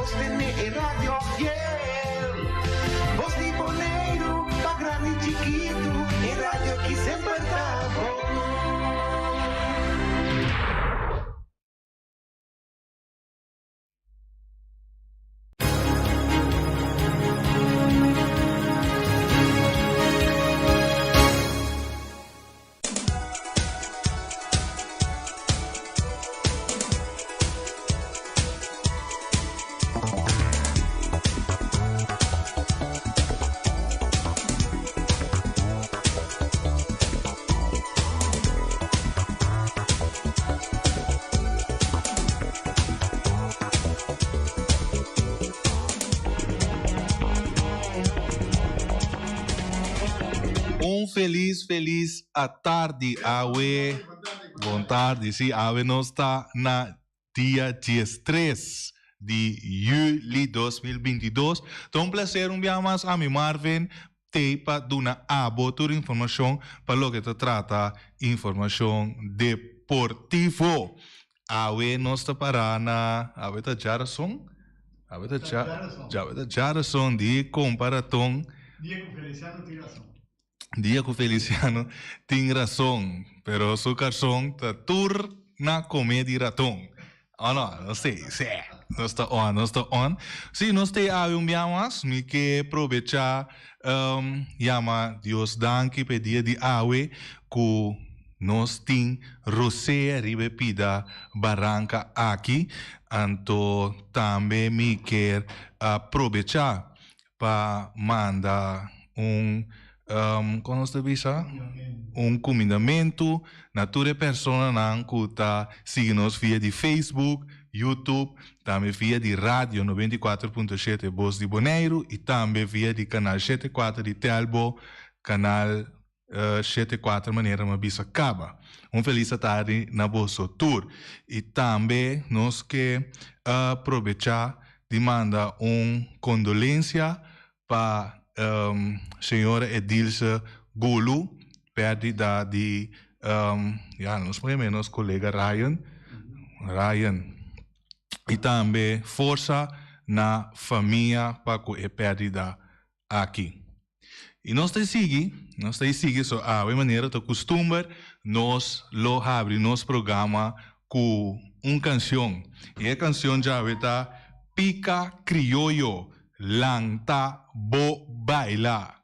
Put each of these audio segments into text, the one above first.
Sostené e radio fiel. Bos di Boneiru, pa grandi i chikitu, e radio ki semper ta bon. Un felis felis atardi awe. Bon tardi, si awe nos ta na dia diestres di juli 2022. Ta un placer un bia mas ami Marvin tei pa duna abo tur informacion pa loke ta trata informacion deportivo. Awe nos ta para na, awe ta djarason? Awe ta dja, awe ta djarason di kompa raton. Dia ku Feliciano tin rason. Dia ku Feliciano tin rason, pero su karson ta tur na kome di raton. Oh no, no sé, sí, nos ta on, nos ta on. Sí, nos te awe un bia mas, mi ke probecha um, yama Dios danki pa e dia di awe ku nos tin rosea riba e pida baranka aki. Anto tambe mi kier a probecha pa manda un, kon nos ta bisa? Un kumindamentu na tur e personanan ku ta sigui nos via di Facebook, YouTube, tambe via di radio 94.7 Bos di Boneiru i tambe via di kanal 74 di Telbo, kanal 74 manera mi a bisa kaba. Un felis atardi na boso tur. I tambe nos ke probechá di manda un kondolensia pa señora Edilse Gulu, pèrdida di ya nos por yam'é nos kolega Ryan, Ryan. I tambe forsa na famia pa ku e pèrdida aki. I nos ta sigui, nos ta sigui so awe manera ta kustumber nos lo habri nos programa ku un kanshon. I e kanshon djawe ta Pika Krioyo, Lanta Bo Baila.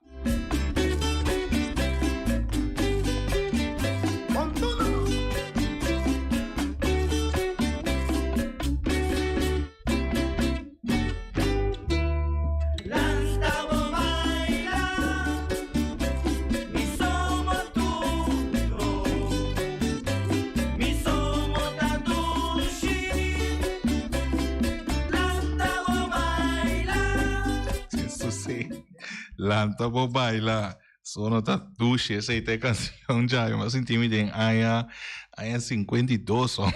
Lanta bo baila. Sono ta dushi esei ta e canción djawe. Mi a sinti mi den aña aña 52 ho.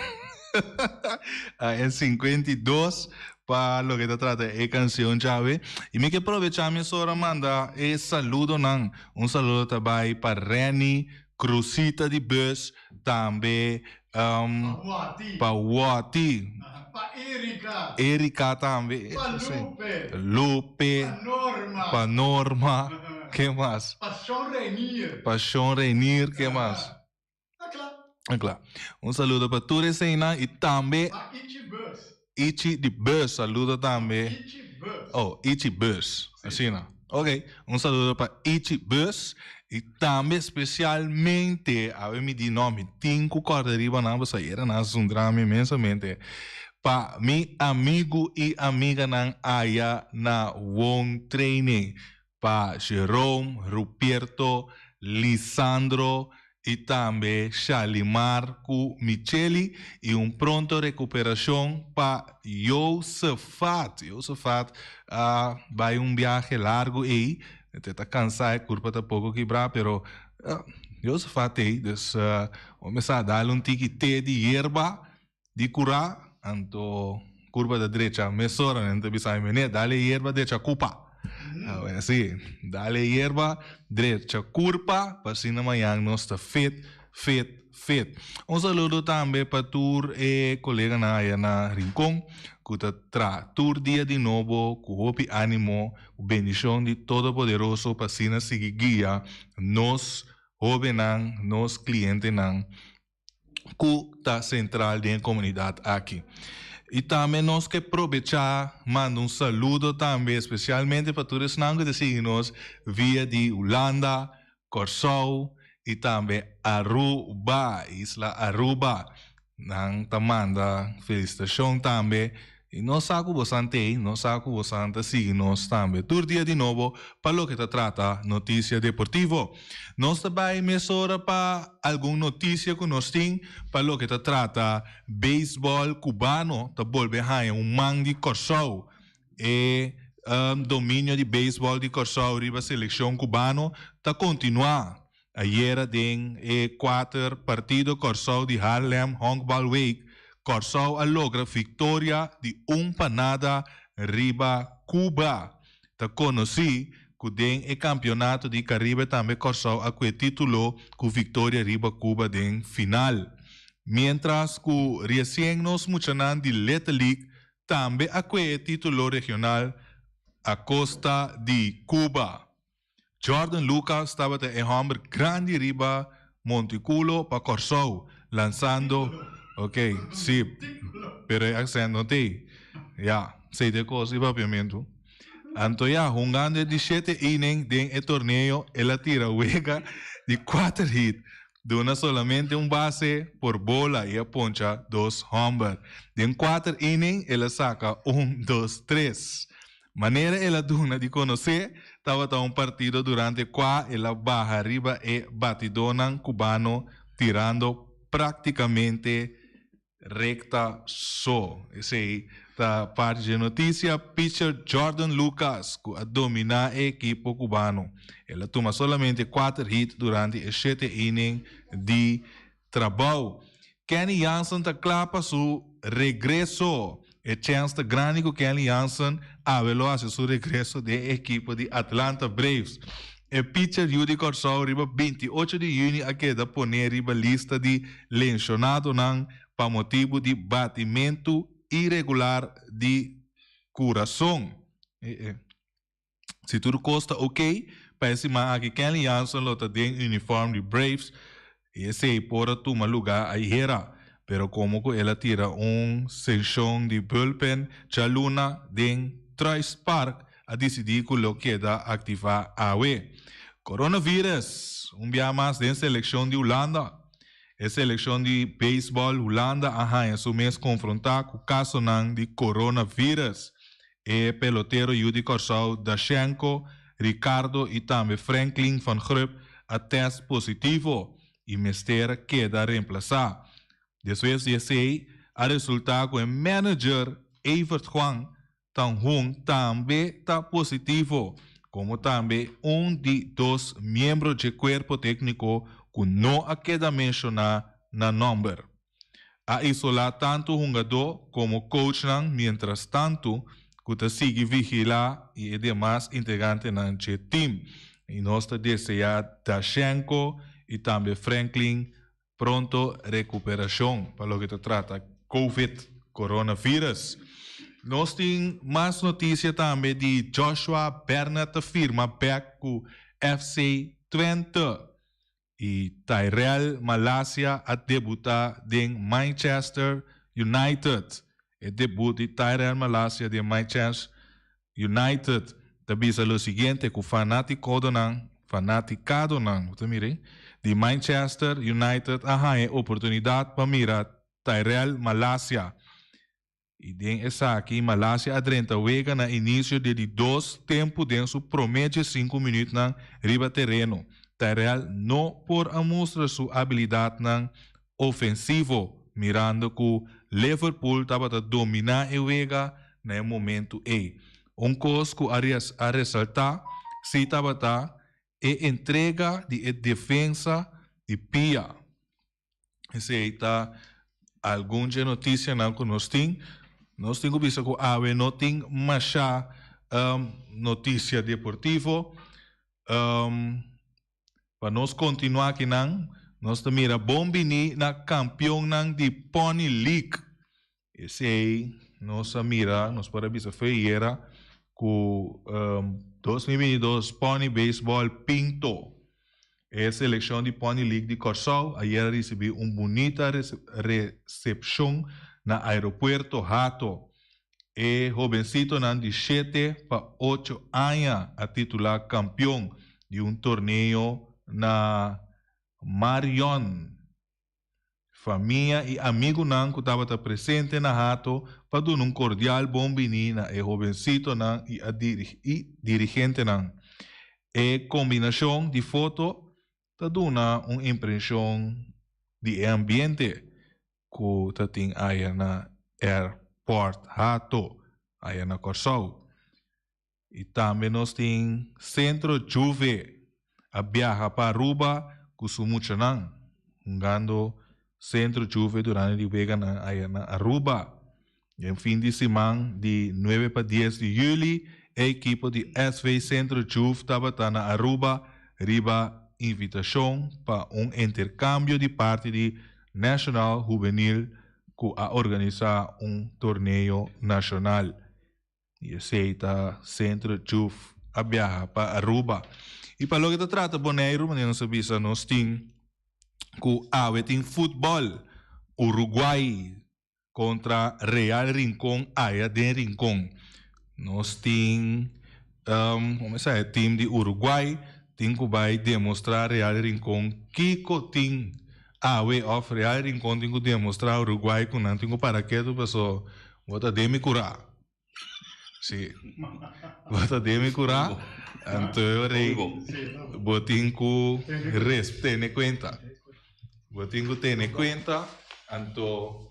Aña 52 pa loke ta trata e canción djawe. Y mi ke probecha mesora manda e saludonan. Un saludo ta bai pa Renny Cruzita di bus, tambe Pa Wati. Pa Wati. Pa Erika. Erika tambe. Pa Lupe. Lupe. Pa Norma. Pa Norma. Ke mas? Pa Shon Reinier. Pa Shon Reinier, ke mas? Ta kla. Ta kla. Un saludo pa tur eseinan i tambe. Pa Ichi Bus. Ichi di Bus, saludo tambe. Ichi Bus. Oh, Ichi Bus. Asina. Ok, un saludo pa Ichi Bus i tambe spesialmente, awe mi di no, mi tin ku kòrda riba nan pasobra ayera nan a zundra mi inmensamente, pa mi amigu i amiganan aya na Won Training. Pa Jerome, Rupierto, Lisandro y tambe Shalimar cu Micheli y un pronto recuperacion pa Josefat. Josefat a bay un biahe largo ey, e ta cansa, e curpa ta poco kibra, pero Josefat ey, dus bo mester a dal un tiki te di yerba Di curá, anto curpa ta drecha mesora. Nan ta bisa mi, Meneer, dale yerba drecha cupa. Awor si, dale yerba drecha curpa, pa asina mañan nos ta fit, Fit, fit. Un saludo tambe pa tur e koleganan aya na Rincon ku ta tra tur dia di nobo ku hopi animo, ku bendishon di Todopoderoso pa asina sigui guia nos hobennan, nos klientenan ku ta sentral den e komunidat aki. I tambe nos ke probechá manda un saludo tambe espesialmente pa tur esnan ku ta sigui nos via di Hulanda, Kòrsou i tambe Aruba, isla Aruba. Nan ta manda felisitashon tambe i nos sa ku bosan t'ei, nos sa ku bosan ta sigui nos tambe tur dia di nobo pa loke ta trata notisia deportivo. Nos ta bai mesora pa algun notisia ku nos tin pa loke ta trata beisbòl kubano ta bolbe haña un man di Kòrsou. E dominio di beisbòl di Kòrsou riba selekshon kubano ta kontinuá. Ayera den e kuater partido Kòrsou di Haarlem Honkbal Week, Kòrsou a logra viktoria di un pa nada riba Cuba. Ta konosí ku den e kampionato di Karibe tambe Kòrsou a kue título ku viktoria riba Cuba den final. Miéntras ku resien nos muchanan di Little League tambe a kue e título regional a kosta di Cuba. Jordan Lucas tabata e hòmber grandi riba Monticulo pa Kòrsou, lansando, ok, sí, pero e aksènt no t'ei. Ya, esei ta e kos di papiamentu. Anto ya, hungando e di shete inning den e torneo, el a tira wega di kuater hit, duna solamente un base por bola i a poncha dos hòmber. Den kuater inning el a saka un, dos, tres. Manera el a duna di konosé, tabata un partido durante kua el a baha riba e batidónan kubano tirando práktikamente rekta so. Esei ta parti dje notisia. Pitcher Jordan Lucas ku a dominá e ekipo kubano. El a tuma solamente kuater hit durante e shete inning di Trabou. Kenny Jansen ta kla pa su regreso. E chèns ta grandi ku Kenley Jansen awe lo hasi su regreso den e ekipo di Atlanta Braves. E pitcher yu di Kòrsou riba 28 di yüni a keda poné riba lista di lenshonadonan pa motibu di batimentu iregular di kurason. Si tur kos ta ok, pa e siman aki Kenley Jansen lo ta den uniform di Braves i esei por a tuma lugá ayera. Pero komo ku el a tira un seshon di bullpen djaluna den Truist Park a disidí ku lo keda aktivá awe. Coronavirus un bia mas den selekshon di Hulanda. E selekshon di beisbòl Hulanda a haña su mes konfrontá ku kasonan di coronavirus. E pelotero yu di Kòrsou Dashenko, Ricardo i tambe Franklin van Grup a tèst positivo i mester keda remplasá. Despues di esei a resultá ku e manager Evert Juan Tanhun tambe ta positivo, komo tambe un di dos miembro dje kuerpo tékniko ku no a keda menshoná na nòmber. A isolá tantu hungadó komo coachnan miéntras tantu ku ta sigui vigilá i e demas integrantenan dje tim. I nos ta deseá Dashenko i tambe Franklin pronto rekuperashon pa loke ta trata Covid, Coronavirus. Nos tin mas notisia tambe di Joshua Bernard ta firma bèk ku FC Twente. I Tyrell Malacia a debutá den Manchester United. E debut di Tyrell Malacia den Manchester United ta bisa lo siguiente ku fanatikodonan, fanatikadonan, bo ta mira ei, di Manchester United a haña e oportunidat pa mira Tyrell Malacia. I den esaki Malasia a drenta wega na inisio di e di dos tempu den su promé djesinku minütnan riba tereno. Tyrell no por a mustra su abilidatnan ofensivo mirando ku Liverpool tabata dominá e wega na e momentu ei. Un kos ku a a resaltá si tabata e entrega di e defensa di pia. Esei ta algun dje notisianan ku nos tin. Nos tin ku bisa ku awe no tin masha notisia deportivo. Pa nos kontinuá akinan, Nos ta mira bon bini na kampionnan di Pony League. Esei nos a mira, nos por a bisa fe ayera ku 2022 Pony Baseball Pinto. E selekshon di Pony League di Kòrsou ayera a risibí un bunita resepshon na Aeropuerto Hato. E hobensitonan di shete pa ocho aña a titulá kampion di un torneo na Marion. Famia i amigunan ku tabata presente na Hato pa duna un kordial bon biní na e hobensitonan i a i dirigentenan. E kombinashon di foto ta duna un impreshon di e ambiente ku ta tin aya na Airport Hato, aya na Kòrsou. I tambe nos tin Centro Juve a biaha pa Aruba ku su muchanan, hungando Centro Juve durante di weganan aya na Aruba. Den fin di siman di nuebe pa dies di juli e ekipo di SV Centro Juve tabata na Aruba riba invitashon pa un interkambio di parti di National Hubenil ku a organisá un torneo nashonal. I esei ta Centro Juf a biaha pa Aruba. I pa loke ta trata Boneiru, manera nos a bisa, nos tin ku awe tin futbòl Uruguay kontra Real Rincon aya den Rincon. Nos tin, komo e sa, e tim di Uruguay tin ku bai demostrá Real Rincon kiko tin awe òf Real Rincon tin ku demostrá Uruguay ku nan tin ku para ketu paso Bo ta den mi kurá. Sí. Bo ta den mi kurá. Anto e ora ei bo tin ku res tene kuenta. Bo tin ku tene kuenta. Anto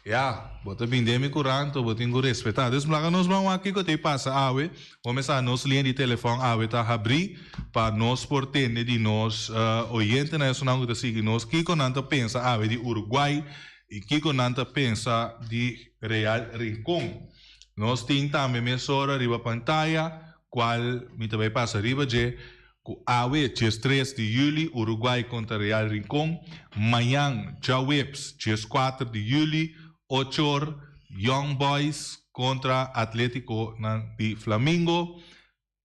ya, bo ta bin den mi kurá anto bo tin ku respetá. Dus laga nos ban wak kiko ta e pasa awe. Bo mester nos liña di telefòn awe ta habrí pa nos por tende di nos oyentenan esunnan ku ta sigui nos kiko nan ta pensa awe di Uruguay. I kiko nan ta pensa di Real Rincon? Nos tin tambe mesora riba pantaya, cual mi ta bay pasa riba dje, cu awe, 13 di juli, Uruguay contra Real Rincon, mañan, djaweps, 14 di juli, ochor, Young Boys contra Atletico nan di Flamingo,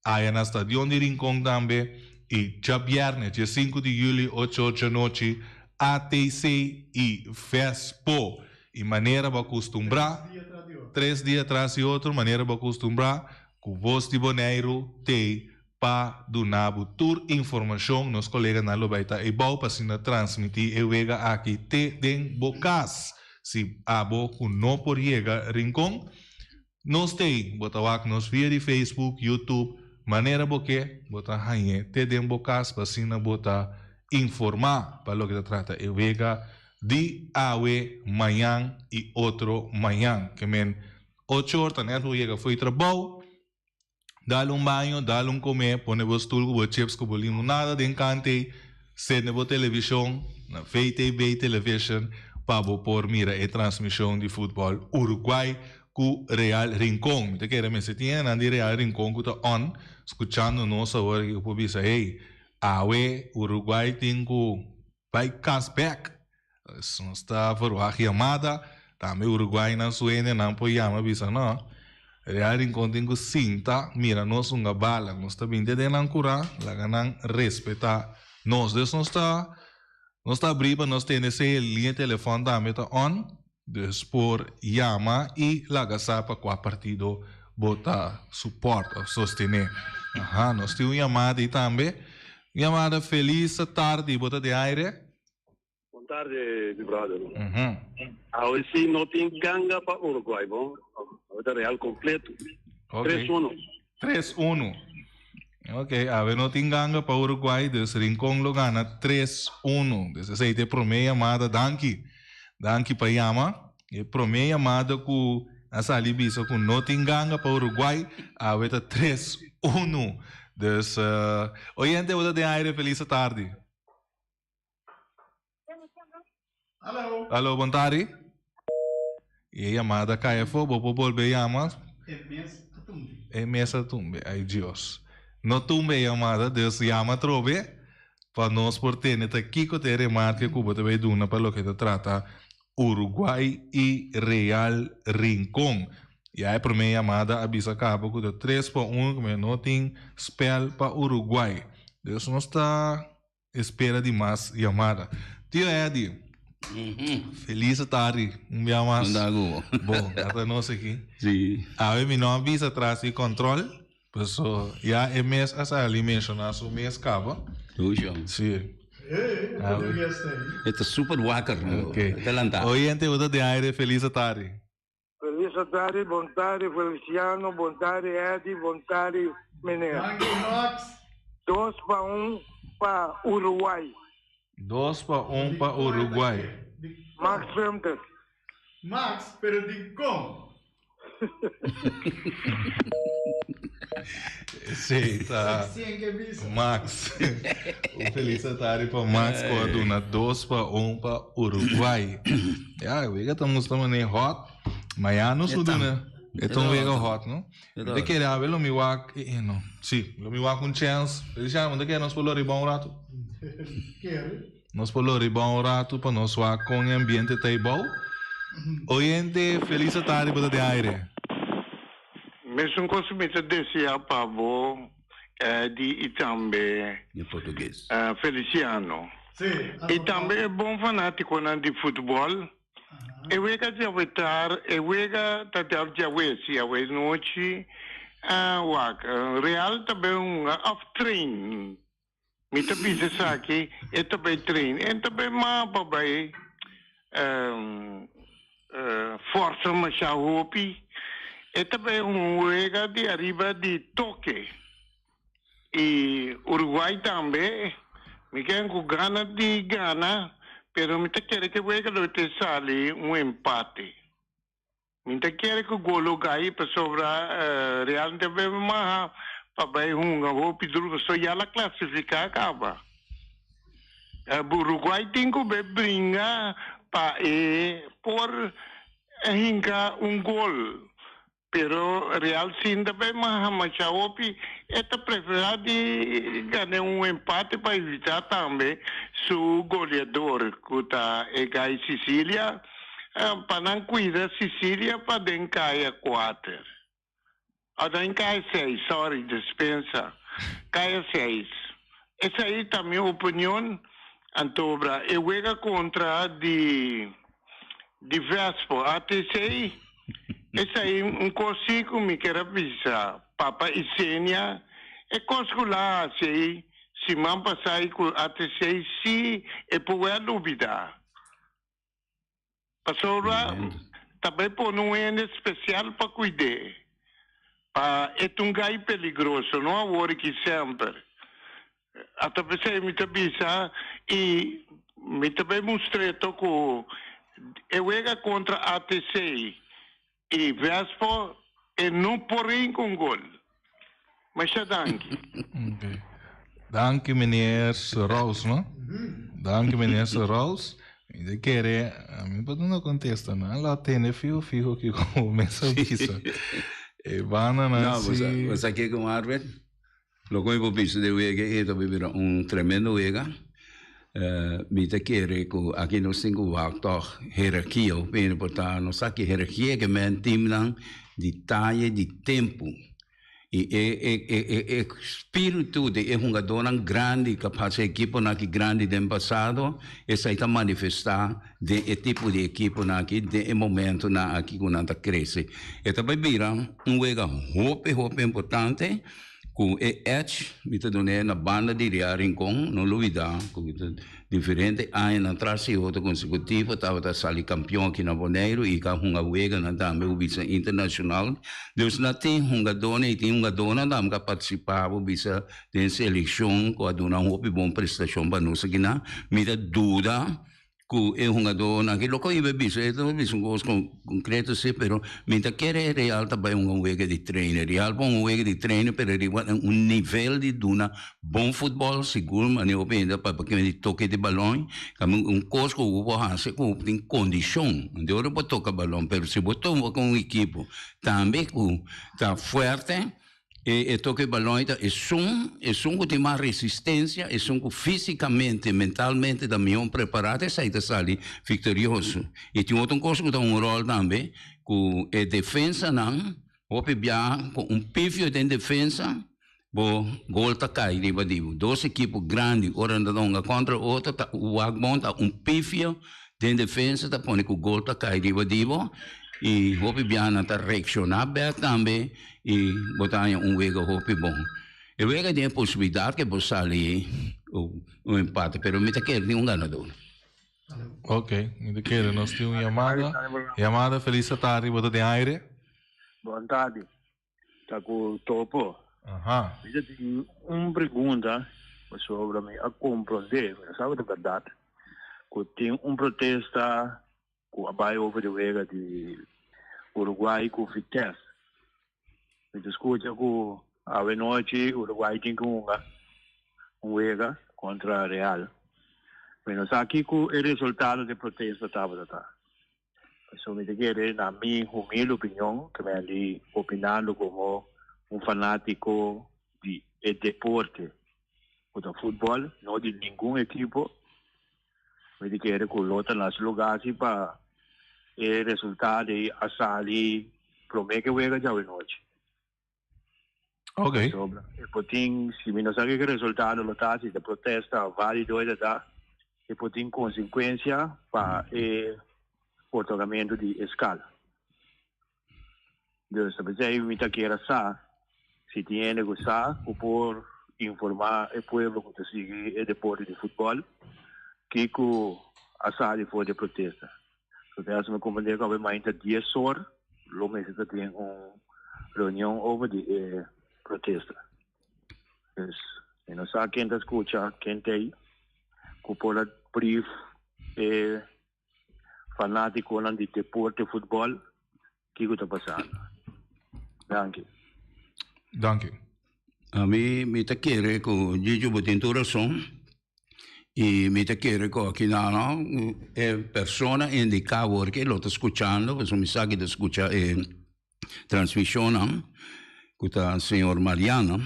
Aya na Stadion di Rincon tambe y djabierne 15 di juli ocho djanochi ATC y Vespo. Y manera bo a custumbra, tres dia tras di otro, manera bo a custumbra cu Voz di Boneiru t'ey pa duna bo tur informacion. Nos coleganan lo bay ta eybao pa asina transmiti e wega aki te den bo cas. Si abo cu no por yega Rincon, Nos t'ei, bo ta wak nos via di Facebook, YouTube, manera bo ke, bo ta hañ'é te den bo kas pa asina bo ta informá pa loke ta trata e wega di awe, mañan i otro mañan. Ke men ocho or ta nèt bo yega fo'i trabou, dal un baño, dal un komé, pone bo stul ku bo chips ku bo limonada den kant ei, sende bo televishon na VTB Television pa bo por mira e transmishon di futbòl Uruguay ku Real Rincon. Mi ta kere mester tin hendenan di Real Rincon ku ta on skuchando nos awor aki ku por bisa, hey, awe Uruguay tin ku bai kas bek. Nos ta verwagt yamada. Tambe Uruguaynan su hendenan por yama bisa, no, Real Rincon tin ku sinta mira nos hunga bala. Nos ta bini te den nan kurá, laga nan respetá nos. Dus nos ta nos ta abrí pa nos tende si e liña telefòn tambe ta on. Dus por yama y laga sa pa cua partido bo ta support of sostene. Aha, nos tin un yamada ey tambe. Un yamada, Feliz tardi, bo ta den aire? Bon tardi, mi brother. Awe si no tin ganga pa Uruguay, bon. Awe ta Real completo. Ok. 3-1. 3-1. Ok, awe no tin ganga pa Uruguay, dus Rincon lo gana 3-1. Dus esei ta e prome yamada, danki. Danki pa yama. E prome yamada ku a sali bisa ku no tin ganga pa Uruguay, awe ta 3-1. Dus, oyente bo ta den aire, feliz tardi. Hallo. Hallo, bon tardi. E yamada kai afó, bo por bolbe yama. E mes a tumbe. E mes a tumbe, ai Dios. No tumbe e yamada, dus yama atrobe. Pa nos por tende ta kiko ta e remarke ku bo ta bay duna pa loke ta trata Uruguay i Real Rincon. Ya e prome yamada a bisa kaba ku ta tres pa un ku no tin spel pa Uruguay. Dus nos ta espera di mas yamada. Tio Eddy, felis tardi un bia mas. Bon, ata nos aki. Awe mi no a bisa tras di control. Paso ya e mes a sali menciona su mes caba. Lucio. Si. Eh, Ah, portugues ta ahí. E ta super wakker. Ok. E ta lanta. Oyente, bo ta den aire. Feliz tardi. Feliz tardi, bon tardi Feliciano, bon tardi Eddy, bon tardi meneer. Danki Max. Dos pa un pa Uruguay. Dos pa un pa Uruguay. Max Fuentes. Max, pero dikon? Sí, ta Max. Un feliz tardi pa Max ku a duna dos pa un pa Uruguay. Ya, wega ta mustra manera hot. Mañana nos lo duna. E ta un wega hot, no? Mi ta kere awe lo mi wak, eh, no. Sí, lo mi wak un chance. Feliciano, mi ta kere nos por lo riba un rato. Nos por lo riba un ratu pa nos wak kon e ambiente ta eibou. Oyente, felis atardi bo ta den aire. Mesun kos mi ta desea pa bo Eddy y tambe Feliciano. Y tambe e bon fanaticonan di futbol. E wega djawe tar, e wega ta djawe, si awe nochi, wak Real ta bay hunga of train. Mi ta bisa esaki, e ta bai train, e ta bai mapa bai forsa masha hopi, e ta bai un wega di ariba di toke. I Uruguay tambe, mi ken ku gana di gana, pero mi ta kere ku e wega lo te sali un empate. Mi ta kere ku gol lo gai pasobra Real no ta bebe maha pa bai hunga hopi duru pasobra ya la klasifiká kaba. Uruguay tin ku bai bringa pa e por hinka un gol pero Real sin ta bai maha masha hopi e ta preferá di gana un empate pa evitá tambe su goleador ku ta e gai Sicilia. Pa nan cuida Sicilia pa den caya cuater. O den caya seis, sorry, despensa. Caya seis. Esai ta mi opinion, antobra e wega contra di di Vespo, ATC, esai un cos si cu mi kier a bisa Papa Isenia, e cos cu la haci ei siman pasai cu ATC si e por wea lubida. Pasobra ta bai pone un hende spesial pa kuid'é, pa e ta un gai peligroso, no awor aki semper. Ata p'esei mi ta bisa i mi ta bai mustr'é to ku e wega kontra ATC i Vespo e no por rin ku un gol. Masha danki. Ok. Danki meneer Roos, no? Danki meneer Roos. Mi ta kere, a mi por duna contesta, no? La tene fiho fiho kiko bo mes a bisa. E banda nan No, si. bo sa kiko Marvin? Loke mi por bisa di wega e ta bira un tremendo wega. Mi ta kere ku aki nos tin ku wak tòg herarkia hopi importante. Nos sa ki herarkia ke men teamnan di taya di tempu. I e e e e e spiritu di e hungadónan grandi ku a pasa e ekiponan aki grandi den pasado, esei ta manifestá den e tipo di ekiponan aki den e momentonan aki ku nan ta krese. E ta bai bira un wega hopi hopi importante. Ku e edge mi ta dun'é na banda di Real Rincon, no lubidá ku diferente añanan tras di otro konsekutivo tabata sali kampion aki na Boneiru i ka hunga weganan tambe bo bisa internashonal. Dus nan tin hungadónan i tin hungadónan tambe ku a partisipá bo bisa den selekshon ku a duna hopi bon prestashon pa nos akinan. Mi ta duda Ku e hungadónan aki loko iba bisa, e ta bisa un kos konkreto si, pero mi ta kere Real ta bai hunga un wega di trainer. Real por hunga un wega di trainer pero riba un nivel di duna bon futbòl sigur manera hopi hende ta papia kimen di toke di balòn. Kami un kos ku bo por hasi ku bo tin kondishon di ora bo toka balòn, pero si bo toka un ekipo tambe ku ta fuerte. E e toke balon ei ta esun, esun ku tin mas resistensia, esun ku físikamente, mentalmente ta mihó prepará, ta esei ta sali viktorioso. I tin otro kos ku ta un ròl tambe, ku e defensanan hopi biaha ku un pifio den defensa, bo gol ta kai riba di bo. Dos ekipo grandi ora nan ta hunga kontra otro ta wak bon ta un pifio den defensa ta pone ku gol ta kai riba di bo i hopi biaha nan ta reakshoná bèk tambe i bo ta haña un wega hopi bon. E wega tin e posibilidat ke por sali un empate pero mi ta kere tin un ganador. Ok, mi ta kere nos tin un yamada. Yamada Feliz tardi, bo ta den aire. Bon tardi. Ta ku topo. Aha. Mi ta tin un pregunta pasobra mi a komprondé, mi no sa ku ta bèrdat, ku tin un protesta ku a bai over di wega di Uruguay ku Vitesse. Mi ta skucha ku awe nochi Uruguay tin ku hunga un wega kontra Real. Mi no sa kiko e resultado di e protesta tabata ta. Pasobra mi ta kere na mi humilde opinion, ke mi a di opinando komo un fanátiko di e deporte ku ta futbòl, no di ningun ekipo, mi ta kere ku lo ta na su lugá si pa e resultado ei a sali promé ke wega djawe nochi. Ok. Pasobra e por tin, si mi no sa kiko resultado lo ta, si ta protesta válido e ta ta, e por tin konsekuensia pa e otorgamentu di e skal. Dus ta p'esei mi ta kier a sa si tin hende ku sa ku por informá e pueblo ku ta sigui e deporte di futbòl kiko a sali for di e protesta. So te hasi mi comprende ku awe mainta dies or lo mester ta tin un reunion over di e protesta. Dus mi no sa ken ta skucha, ken t'ei ku por a brief e fanatikonan di deporte futbòl kiko ta pasando. Danki. Danki. Ami mi ta kere ku Gigio bo tin tur rason i mi ta kere ku aki nan e persona indiká awor ke lo ta skuchando pasobra mi sa ke ta skucha e transmishonnan ku ta señor Mariano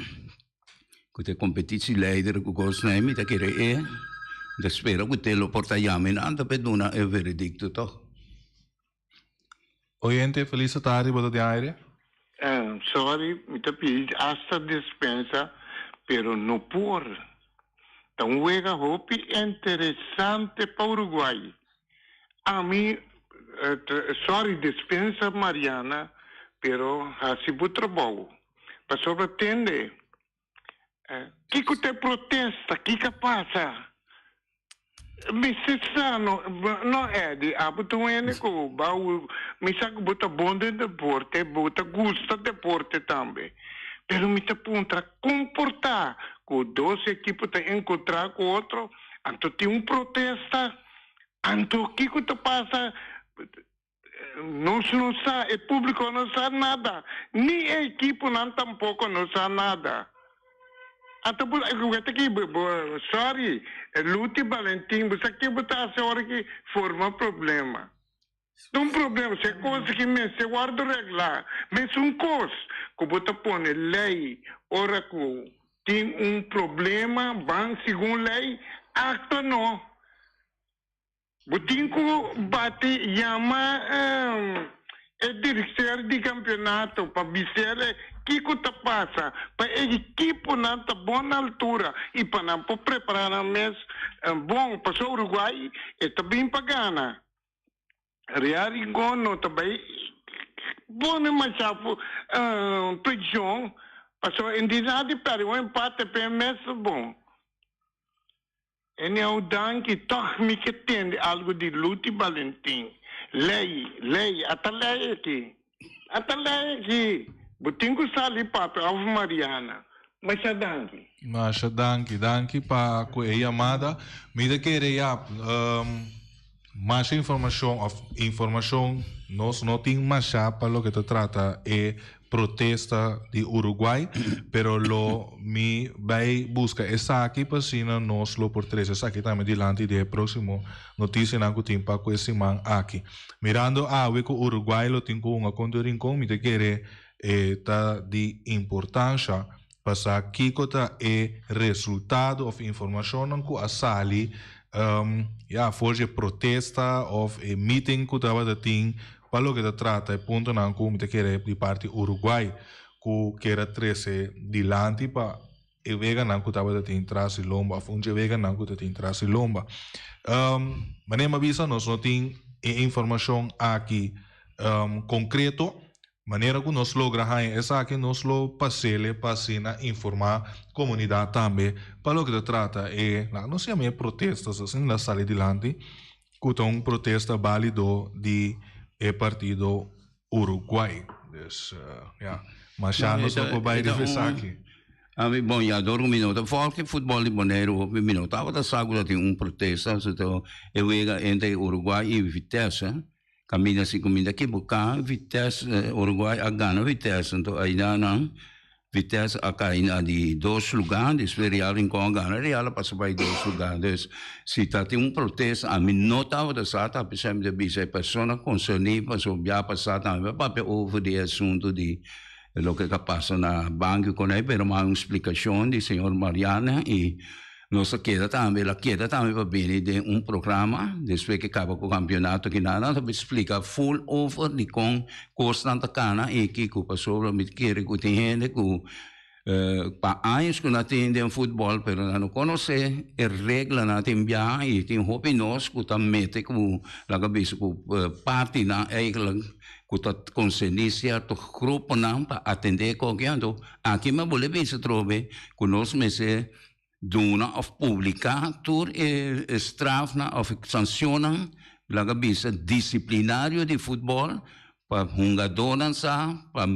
ku ta e kompetitieleider ku kosnan mi ta kere e mi ta spera ku te lo por ta yama nan ta por duna e veredikto tòg. Oyente, feliz tardi, bo ta den aire. Sorry, mi ta pidi hasta dispensa, pero no por. Ta un wega hopi interesante pa Uruguay. Ami, sorry, dispensa Mariana, pero haci bo trabou. Pasobra tende, Kiko ta e protesta? Kiko a pasa? Mester sa no, no Eddy, abo ta un hende ku bou, mi sa ku bo ta bon den deporte, bo ta gusta deporte tambe, pero mi ta puntra kon por ta ku dos ekipo ta enkontra ku otro, anto tin un protesta, anto kiko ta pasa? Nos no sa, e públiko no sa nada, ni e ekiponan tampoko no sa nada. Anto bo wet aki, bo, sorry, Luti Balentin, bo sa ke bo ta hasi ora ki forma problema. Ta un problema, si e kos aki mester wòrdu reglá, mesun kos ku bo ta pone lei ora ku tin un problema, ban segun lei, aktua no. Bo tin ku bati yama e direkteur di kampionato pa bis'el kiko ta pasa, pa e ekiponan ta bon na altura i pa nan por prepará nan mes bon, pasobra Uruguay e ta bin pa gana. Real Rincon no ta bai pone masha preshon, pasobra en di nada di pèrdè un empate p'e mes bon. Anyhow danki toch mi ke tende algo di Luti Balentin. Lei, lei, ata lei aki. Ata lei aki. Bo tin ku sali papia of Mariana. Masha danki. Masha danki, danki pa ku e yamada. Mi ta kere ya masha informashon of informashon nos no tin masha pa loke ta trata e protesta di Uruguay, pero lo mi bay busca esaki pa asina nos lo por trece esaki tambe dilanti di e proximo noticianan cu tin pa cu e siman aki. Mirando awe cu Uruguay lo tin cu hunga contra Rincon, mi ta kere. E ta di importansha pa sa kiko ta e resultado òf informashonnan ku a sali ya for di e protesta òf e meeting ku tabata tin pa loke ta trata e puntonan ku mi ta kere di parti Uruguay ku kier a trese dilanti pa e weganan ku tabata tin tras di lomba òf un dje weganan ku ta tin tras di lomba. Manera mi a bisa nos no tin e informashon aki konkreto. Manera ku nos logra haña esaki nos lo pas'ele pa asina informá komunidat tambe pa loke ta trata e, laga nos yama e protestas, asina la sali dilanti ku ta un protesta bálido di e partido Uruguay. Dus ya, masha nos no por bai riba esaki. Ami bon ya dor ku mi no ta volg e futbòl di Boneiru hopi mi no tabata sa ku tatin un protesta, so e wega entre Uruguay i Vitesse. Kaminda si kuminda ekiboká Vitesse Uruguay a gana Vitesse anto aida nan Vitesse a kai na di dos lugá despues Real Rincon a gana Real a pasa bai dos lugá dus si ta tin un protesta ami no tabata sa ta p'esei mi ta bisa e persona konserní pasobra bia pasá tambe a papia over di e asuntu di loke ka pasa na banki kon ei pero mi a un splikashon di señor Mariana i Nos a keda tambe, el a keda tambe pa bini den un programa despues ke kaba ku kampionato kina nan ta bin splika full over di kon kosnan ta kana i kiko pasobra mi ta kere ku tin hende ku pa años ku nan tin den futbòl pero nan no konosé e reglanan tin biaha i tin hopi nos ku ta mete ku laga bisa ku partinan eigenlijk ku ta konserní sierto gruponan pa atendé koke anto aki mi a bole bisa atrobe ku nos mester Duna of publica tur e strafnan of e sancionnan, laga bisa disciplinario di futbol, pa hungadornan sa, pa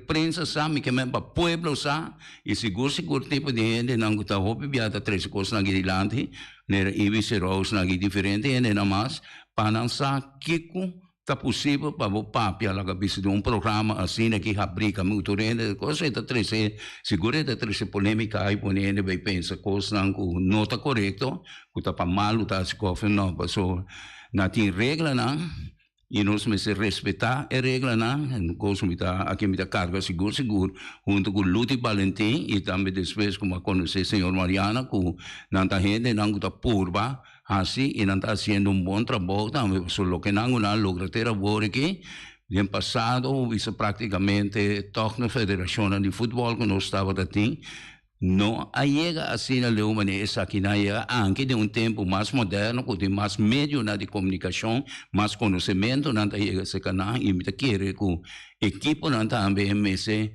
prensa sa, mi ke men pa pueblo sa, y sigur sigur tipo di hendenan cu ta hopi bia ta trece cosnan aki dilanti, manera Ibi Serous-nan aki diferente hendenan mas, pa nan sa kico Ta posibel pa bo papia laga bisa den un programa asina ki habrika mi tur hende kos e ta trese sigur e ta trese polemika i pone hende bai pensa kosnan ku no ta korekto ku ta pa malu ta hasi kòfi no paso nan tin reglanan i nos mester respetá e reglanan kos mi ta aki mi ta karga sigur sigur huntu ku Luti Balentin i tambe despues ku mi a konosé señor Mariana ku nan ta hendenan ku ta purba Hasi i nan ta hasiendo un bon trabou tambe pasobra loke nan ku nan a logra te awor aki den pasado bo bisa praktikamente tòg nos federashonnan di futbòl ku nos tabata tin no a yega asina leu manera esakinan a yega anke den un tempu mas moderno ku tin mas medionan di komunikashon mas konosementunan ta yega serka nan i mi ta kere ku ekiponan tambe mester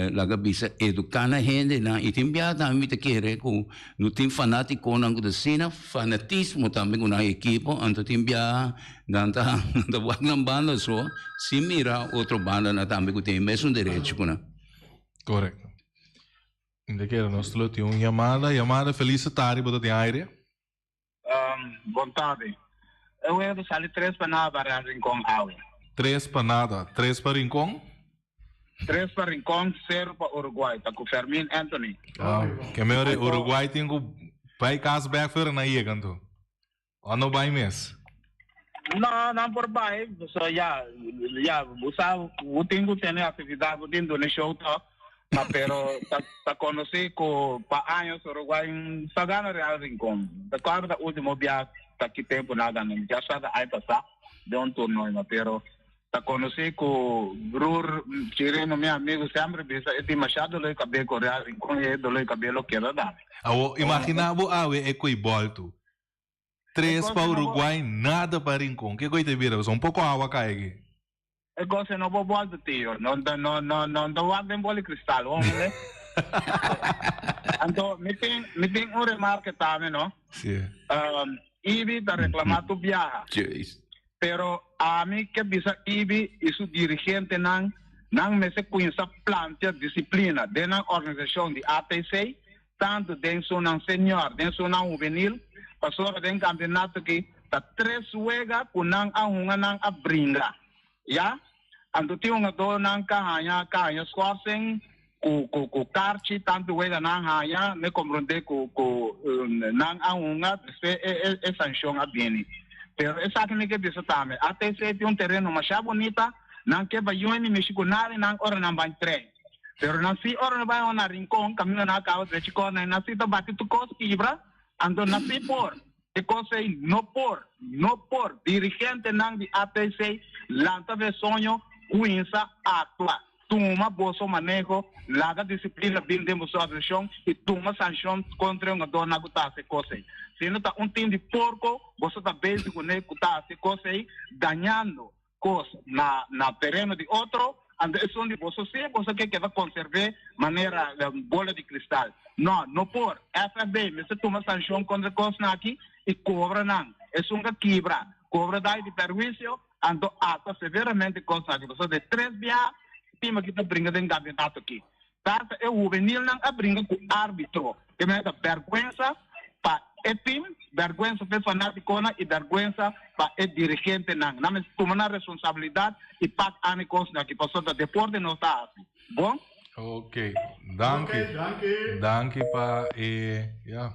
Laga bisa eduká na hendenan i tin bia tambe mi ta kere ku no tin fanátikonan ku ta asina fanatismo tambe ku nan ekipo anto tin bia nan ta nan ta wak nan banda so sin mira otro bandanan tambe ku tin e mesun derecho ku nan. Korekto. Mi ta kere nos lo tin un yamada. Yamada Feliz tardi bo ta den aire. Bon tardi. E wega ta sali tres pa nada pa Real Rincon awe. Tres pa nada. Tres pa Rincon? Tres pa Rincon, sero pa Uruguay. Ta ku Fermin Anthony. Ah, ke mehor e Uruguay tin ku bai kas bek fuera nan yega anto. O no bai mes? No, nan por bai. So ya, ya, bo sa, bo tin ku tene aktividat, bo tin duna show tok. Ma pero ta ta conoci cu pa años Uruguay sa gana Real Rincon. Ta cuadra ta ultimo bia ta ki tempo na gana. Ya sa ta aña pasa den un torneo ma pero ta conoci cu broer Chirino mi amigo semper bisa e demasiado dolor di cabes cu Real Rincon e dolor di cabes lo keda dame. Awo imagina bo awe e coy bolto. Tres pa Uruguay nada pa Rincon. Ke coy ta bira? Pasobra un poco awa cay aki. E kos e no por bolta tio. No no no no no ta wak den boli kristal ho mende. Anto mi tin mi tin un remarke tambe no. Si. Um, Ibi ta reclama tu biaha. Jeez. Pero ami ke bisa Ibi y su dirigentenan nan mester cuinsa plantia disciplina den nan organisacion di ATC tanto den sunan senior den sunan hubenil pasobra den campeonato ki ta tres wega cu nan a hunga nan a bringa ya anto tin hungadornan ka haya ka haya schorsing cu cu cu karchi tanto wega nan haya me comprende cu cu nan a hunga despues e e e sancion a bini pero esaki mi ke bisa tambe ATC tin un tereno masha bunita. Nan ke pa yuen di mishi ku nada nan ora nan bai train. Pero nan si ora nan bai na Rincon kaminda nan a kaba drechi kòrnè nan si ta bati tur kos kibra anto nan si por. E kos ei no por, no por. Dirigentenan di ATC lanta be soño kuinsa aktua. Tuma boso maneho, laga disiplina bin den boso organisashon i tuma sanshon kontra e hungadónan ku ta hasi e kos ei. Si no ta un tim di porko boso ta bezig kuné ku ta hasi e kos ei, dañando kos na na tereno di otro, anto esun di boso si boso ke keda konserv'é manera bola di kristal. No, no por. FFB mester tuma sanshon kontra e kosnan aki i kobra nan. Esun ka kibra, kobra dai di perhuisio, anto ata severamente e kosnan aki. Pasobra de tres biaha e tim aki ta bringa den kampionato aki. Tata e hubenilnan a bringa ku árbitro. Ke mester ta bèrgwensa pa e tim, bèrgwensa pa e fanátikonan i bèrgwensa pa e dirigentenan. Nan mester tuma nan responsabilidat i pak an e kosnan aki pasobra ta deporte nos ta hasi. Bon? Ok, danki. Ok, danki. Danki pa e, ya.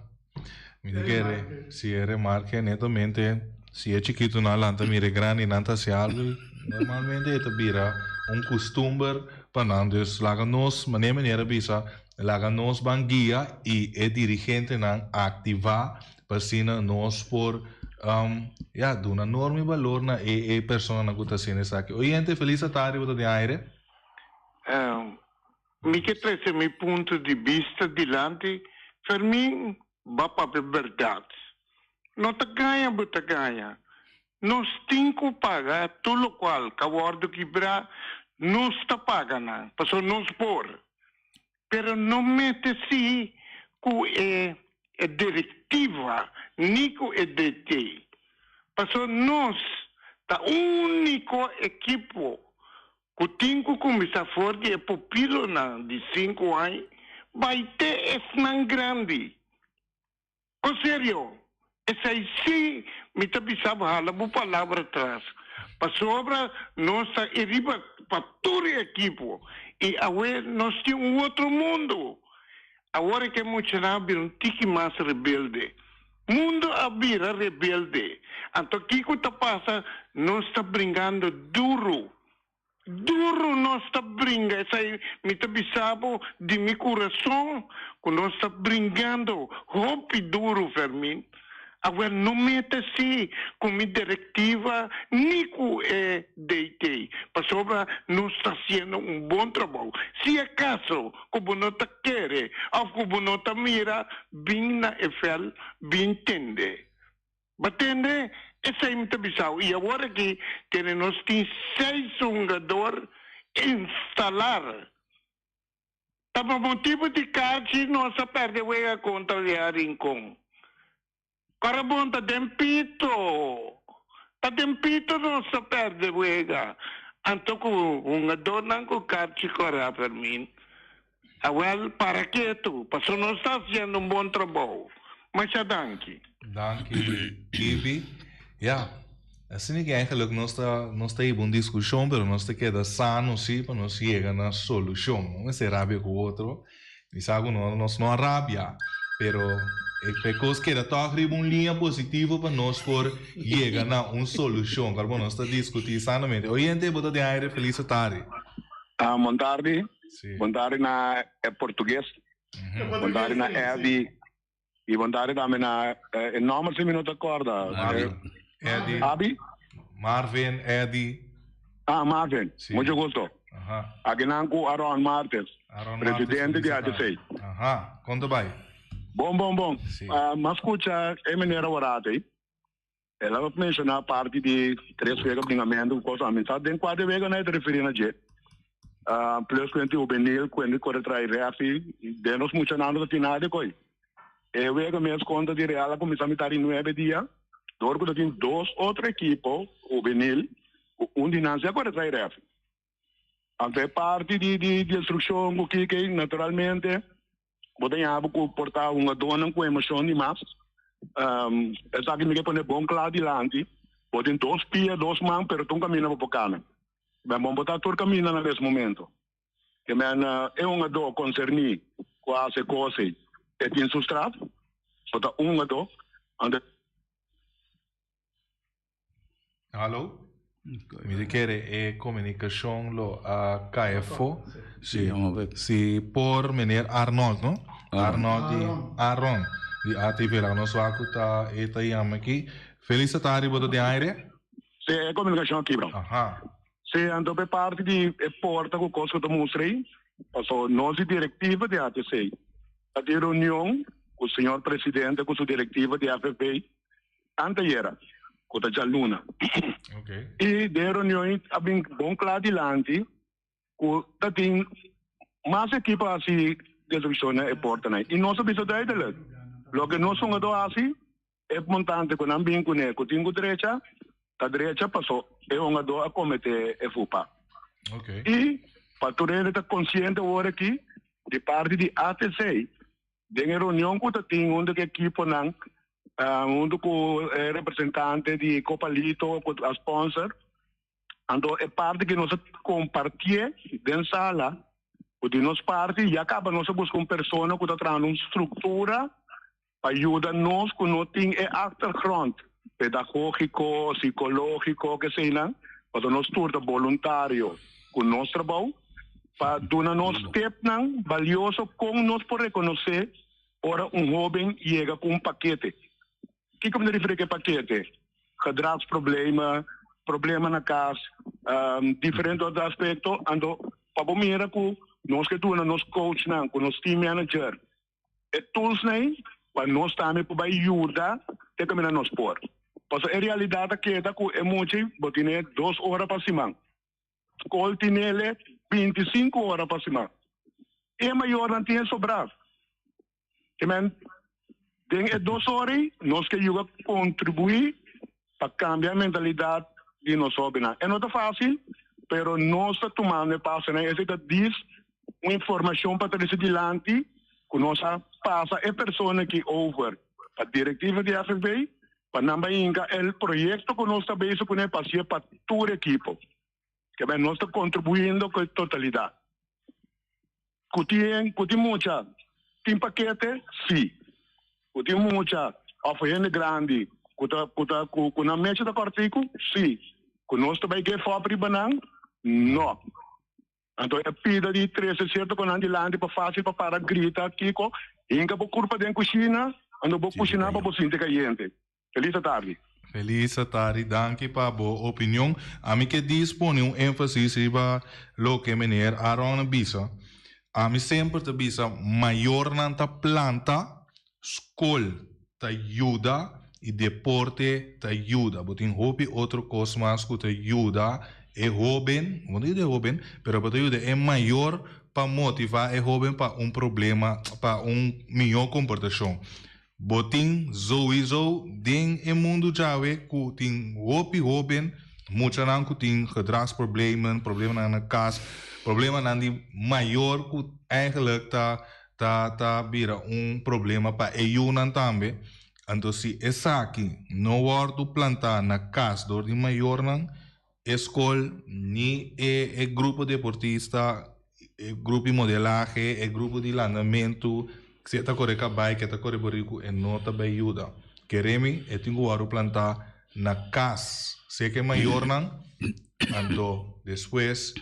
Mi ta kere si e remarke netamente si e chikitonan a lanta mira e grandinan ta hasi algu normalmente e ta bira un kustumber pa nan. Dus laga nos, manera meneer a bisa, laga nos ban guia i e dirigentenan aktivá pa asina nos por ya duna norma i balor na e e personanan ku ta hasiendo esaki. Oyente, felis atardi bo ta den aire. Mi ke trese mi punto di bista dilanti, Fermin ba papia berdad. No ta gaña bo ta gaña. Nos tin ku paga tur lokual ka wordo kibra, nos ta paga nan, pasobra nos por. Pero no mete si ku e e direktiva ni ku e DT. Pasobra nos ta uniko ekipo ku tin ku kuminsá for di e pupilonan di sinku aña bai te esnan grandi. Ko serio, esei sí mi ta bisa bo hala bo palabra tras, pasobra nos ta e riba pa tur e ekipo i awe nos tin un otro mundu. Awor e ke muchanan a bira un tiki mas rebelde. Mundo a bira rebelde. Anto kiko ta pasa? Nos ta bringando duru. Duru nos ta bringa. Esei mi ta bisa bo di mi kurason ku nos ta bringando hopi duru, Fermin. Awor no mete si ku mi direktiva ni ku e DT, pasobra nos ta hasiendo un bon trabou. Si akaso ku bo no ta kere òf ku bo no ta mira, bin na e vèlt, bin tende. Bo tende? Esei mi ta bisao. I awor aki tene nos tin seis hungador instalar. Ta pa motibu di karchi nos a pèrdè wega kontra di a Rincon. Kòrabon ta den pito. Ta den pito nos a pèrdè wega. Anto ku hungadornan ku karchi kòrá, Fermin. Awèl, para ketu, pasobra nos ta hasiendo un bon trabou. Masha danki. Danki, Gibi. Ya, asina ki eigenlijk nos ta nos ta hiba un diskushon, pero nos ta keda sano si pa nos yega na solushon. No mester rabia ku otro. Mi sa ku no nos no a rabia, pero e kos keda tòg riba un liña positivo pa nos por yega na un solushon. Kòrbo nos ta diskutí sanamente. Oyente, bo ta den aire. Felis atardi. Ah, bon tardi. Sí. Bon tardi na e portugues. Bon tardi na Eddie. Y bon tardi tambe na e nomber si mi no ta corda. Marvin. Eddie. Abi? Marvin, Eddie. Ah, Marvin. Sí. Mucho gusto. Aha. Akinan ku Aron Martes, Aron presidente Martes, di ATC. Aha. Kon ta bai? Bon, bon, bon. Sí. Ah, m'a skucha e meneer aworate. El a menshoná parti di tres wega bringamentu ku kos. Mi sa den kua de wega nan e ta referí na dje. Plus ku hende hubenil ku hende kore trai refi, den nos muchanan no ta tin nada di koi. E wega mes kontra di Real a kuminsá mitar di nuebe dia, dor ku ta tin dos otro ekipo hubenil ku un di nan si a kore trai refi. Anto e parti di di destrukshon ku kiko naturalmente Bo ta yabu ku por ta hungadónan ku emoshon di mas. Esaki mi ke pone bon kla dilanti. Bo tin dos pia, dos man, pero tur kaminda bo por kana. Ben bon bo ta tur kaminda na mes momento. Ke men e hungadó konserní ku a hasi e kos ei, e tin su straf. Bo ta un hungadó. Anto. Hallo? Mi ta kere e komunikashon lo a kai afó. Si, si por meneer Arnold, no? Arnold di Aaron di ATV. Laga nos wak ku ta e ta yama aki. Felis tardi, bo ta den aire? Si, e komunikashon a kibra. Aha. Si, anto p'e parti di e porta ku kos ku ta mustra ei, paso nos di direktiva di ATC ta tin reunion ku señor presidente ku su direktiva di FFB Antayera, ku ta djaluna. I den e reunion ei a bin bon kla dilanti ku ta tin mas ekipo a hasi destrukshon na e portanan. I nos a bisa duidelik, loke nos hungadó hasi, e montante ku nan bin kuné ku tin ku drecha, ta drecha paso e hungadó a kometé e fupa. I pa tur hende ta konsiente awor aki, di parti di ATC, Den e reunion ku ta tin huntu ku e ekiponan, huntu ku e representante di Copalito ku a sponsor, anto e parti ku nos a kompartié den sala, ku di nos parti ya kaba nos a buska un persona ku ta trahando un struktura pa yuda nos ku no tin e achtergrond pedagógiko, sikológiko, keseinan, pasobra nos tur ta boluntario ku nos trabou. Pa duna nos tepnan balioso kon nos por rekonosé ora un hóben yega ku un pakete. Kiko mi ta referí ku e pakete? Gedragsproblemen, problema na kas, diferente otro aspekto. Anto pa bo mira ku nos ke duna nos coachnan ku nos team manager e toolsnan ei pa nos tambe por bai yuda te kaminda nos por. Pasobra e realidat a keda ku e mucha ei bo tene dos ora pa siman. Skol tinele 25 ora pa siman. E mayornan tin e sobrá. Ke men, den e dos ora ei nos ke yuga kontribuí pa kambia e mentalidat di nos hóbennan. E no ta fásil, pero nos ta tumando e pasonan. Esei ta dis un informashon pa trese dilanti ku nos a pasa e persona aki over pa direktiva di FFB pa nan bai hinka el proyekto ku nos ta bezig kuné pa hasié pa tur ekipo. Ke bai nos ta kontribuyendo ku e totalidat. Ku tin ku tin mucha tin pakete? Sí. Ku tin mucha òf hende grandi ku ta ku ta ku ku nan mecha ta kòrtiku? Sí. Ku nos ta bai geef òp riba nan? No. Anto e pida di trese sierto ku nan dilanti pa fásil pa para grita kiko, hinka bo kurpa den kushina, anto bo kushiná pa bo sinti kayente. Felis atardi. Felis atardi, danki pa bo opinion. Ami ke dis pone un énfasis riba loke meneer Aaron a bisa. Ami semper ta bisa mayornan ta planta, skol ta yuda i deporte ta yuda. Bo tin hopi otro kos mas ku ta yuda e hóben, bo no ta yuda e hóben, pero bo ta yuda e mayor pa motivá e hóben pa un problema, pa un mihó komportashon. Bo tin zoizo den e mundu djawe ku tin hopi hóben, muchanan ku tin gedragsproblemen, problemanan na kas, problemanan di mayor ku eigenlijk ta ta ta bira un problema pa e yunan tambe. Anto si esaki no wòrdu plantá na kas dor di mayornan, e skol ni e e grupo deportista, e grupo di modelahe, e grupo di landamentu, si e ta kore kabai, ke ta kore buriku, e no ta bai yuda. Keremi e tin ku wòrdu plantá na kas, seka e mayornan, anto despues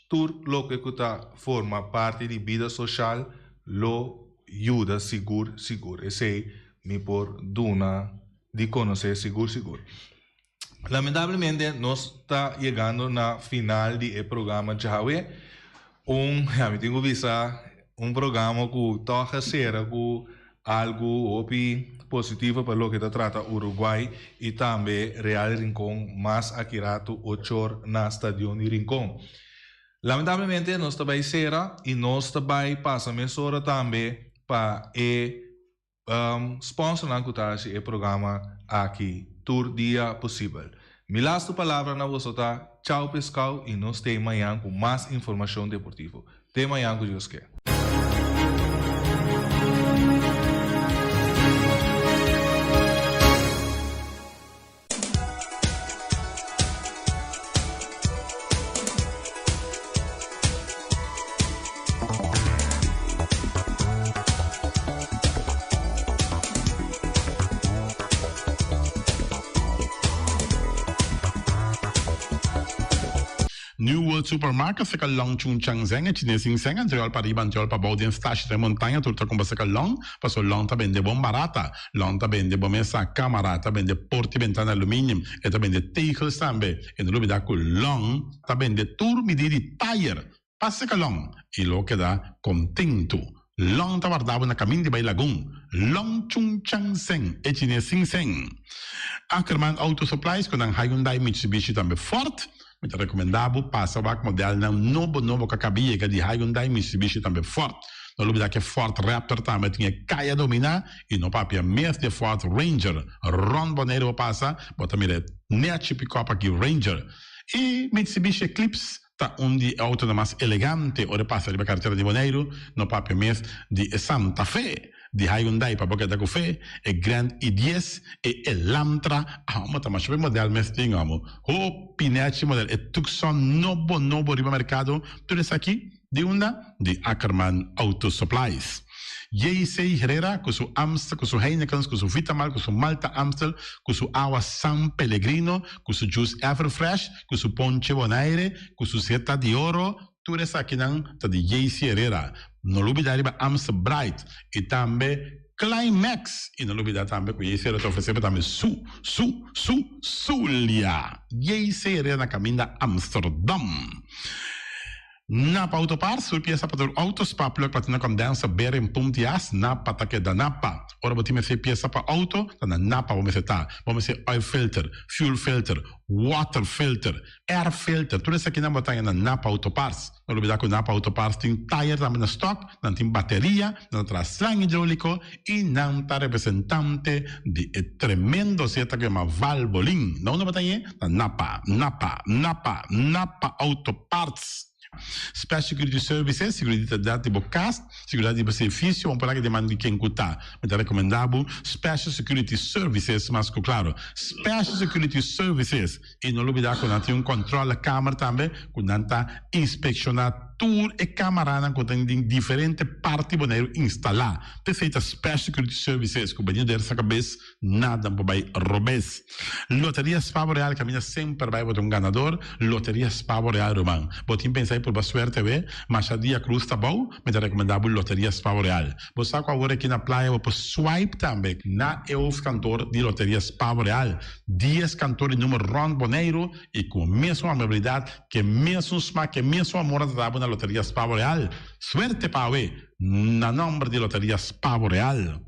Tur loke ku ta forma parti di bida soshal lo yuda sigur sigur. Esei mi por duna di konosé sigur sigur. Lamentablemente nos ta yegando na final di e programa djawe. Un, ya mi tin ku bisa, un programa ku tòg a sera ku Algu hopi positivo pa loke ta trata Uruguay y tambe Real Rincon mas aki ratu ochor na Stadion di Rincon. Lamentablemente nos ta bay cera y nos ta bay pasa mesora tambe pa e sponsornan cu ta haci e programa aki tur dia posibel. Mi lastu palabra na boso ta chao pescao y nos te mañan cu mas informacion deportivo. Te mañan cu Dios ke. New World Supermarket seka Long Chun Chang Zeng e chines sin seng anterior pa riba anterior pa bou den stashi den montaña tur ta kumpra seka Long paso Long ta bende bon barata Long ta bende bo mesa kamara ta bende porta i bentana aluminium e ta bende tegels tambe e no lubida ku Long ta bende tur midi di tayer pa seka Long i lo keda kontentu Long ta warda bo na kamin di bai Lagun Long Chun Chang Zeng e chines sin seng Ackerman Auto Supplies ku nan Hyundai Mitsubishi tambe Ford. Mi ta rekomendá bo pasa wak modelnan nobo nobo ku a kaba yega di Hyundai, Mitsubishi tambe Ford. No lubidá ku e Ford Raptor tambe tin e kaya dominá i no papia mes di e Ford Ranger. Rònt Boneiru bo pasa, bo ta mira e nèchi pikòp aki Ranger. E Mitsubishi Eclipse ta un di e outonan mas elegante ora e pasa riba karetera di Boneiru, no papia mes di e Santa Fe. Di Hyundai pa bo keda ku fe, e Grand i dies, e Elantra, amo ta masha be model mes tin amo. Hopi nechi model, e Tucson nobo nobo riba merkado, tur esaki di unda? Di Ackerman Auto Supplies. JC Herrera ku su Amstel, ku su Heinekens, ku su Vitamal, ku su Malta Amstel, ku su awa San Pellegrino, ku su juice Everfresh, ku su ponche Bonaire, ku su Zeta di Oro, Tur esakinan ta di JC Herrera. No lubida riba Amstel Bright y tambe Climax. Y no lubida tambe cu JC Herrera ta ofrece bo tambe su, su, su, Zulia. JC Herrera na caminda Amsterdam. Napa Auto Parts, tur pieza pa tur auto, spa, plug, platina, condenser, bearing, pump di as, Napa ta keda Napa. Ora bo tin mester pieza pa auto, ta na Napa bo mester ta. Bo mester oil filter, fuel filter, water filter, Air filter, tur esakinan bo ta haña na Napa Auto Parts. No lubida ku Napa Auto Parts tin tayer tambe na stock, nan tin bateria, nan ta traha slang hidroliko i nan ta representante di e tremendo zeta ku yama Valvoline. Na unda bo ta hañ'é? Na Napa, Napa, Napa, Napa Auto Parts. Special Security Services, Seguridat di bo kas, seguridat di bo servisio, un palabra di man di ken ku ta. Mi ta rekomendá bo Special Security Services mas ku klaro. Special Security Services. I no lubidá ku nan tin un kòntròlekamer tambe ku nan ta inspekshoná tur e kamaranan ku tin den diferente parti Boneiru instalá. P'esei ta Special Security Services ku bini der sa kabes nada por bai robes. Loteria Spavo Real kaminda semper bai bo ta un ganador. Loteria Spavo Real ruman. Bo tin pensa di purba suerte awe? Masha dia krus ta bou, mi ta rekomendá bo Loteria Spavo Real. Bo sa ku awor aki na playa bo por swipe tambe na e hoofdkantoor di Loteria Spavo Real. Dies kantor di number rònt Boneiru i ku mesun amabilidat, ku e mesun smak, ku e mesun amor a trata bo na Loteria Spavo Real. Suerte pa awe! Na nòmber di Loteria Spavo Real.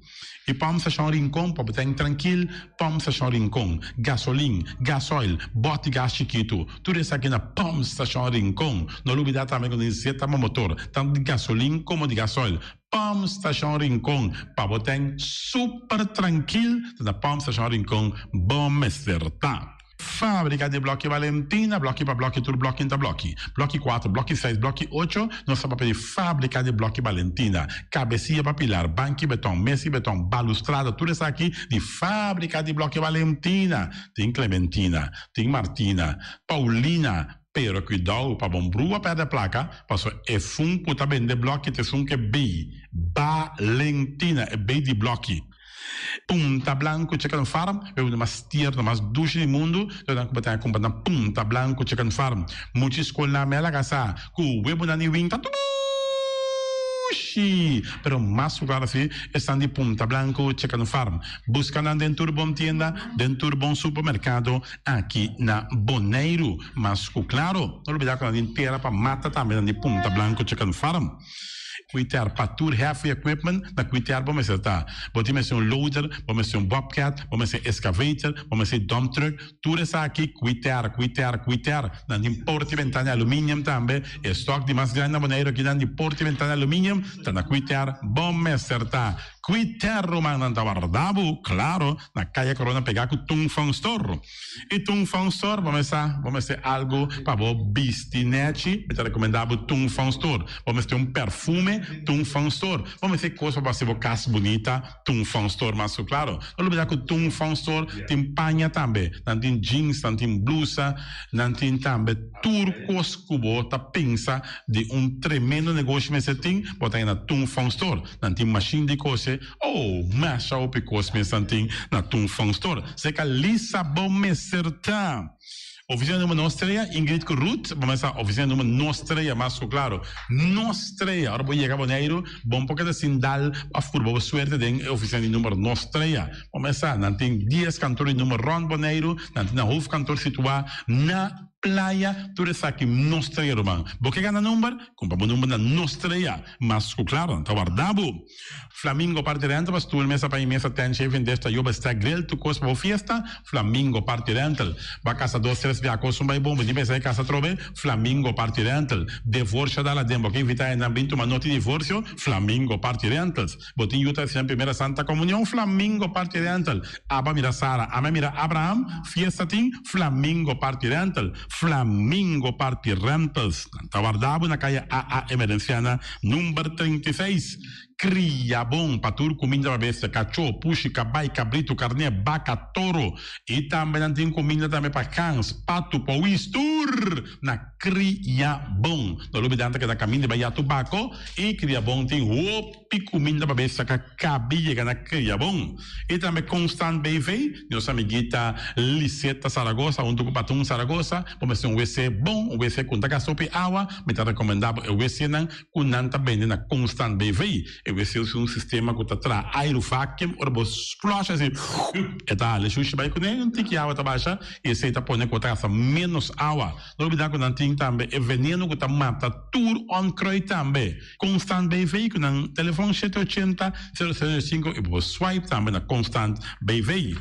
I Pòmp Stashon Rincon pa bo ta en trankil, Pòmp Stashon Rincon, gasolin, gasoil, bòt di gas chikitu, tur esaki na Pòmp Stashon Rincon. No lubidá tambe ku tin zeta pa motor, tantu di gasolin komo di gasoil. Pump Station Rincon pa bo ten super trankil ta na Pump Station Rincon bo mester ta. Fabrica di bloki Valentina, bloki pa bloki tur bloki ta bloki. Bloki cuatro, bloki seis, bloki ocho, nos ta papia di fabrica di bloki Valentina. Cabecia pa pilar, banki beton, mesi beton, balustrada, tur esaki di fabrica di bloki Valentina. Tin Clementina, tin Martina, Paulina, Pero cuidao pa bon brua perde placa, paso esun cu ta bende bloki ta esun cu e bay, Balentina, e bay di bloki. Punta Blanco Chicken Farm, e uno mas tierno, mas dushi di mundu, ta nan cu bo ta cumpra na Punta Blanco Chicken Farm. Muchi scol na mela casa cu webonan di winta dushi, pero mas cu claro si esnan di Punta Blanco Chicken Farm. Busca nan den tur bon tienda, den tur bon supermercado. Aki na Boneiru. Mas ku klaro, no lubidá ku nan tin tera pa mata tambe nan di Punta Blanco Chicken Farm. Kuiter pa tur heavy equipment, na kuiter bo mester ta. Bo tin mester un loader, bo mester un bobcat, bo mester excavator, bo mester dump truck, tur esaki kuiter, kuiter, kuiter. Nan tin porta i bentana di aluminium tambe. E stock di mas grandi na Boneiru aki nan di porta i bentana di aluminium ta na kuiter bo mester ta. Kuiter rumannan ta warda bo, klaro. Na Kaya Corona pegá ku Tung Fong Store. I Tung Fong Store bo mester bo mester algu pa bo bisti nèchi, mi ta rekomendá bo Tung Fong Store. Bo mester un perfume, Tung Fong Store. Bo mester kos pa bo hasi bo kas bunita, Tung Fong Store mas ku klaro. No lubidá ku Tung Fong Store tin paña tambe. Nan tin jeans, nan tin blusa, nan tin tambe tur kos ku bo ta pensa di un tremendo negoshi mester tin, bo ta haña na Tung Fong Store. Nan tin mashin di kose. Oh, masha hopi kos mes nan tin na Tung Fong Store. Seka Lisa bo mester ta. Oficina number nos estrella, Ingrid ku Ruth, bo mester sa oficina number nos estrella mas ku claro. Nos estrella, ora bo yega Boneiru, bon por keda sin dal of purba bo suerte den e oficina di number nos estrella. Bo mester sa, nan tin dies kantoor di number rond Boneiru, nan tin nan hoofdkantoor situa na Playa, tur esaki nos estrella ruman. Bo ke gana number? Kumpra bo number na nos estrella. Mas ku claro, nan ta warda bo. Flamingo Party Rental pa stoel, mesa pa i mesa, tent, shaving dish, tayoba, stack, grill, tur kos pa bo fiesta, Flamingo Party Rental. Bo a kasa dos, tres bia kos un bai bon, bo tin pensa e kasa atrobe, Flamingo Party Rental. Devorsio dal aden, bo ke invita hendenan bin tuma noti divorsio, Flamingo Party Rentals. Bo tin yu ta hasi nan primera Santa Comunion, Flamingo Party Rental. Aba mira Sara, ame mira Abraham, fiesta tin, Flamingo Party Rental. Flamingo Party Rentals. Nan ta warda bo na kaya AA Emerenciana number 36. Kria bon pa tur kuminda pa bestia, kachó, pushi, kabai, kabritu, karné, baka, toro. I tambe nan tin kuminda tambe pa gans, patu, powis, tur na Kria Bon. No lubidá nan ta keda kaminda bai ya tubako i Kria Bon tin hopi kuminda pa bestia ka kabi yega na Kria Bon. I tambe Constant BV, nos amiguita Liseta Zaragoza huntu ku Patun Zaragoza, bo mester un wc bon, un wc ku no ta gasta hopi awa, mi ta rekomendá bo e wcnan ku nan ta bende na Constant BV. E wc usa un sistema ku ta traha airu vacuum, ora bo flush asi e ta hala e shushi bai kuné, un tiki awa ta basha i esei ta pone ku bo ta gasta ménos awa. No olbida ku nan tin tambe e veneno ku ta mata tur onkruid tambe. Constant BV ku nan telefon shete ochenta, sero sero sinku i bo por swipe tambe na Constant BV.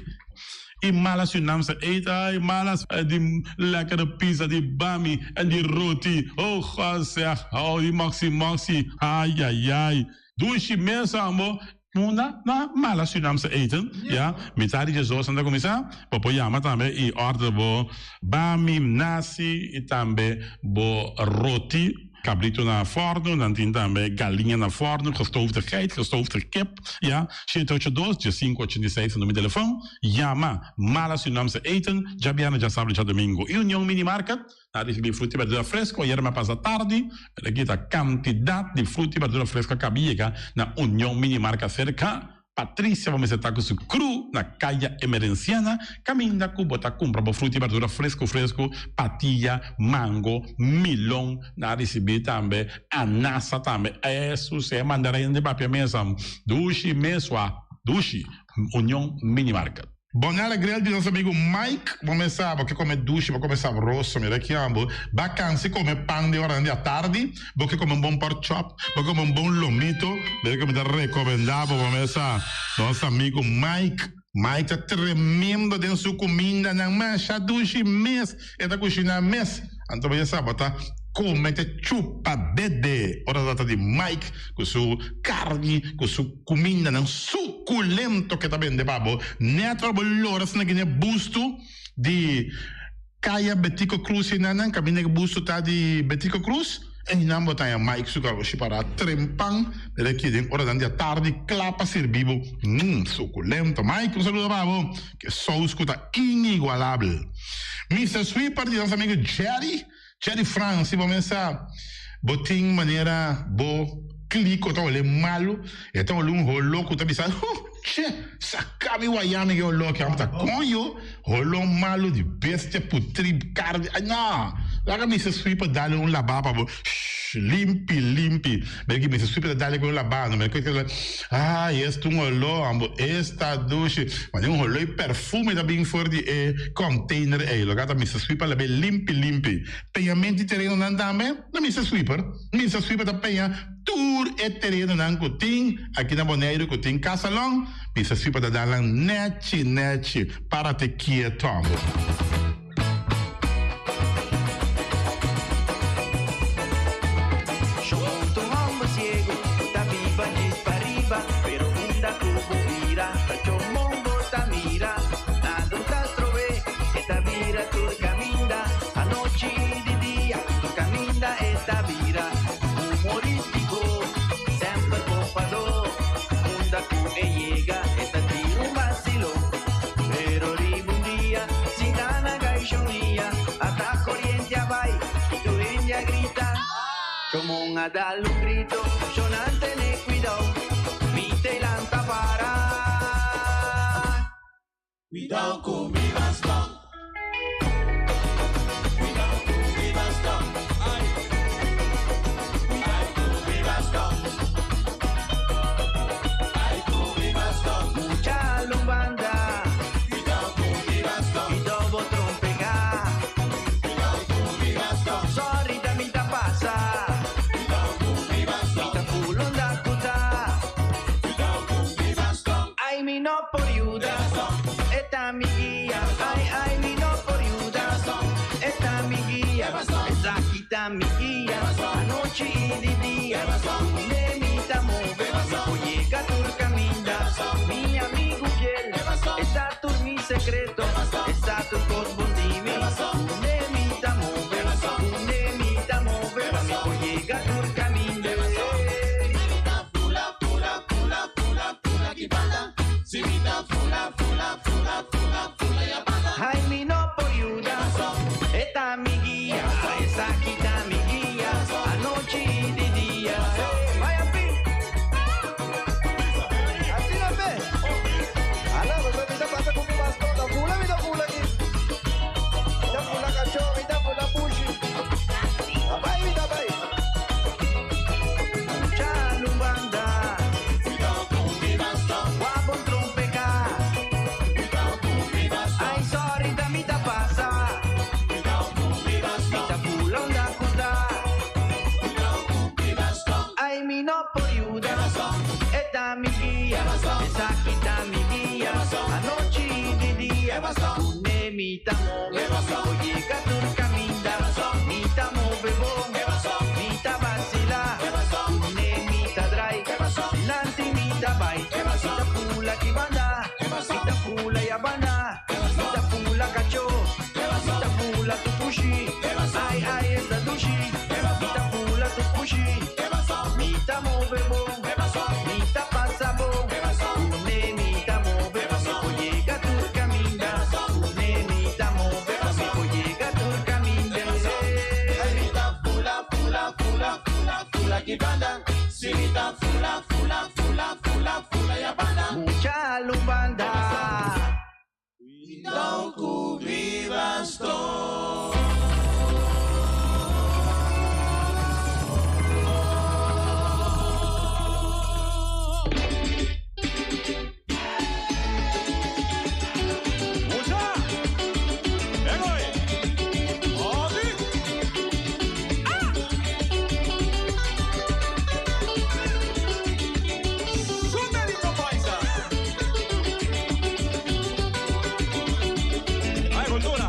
I malas yu nam sa eet ay malas di lekkere pizza di bami en di roti oh God zeg oh di moxi moxi ayayay dushi mes ambo na na malas yu nam sa eten ya mitad di djesdos nan ta cuminsa bo por yama tambe i order bo bami nasi i tambe bo roti. Cabrito na forno, nan tin tambe galiña na forno, gestoofde geit, gestoofde kip, ya. Shete ocho dos, diesinco ochenta i seis ta numero di telefon. Yama Mala Surinaamse Eten, djabièrnè, djasabra i djadomingo. I Union Mini Market, nan a ricibi fruta i berdura fresco, ayera mi a pasa tardi, pero aki ta cantidad di fruta i berdura fresco a caba yega na Union Mini Market cerca. Patricia bo mester ta ku su kru na Kaya Emerenciana kaminda ku bo ta kumpra bo fruta i berdura fresku fresku, patia, mango, milon, nan a risibí tambe anasa tambe, esus e mandarin di papia mesa dushi mesua dushi, Union Mini Market. Bonella Grill di nos amigo Mike, bo mes sa bo ke come dushi, bo come sabroso, mira ki ambo, ba cansi come pan den oranan di atardi, bo ke come un bon pork chop, bo ke come un bon lomito, mira ke mi ta recomenda bo, bo mes sa, nos amigo Mike, Mike ta tremendo den su cumindanan, masha dushi mes e ta cushina mes, anto bo ya sa bo ta come te chupa dede ora ta trata di Mike cu su carni, cu su. Kumindanan sukulento ke ta bende pa bo. Nèt ora bo lora asina gine bustu di Kaya Betico Cruz einanan, kaminda ke bustu ta di Betico Cruz, einan bo ta haña Mike su karoshi pará trempan mira aki den oranan di atardi kla pa sirbi bo. Mmm, sukulento. Mike, un saludo pa bo. Ke sous ku ta inigualabel. Mister Sweeper di nos amigo Jerry. Jerry Frans, si bo mesa bo tin manera bo kliko ta hole malu, e ta hole un holo ku ta bisa, huh, che, saka mi waya mi ke holo aki, amo ta koño, holo malu di bestia putri karni, ay no, laga Mister Sweeper dale un laba pa bo, shh, limpi, limpi, mira ki Mister Sweeper ta dale ku un laba, no mira ku ay, esta un holo, amo, esta dushi, mane un holo i perfume ta bin for di e container ei, loke ta Mister Sweeper labe limpi limpi. Peñamento di terenonan tambe na Mister Sweeper. Mister Sweeper ta peña tur e terenonan ku tin aki na Boneiru ku tin kasalon, Mister Sweeper ta dal nan nechi nechi, parate kieto amo. Shonto homber ciego cu ta biba djis pariba, pero unda cu bo bira ta chomon bo ta mira. Nada un ta strobe, e ta bira tur caminda, anochi y di dia tur caminda e ta bira. Humoristico, semper bofador, unda cu e yega e ta tira un vacilo. Pero riba un dia, sin ta na gaishonia, ata coriente a bai y tur hende a grita. Chomon a dal un grito, Shonan tene cuidao, mi te lanta para. Cuidao cu mi baston. mi no por yuda. Esta mi guia. Ai, ai, mi no por yuda. Esta mi guia. Esaki ta mi guia. Anochi i di dia. Ne mi ta move. Mi por yega tur kaminda. Mi amigu fiel. E sa tur mi sekreto. E sa tur kos bon di mi. Ne mi ta move. Ne mi ta move. Mi por yega tur kaminda. Fula, fula, fula, fula, fula, ki banda. Si mi ta fula, fula, fula, fula, fula, ya banda. Ai, mi no por yuda. E ta mi guia. Esaki ta mi guia. Anochi i di dia. Bai pi. Asina pe. Ala, pues mi ta pasa ku mi bastòn. Ta fula mi ta fula aki. Mi ta fula kachó, mi ta fula pushi. Ta bai, mi ta bai. Chalubanda. Guapo trompeca. Ai, sorry, da mi ta pasa. Mi ta fula unda ku ta. Ai, mi no por yuda. E ta mi guia. Esaki ta mi guia. Anochi i di dia. Ku ne mi ta move. Mi por yega tur kaminda. Mi ta move bon. Mi ta vasilá. Ku ne mi ta drai. Dilanti mi ta bai. Mi ta fula ki banda. Mi ta fula ya banda. Mi ta fula kachó. Mi ta fula tur pushi. Ai, ai, esta dushi. Mi ta fula tur pushi. Mi ta move bon. Mi ta pasa bon. Ku ne mi ta move. Mi por yega tur kaminda. Ku ne mi ta move. Mi por yega tur kaminda. Ai, mi ta fula, fula, fula, fula, fula, ki banda. Si mi ta fula, fula, fula, fula, fula, ya banda. Mucha lumbanda. Cuidao ku mi bastòn. Mucha! Egoy! Odi! Sunderito paisa! Ay, cultura!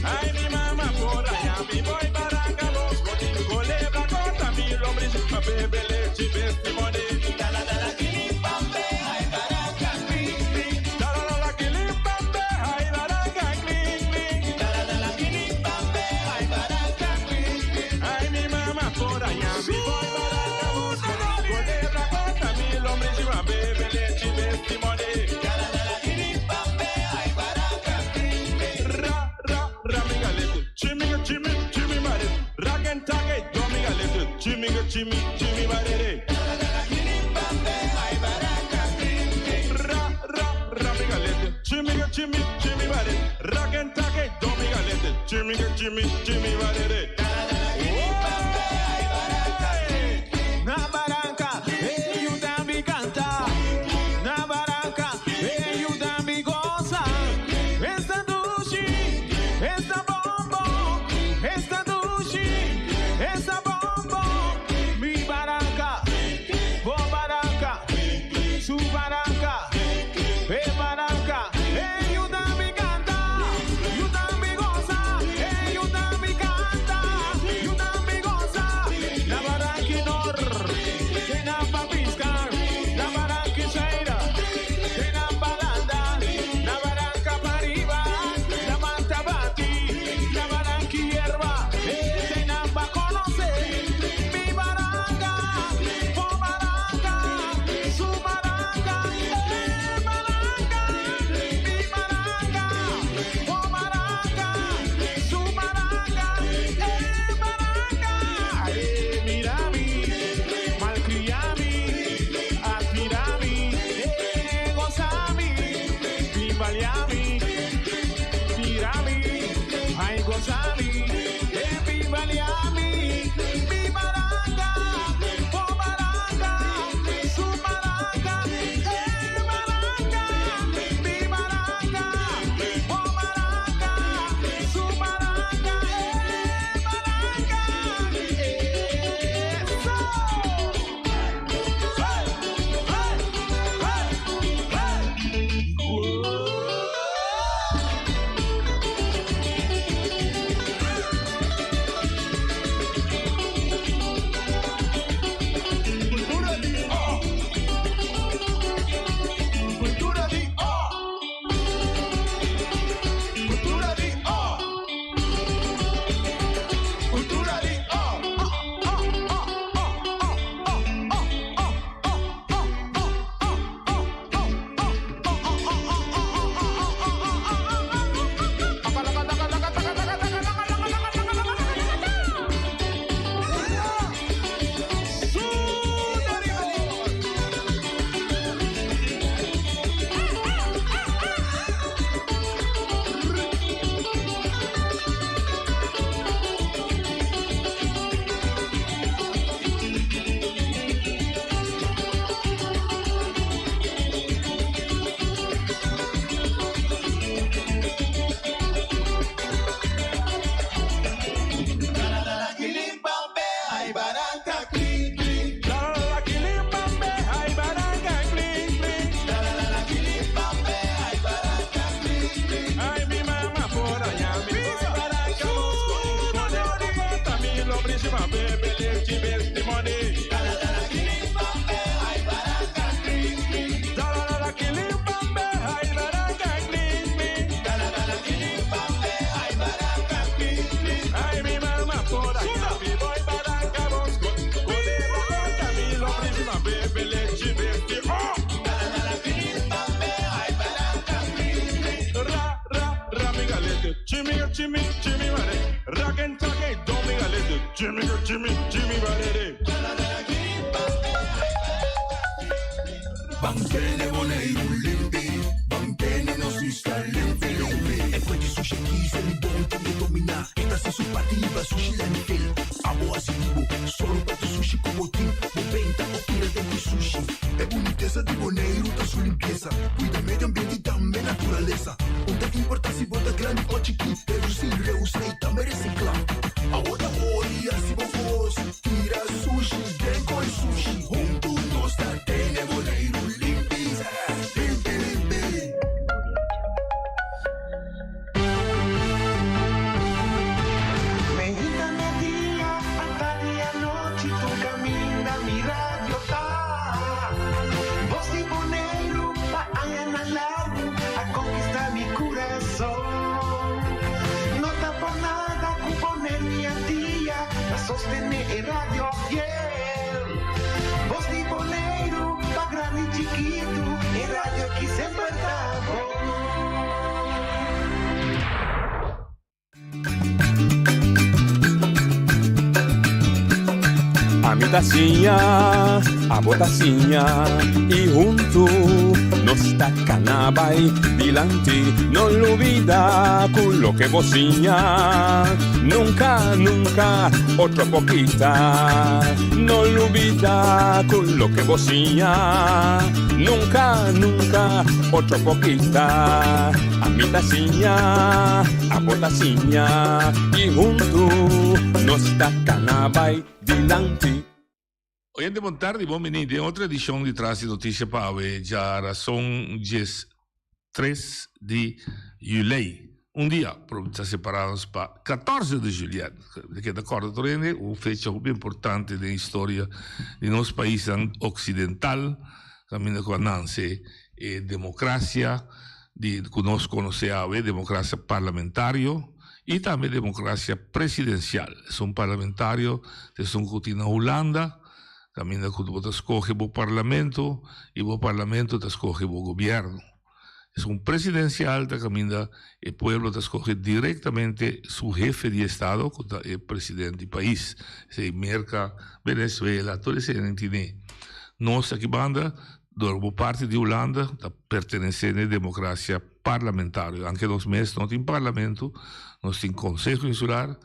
Ay, mi mamá por allá, mi voy para Bosco, culebra corta mi lombriz, pa bebe leche, testimonio. Dala, dala, kilimpambe, ay, baraca, clink, clink. Dala, dala, kilimpambe, ay, baraca, clink, clink. Dala, dala, kilimpambe, ay, baraca, clink, clink. Ay, mi mamá por allá, mi voy para Bosco, culebra corta mi lombriz, pa bebe leche, testimonio. Dala, dala, kilimpambe, ay, baraca, clink, clink. Ra, ra, ra, migalete. Chimiga, chimi, chimi, mare. Rock and take, domigalete. Chimiga, chimi, chimi, marere. Ra, ra, ra, migalete. Chimiga, chimi, chimi, mare. Rock and take, domigalete. Chimiga, chimi, chimi, marere. Na baranka, e yuda mi kanta. Na baranka, e yuda mi gosa. Esta dushi, esta bombo, esta dushi, esta bombo. Mi baranka, bo baranka, su baranka, e baranka. E yuda mi kanta, yuda mi gosa, e yuda mi kanta. Jimmy, Jimmy, Jimmy, Rock and talk, don't be Jimmy, Jimmy, Jimmy, Ban tene Boneiru limpi, ban tene nos isla limpi limpi. E kue di sushi aki Selibon tambe dominá. E ta hasi su parti hiba sushi landfill. Abo hasi di bo, sòru pa tur sushi ku bo tin. Bo benta o tira den ku sushi. E bunitesa di Boneiru ta su limpiesa. Kuida medio ambiente i tambe naturalesa. Un ta importá si bo ta grandi o chikí. Redusí, reusá i tambe resiklá. Awo ta ori hasi bo kos. Tira sushi den koi sushi. Huntu nos ta tene Boneiru limpi, limpi, limpi. Meinta media, atardi anochi tur caminda mi radio ta. Voz di Boneiru pa añanan largu a conquista mi curason. No ta por nada cu Boneiru y Antia ta sostene e radio fiel. Voz di Boneiru pa grandi y chikitu e radio ki semper ta bon. Ami ta siña, abo ta siña y huntu nos ta cana bay dilanti. No lubida cu loke bo siña nunca, nunca otro por kita. No lubida cu loke bo siña nunca, nunca otro por kita. Ami ta siña, abo ta siña y huntu nos ta cana bay dilanti. Oyente bon tardi, bon bini den otro edicion di Tras di Noticia pa awe djarason djes tres di julei. Un dia ta separa nos pa catorce di juliet. Mi ta keda corda tur hende un fecha hopi importante den historia di nos paisnan occidental caminda cu a nance e democracia di cu nos conoce awe, democracia parlamentario y tambe democracia presidencial. Esun parlamentario ta esun cu tin na Hulanda, caminda cu bo ta scoge bo parlamento y bo parlamento ta scoge bo gobierno. Esun presidencial ta caminda e pueblo ta scoge directamente su hefe di estado cu ta e president di pais. Esey Merca, Venezuela, tur esey nan tine. Nos aki banda Dor bo parti di Hulanda ta pertenesé n'e demokrasia parlamentario. Anke nos mes no tin parlamento, nos tin Konseho Insular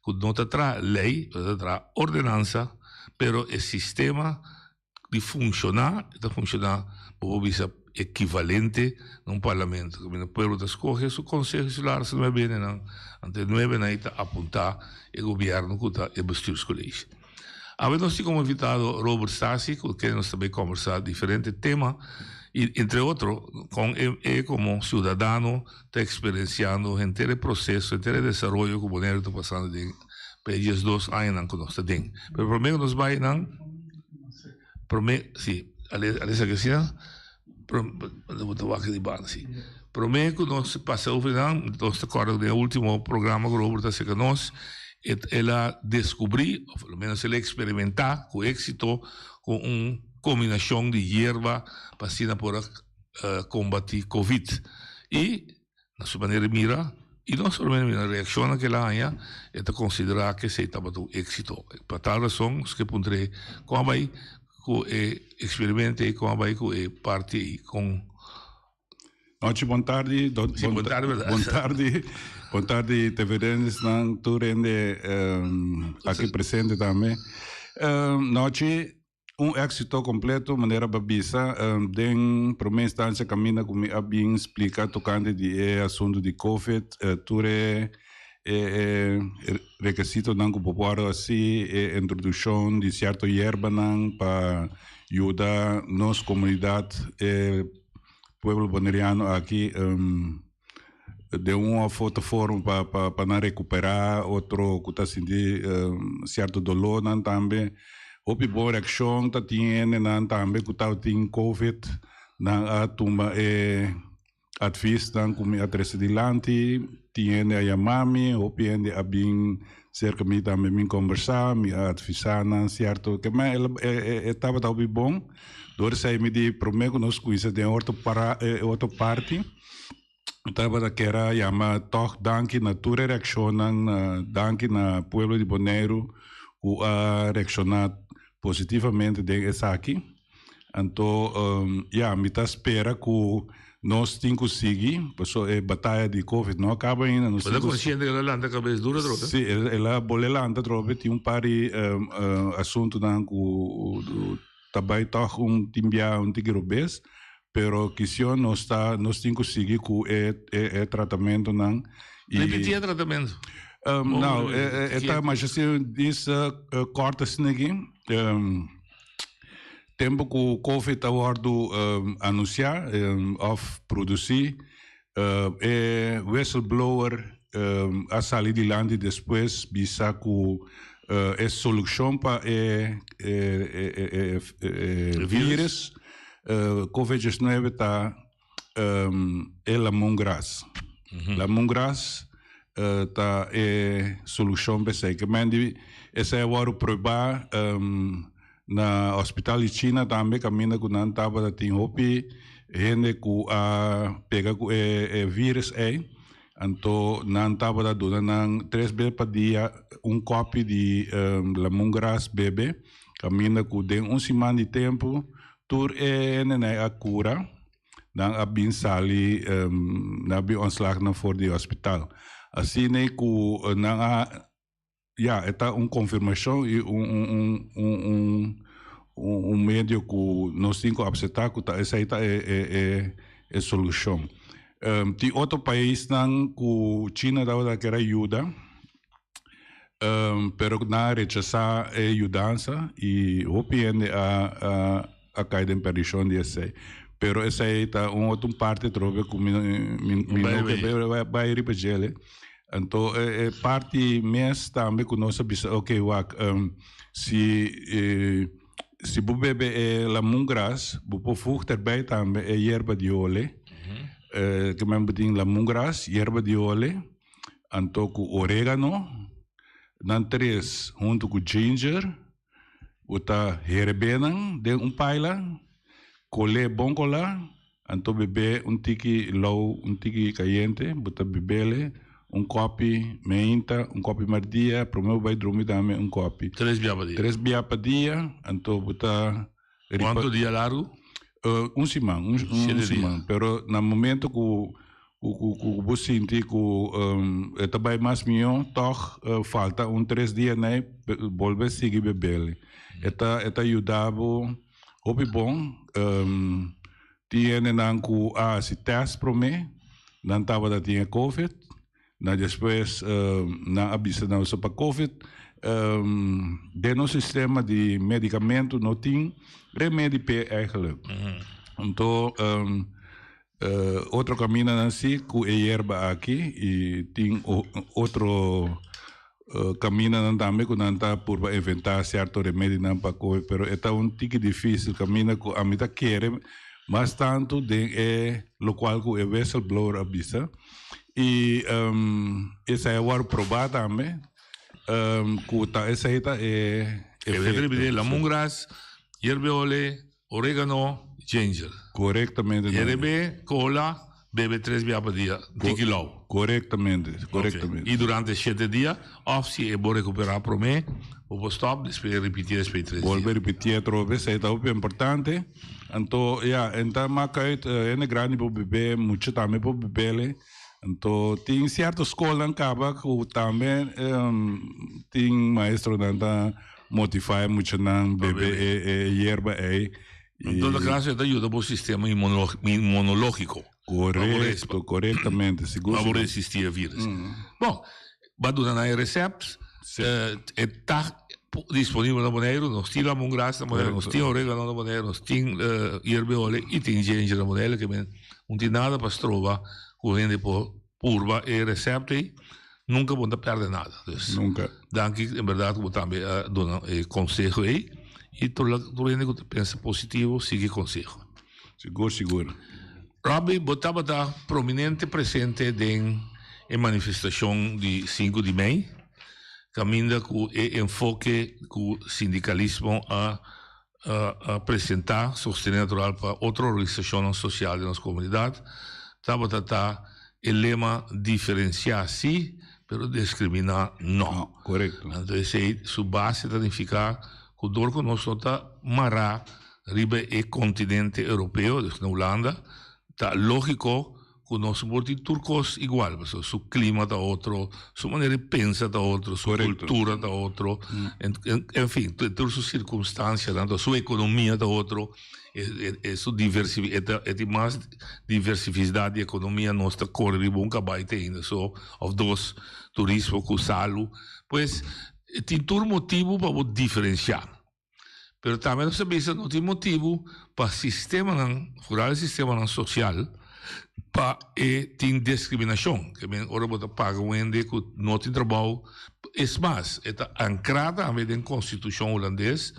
ku no ta traha lei, pero ta traha ordenansa, pero e sistema di funshoná ta funshoná bo por bisa ekivalente na un parlamento. Kaminda pueblo ta skohe su Konseho Insular, su nuebe hendenan, anto e nuebenan ei ta apuntá e gobièrnu ku ta e Bestuurscollege. Awe nos tin como invitado Robert Stasi cu ken nos ta bay conversa diferente tema y entre otro con e e como ciudadano ta experienciando henter e proceso, henter e desaroyo cu Bonaire ta pasando den pa e diesdos añanan cu nos ta den. Pero prome cu nos bay nan, prome, si, ale ale esaki asina, bo ta wak di banda si. Prome cu nos pasa over nan, nos ta corda den e ultimo programa cu Robert a haci nos, el a descubri, of por lo menos el a experimenta cu exito cu un combinacion di yerba pa asina por a combati covid. Y na su manera di mira, y no solamente mira, reaccionnan cu el a haña, e ta considera cu esey tabata un exito. Pa tal razon nos ke puntr'é con a bay cu e experimento ey, con a bay cu e parti ey, con. Nochi bon tardi, Sí, bon tardi, verdad. bon tardi, bon tardi TVD'ersnan tur hende aki presente tambe. Nochi Un éxito completo, manera bo a bisa. Den prome instancia caminda cu mi a bin splica tocante di e asunto di covid, tur e e requisitonan cu bo por haci, e introduccion di cierto yerbanan pa yuda nos comunidad, e pueblo Boneriano aki. Den un of otro forma pa pa pa nan recuperá, otro cu ta sinti cierto dolornan tambe. Hopi bon reaccion ta tin hendenan tambe cu tabatin covid, nan a tuma e adviesnan cu mi a trece dilanti, tin hende a yama mi, hopi hende a bin cerca mi tambe mi conversa, mi a advisa nan cierto, ke men e e tabata hopi bon, door esey mi di prome cu nos cuminsa den otro para otro parti. Tabata kier a yama tòg danki na tur e reakshonnan, danki na pueblo di Boneiru ku a reakshoná positivamente den esaki. Anto ya, mi ta spera ku nos tin ku sigui, pasobra e bataya di Covid no a kaba ainda. Bo ta konsiente ku el a lanta kabes duru atrobe? Si, el a bolbe lanta atrobe. Tin un par di asuntunan ku ta bai tòg un tin bia un tiki robes. Pero kision nos ta nos tin ku sigui ku e e tratamentonan i. Repití e tratamento. Nou, e ta masha asina dis kòrt asina aki. Tempu ku Covid a wòrdu anunsiá òf produsí e whistleblower a sali dilanti despues bisa ku e solushon pa e e virus Covid 19 ta e lamungras. Lamungras ta e solushon p'esei. Ke men di esei a wòrdu pruebá na hospital di China tambe kaminda ku nan tabata tin hopi hende ku a pega ku e virus ei. Anto nan tabata duna nan tres bes pa dia un kòpi di lamungras bebe. Kaminda ku den un siman di tempu tur e hendenan a kura, nan a bin sali, nan a bin ontslag nan for di hospital. Asina ku nan a, ya, e ta un konfirmashon i un un un un un medio ku nos tin ku apseptá ku ta esei ta e e e solushon. Tin otro paisnan ku China tabata kere yuda. Pero nan a rechasá e yudansa i hopi hende a a kai den perdishon di esei. Pero esei ta un otro parti atrobe ku mi mi no ke bai riba djele. Anto e parti mes tambe ku nos a bisa oke wak si si bo bebe e lamungras bo por voeg erbij tambe e yerba di ole. Ke men bo tin lamungras, yerba di ole. Anto ku oregano, nan tres huntu ku ginger, bo ta herebé nan den un paila, kol'é bon kolá, anto bebé un tiki lou, un tiki kayente, bo ta bebele un kòpi meinta, un kòpi mardia, promé bo bai drumi tambe un kòpi. Tres bia pa dia. Tres bia pa dia, anto bo ta. Cuanto dia largo? Un siman, un siman. Pero na momento cu cu bo sinti cu e ta bay mas miyo, toch falta un tres dia ney, bolbe sigui bebele. E ta e ta yuda bo hopi bon. Tin hendenan cu a haci test prome, nan tabata tin e covid. Na despues nan a bisa nan so pa covid den nos sistema di medicamento no tin remedi p'e eigenlijk. Anto otro caminda nan si cu e yerba aki y tin otro caminda nan tambe cu nan ta purba inventa cierto remedinan pa covid pero e ta un tiki dificil caminda cu ami ta kere mas tanto den e locual cu e whistleblower a bisa. I esei a wòrdu probá tambe ku ta esei ta e efekto. Lamungras, yerbeole, oregano, ginger. Korektamente. Yerebe, kola, bebe tres bia pa dia, tiki lou. Korektamente, korektamente. I durante shete dia, òf si e bo rekuperá promé, bo por stòp, despues ripitié despues di tres dia. Bolbe ripitié atrobe, esei ta hopi importante. Anto, ya, en ta mak uit, hende grandi por bebe, mucha tambe por bebele. Anto, tin sierto skolnan kaba ku tambe tin maestronan ta motivá e muchanan bebe e yerba ei. En todo caso, e ta yuda bo sistema inmunológiko. Korekto, korektamente, sigur. Pa bo resistí e virus. Bon, Ba duna nan e recept. E ta disponibel na Boneiru. Nos tin lamongras na Boneiru, nos tin oregano na Boneiru, nos tin yerbeole y tin ginger na Boneiru. Ke men no tin nada pa stroba ku hende por purba e recept ei. Nunka bo no ta perde nada. Dus Nunka. danki en berdad ku bo tambe a duna e konseho ei. Y tur hende ku ta pensa positivo sigui konseho. Sigur, sigur. Robbie, bo tabata prominente presente den e manifestacion di sinku di mei, caminda cu e enfoke cu sindicalismo a a presenta, sostene natural pa otro organisacionnan social den nos comunidad, tabata ta. E lema diferenciá sí, pero discriminá no. Correcto. Anto esei su base ta nifiká ku dor ku nos no ta mará riba e kontinente europeo, dus na Hulanda, ta lógiko ku nos por tin tur kos igual, pasobra su klima ta otro, su manera di pensa ta otro, su kultura ta otro, en fin, tur su sirkunstansianan, su ekonomia ta otro. E su diversi e ta e tin mas diversificidad di economia nos ta core riba un cabai te ainda so of dos turismo cu salu pues tin tur motibu pa bo diferencia pero tambe nos ta bisa no tin motibu pa sistemanan foral e sistemanan social pa e tin discriminacion ke men ora bo ta paga un hende cu no tin trabou es mas e ta ancra tambe den constitucion hulandes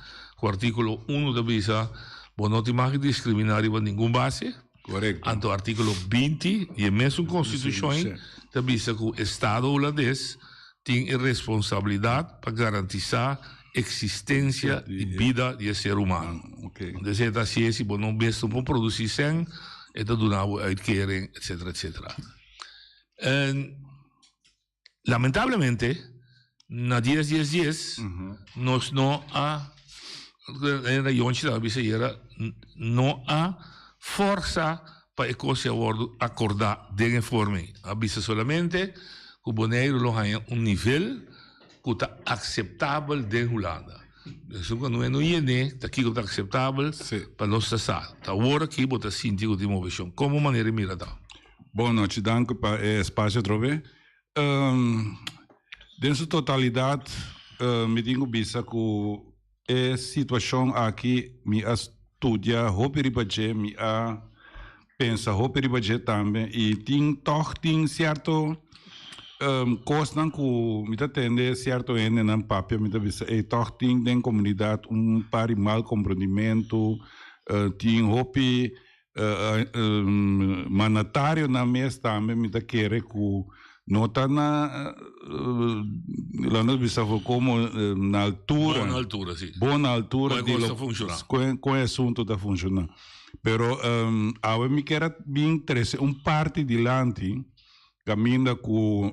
Ku artíkulo unu ta bisa bo no tin mag di diskriminá riba ningun base. Korekto. Anto artíkulo 20 di e mesun konstitushon ei ta bisa ku Estado Hulandes tin e responsabilidat pa garantisá eksistensia i bida di e ser humano. Entonces e ta hasié si bo no mes no por produsí sèn, e ta duna bo uitkering, etcétera, etcétera. En Lamentablemente, na dies dies dies, nos no a, e rayonchi ta bisa ayera, no a forsa pa e kos a wòrdu akordá den e forma ei. A bisa solamente ku Boneiru lo haña un nivel ku ta akseptabel den Hulanda. Esun ku no yene ta kiko ta akseptabel pa nos ta sa. Ta awor aki bo ta sinti ku tin moveshon. Komo manera e mira ta? Bon nochi, danki pa e espacio atrobe. Den su totalidad mi tin cu bisa cu e situacion aki mi a studia hopi riba dje, mi a pensa hopi riba dje tambe y tin toch tin cierto cosnan cu mi ta tende cierto hendenan papia mi ta bisa ey toch tin den comunidad un par di mal comprendimento, tin hopi Mandatarionan mes tambe mi ta kere ku no ta na laat nos bisa como na altura. Bon altura, si. Bon altura di lo kon e asunto ta funciona. Pero awe mi kier a bin trese un parti dilanti kaminda ku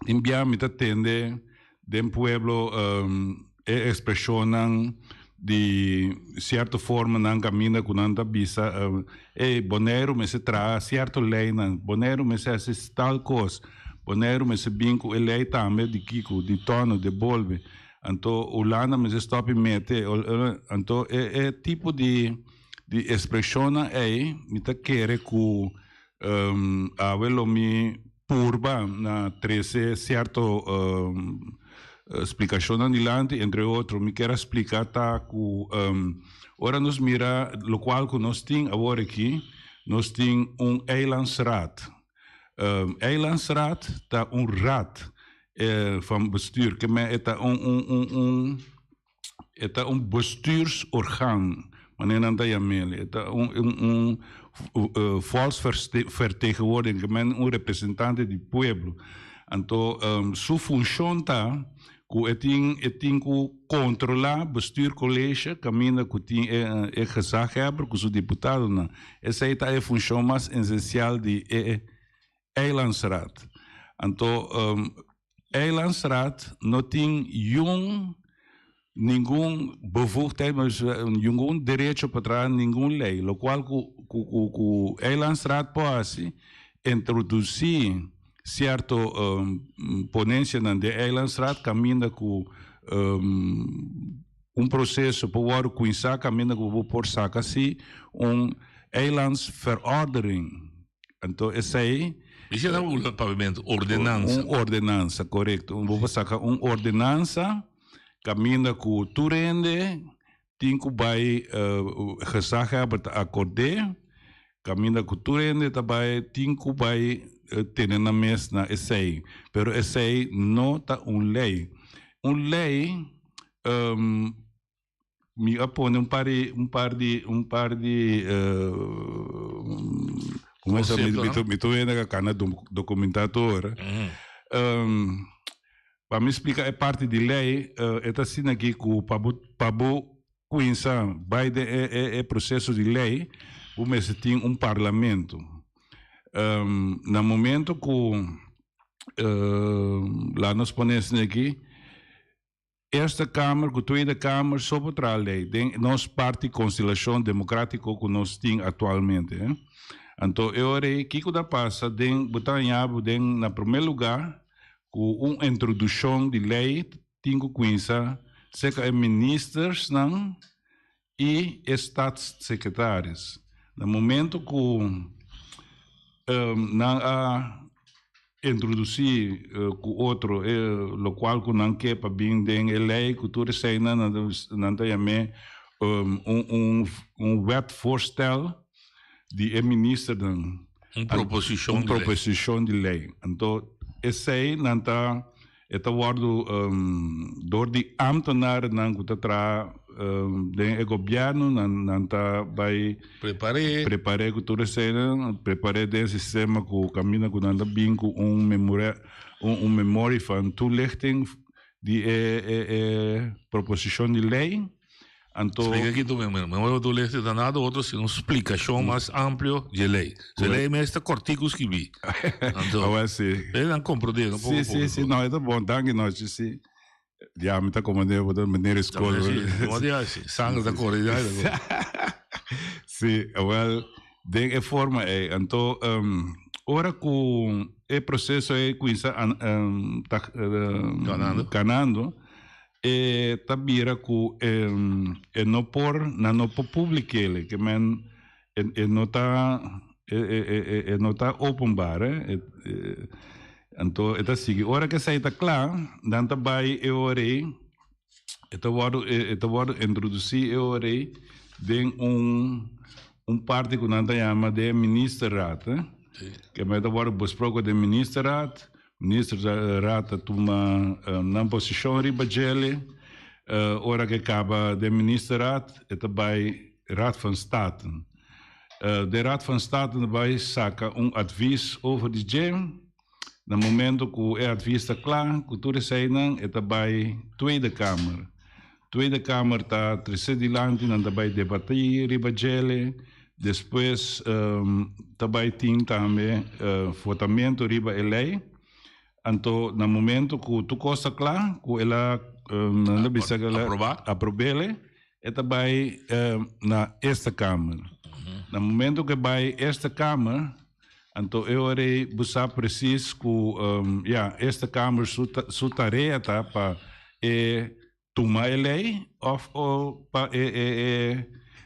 tin bia mi ta tende Den pueblo e expresionnan di cierto formanan caminda cu nan ta bisa ey Boneiru mester traha cierto leynan, Boneiru mester haci tal cos, Boneiru mester bin cu e ley tambe di kico, di tono, de bolbe. Anto Hulanda mester stop y mete, anto e tipo di expresionnan ey mi ta kere cu Awe lo mi purba na trece cierto splicacionnan dilanti, entre otro mi kier a splica ta cu ora nos mira locual cu nos tin awor aki, nos tin un eilandsraad. Eilandsraad ta un raad van bestuur, ke men e ta un un un un. E ta un bestuursorgaan, manera nan ta yam'el. E ta un un un volksvertegenwoordiger, ke men un representante di pueblo. Anto su funshon ta ku e tin e tin ku kontrolá bestuurcollege kaminda ku tin e e gezaghebber ku su diputadonan. Esei ta e funshon mas esensial di e Eilandsraad. Anto Eilandsraad no tin yun ningun bevoegdheid, ningun derecho pa traha ningun ley. Locual cu cu cu Eilandsraad por haci, introduci cierto ponencianan den Eilandsraad caminda cu un proceso por wordo cuminsa caminda cu bo por saca si un eilandsverordening. Anto esei. Esei ta un pavimento, ordenansa. Un ordenansa, korekto. Bo por saka un ordenansa kaminda ku tur hende tin ku bai gezaghebber ta akord'é, kaminda ku tur hende ta bai tin ku bai tene nan mes na esei. Pero esei no ta un lei. Un lei. Mi a pone un par di, un par di, un par di, como es, mi, mi, mi tu wende ka kana documentator. Um, pa mi explica e parte di ley, uh, e ta asina aki ku pa bo, pa bo kuinsa bai den e, e, e proceso di ley, bo mester tin un parlamento. Um, na momento ku uh, la nos pone aki, Eerste Kamer ku Tweede Kamer so por traha lei den nos parti konstelashon demokratiko ku nos tin aktualmente. Anto e ora ei kiko ta pasa den bo ta haña bo den na promé lugá ku un introdushon di lei tin ku kuinsa serka e ministersnan i e staatssecretaris. Na momento ku nan a introdusí ku otro e lokual ku nan ke pa bin den e lei ku tur eseinan nan ta yam'é un un wetvoorsstel di e ministernan. Un proposishon Un proposishon di lei. Anto esei nan ta E ta wòrdu dor di ámtenarnan ku ta traha den e gobièrnu, nan nan ta bai Prepar'é. prepar'é ku tur eseinan, prepar'é den e sistema ku kaminda ku nan ta bin ku un memoria un un memorie van toelichting di e e e proposishon di lei. Anto. Splika ki tu men memoria van toelichting ta nada otro sino un splikashon mas amplio dje lei. So e lei mes ta kòrtiku skibí. Anto. Awel si. E nan komprondé no poko Si si si no e ta bon danki nochi si. Ya mi ta komprondé bo ta meneer skol. Si no di hasi sanger ta kore di aire. Si awel den e forma ei anto ora ku e proseso ei kuminsa ta kanando. E ta bira ku e no por, nan no por publik'el, ke men e no ta e no ta openbaar. Anto e ta sigui. Ora ku esei ta kla, nan ta bai e ora ei, e ta wòrdu e ta wòrdu introdusí e ora ei den un un parti ku nan ta yama de ministerraad. Ke men ta wòrdu besproken den ministerraad. Ministerraad ta tuma nan posishon riba djele. Ora ke kaba den ministerraad e ta bai Raad van State. Den Raad van State ta bai saka un advis over di dje. Na momento ku e advis ta kla ku tur eseinan e ta bai Tweede Kamer. Tweede Kamer ta trese dilanti, nan ta bai debatí riba djele, despues ta bai tin tambe votamentu riba e lei. Anto na momento ku tur kos ta kla, ku el a nan ta bisa ku el a aprob'é, e ta bai na Eerste Kamer. Na momento ku e bai Eerste Kamer, anto e ora ei bo sa presis ku ya, Eerste Kamer su tarea ta pa e Tuma e lei of pa e e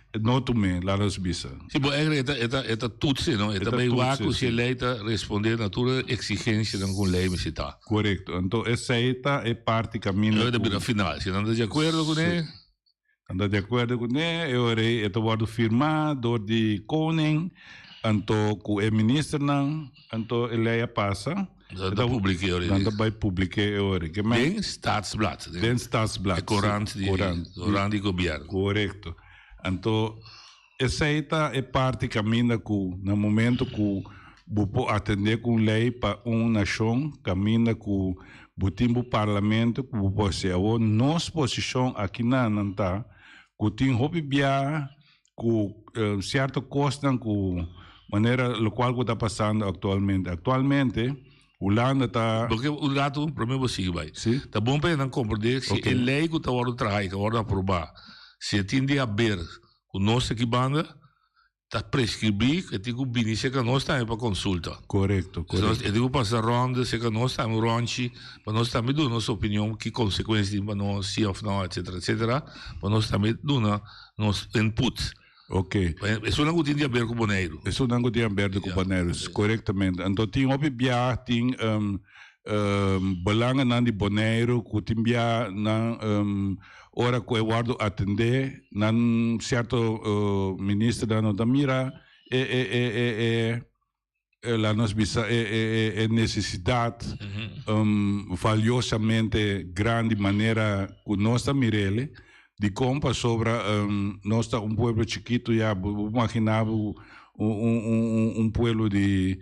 e no tum'é, laat nos bisa. Si, bo eigenlijk e ta e ta e ta toetsen, no? E ta bay wak ku si e lei ta respondé na tur e eksigensianan ku un lei mester ta. Korekto. Anto esei ta e parti kaminda ku. E ta bira final. Si nan ta di akuerdo kuné. Si. Nan ta di akuerdo kuné, e ora ei e ta wòrdu firmá dor di koning, anto ku e ministernan, anto e lei a pasa. Nan ta publik'é ora ei. Nan ta bai publik'é e ora ei. Den Staatsblad. Den Staatsblad. E korant di, korant di gobièrnu. Korekto. Anto esei ta e parti kaminda ku na momento ku bo por atendé ku un lei pa un nashon kaminda ku bo tin bo parlamento ku bo por hasi. Awor nos posishon akinan nan ta ku tin hopi biaha ku sierto kosnan ku manera lokual ku ta pasando aktualmente. Aktualmente Hulanda ta. Porque un rato prome bo sigui bai. Si. Ta bon pa nan komprende si e lei ku ta wòrdu traha i ta wòrdu aprobá si e tin di haber ku nos aki banda ta preskribí ku e tin ku bini serka nos tambe pa konsulta. Korekto, korekto. E tin ku pasa rònde serka nos tambe un rònchi pa nos tambe duna nos opinion ki konsekuensia tin pa nos si òf nò etsetera etsetera pa nos tambe duna nos input. Ok. Esunnan ku tin di haber ku Boneiru. Esunnan ku tin haber ku Boneiru, korektamente. Anto tin hopi biaha tin belangennan di Boneiru ku tin biaha nan ora ku e wòrdu atendé nan sierto ministernan no ta mira e e e e e Laat nos bisa e e e nesesidat valiosamente grandi manera ku nos ta mir'el, dikon? Pasobra nos ta un pueblo chikitu ya, bo bo imagina bo un un un pueblo di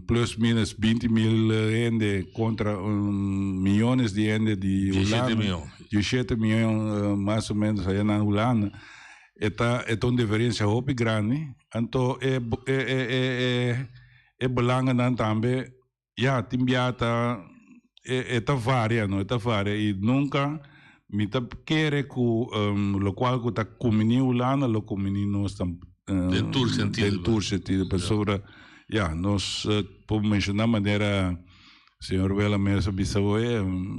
plus minus binti mil hende kontra miyones di hende di Hulanda, Diesshete miyon. Diesshete miyon mas o menos aya na Hulanda. E ta e ta un diferencia hopi grandi. Anto e e e e e e belangennan tambe ya tin bia ta e e ta varia no e ta varia y nunca mi ta kere cu locual cu ta cumini Hulanda lo cumini nos tam Den tur sentido. Den tur sentido pasobra ya nos por menciona manera Señor Wela mes a bisa hoy,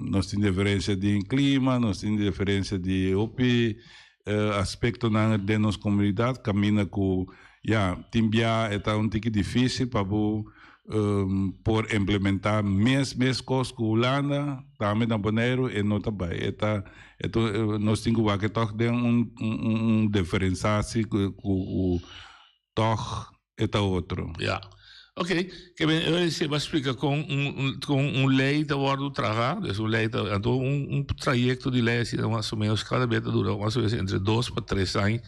nos tin diferencia di clima, nos tin diferencia di hopi aspectonan den nos comunidad caminda cu ya tin bia e ta un tiki dificil pa bo por implementa mes mes cos cu Hulanda, tambe na Boneiru e no ta bay, e ta e ta nos tin cu wak e tog den un un diferensatie cu Tog e ta otro. Ja. Ok, ke ben e se ba splika kon un kon un lei ta wòrdu traha, dus un lei ta anto un un trayekto di lei asina mas o menos kada bes ta dura mas o menos entre dos pa tres aña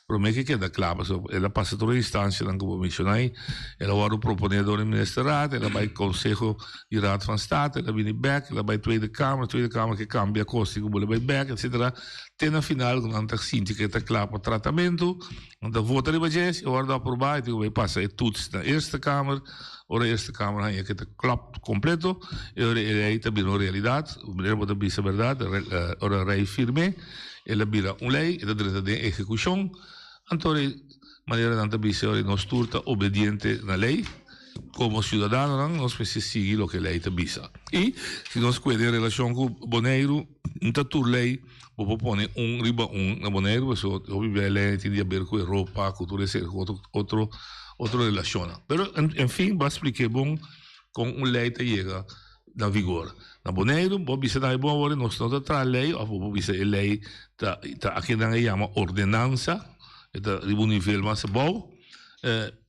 promé ke keda kla pasobra el a pasa tur e instansianan ku bo menshoná ei, el a wòrdu proponé dor di ministerraad, el a bai konseho di Raad van State, el a bini bèk, el a bai Tweede Kamer, Tweede Kamer ke kambia kos tin ku bolbe bai bèk etsetera, te na final ku nan ta sinti ku e ta kla pa tratamentu. Nan ta vota riba dje, si e wòrdu aprobá e tin ku bai pasa e toets na Eerste Kamer. Ora Eerste Kamer haña ke ta klòp kompleto, e ora e lei ta bira un realidat. Manera bo ta bisa bèrdat, ora Rei firm'é, el a bira un lei, e ta drenta den ehekushon. Anto ora manera nan ta bisa ora nos tur ta obediente na lei, komo siudadanonan nos mester sigui loke lei ta bisa. I si nos kue den relashon ku Boneiru, no ta tur lei. Bo por pone un riba un na Boneiru pasobra hopi bia e lei tin di haber ku Europa, ku tur esei ku otro otro otro relashonnan. Pero en fin bo a splik'é bon kon un lei ta yega na vigor. Na Boneiru bo a bisa tambe bon awor nos no ta traha lei òf bo por bisa e lei ta ta aki nan a yama ordenansa e ta riba un nivel mas abou.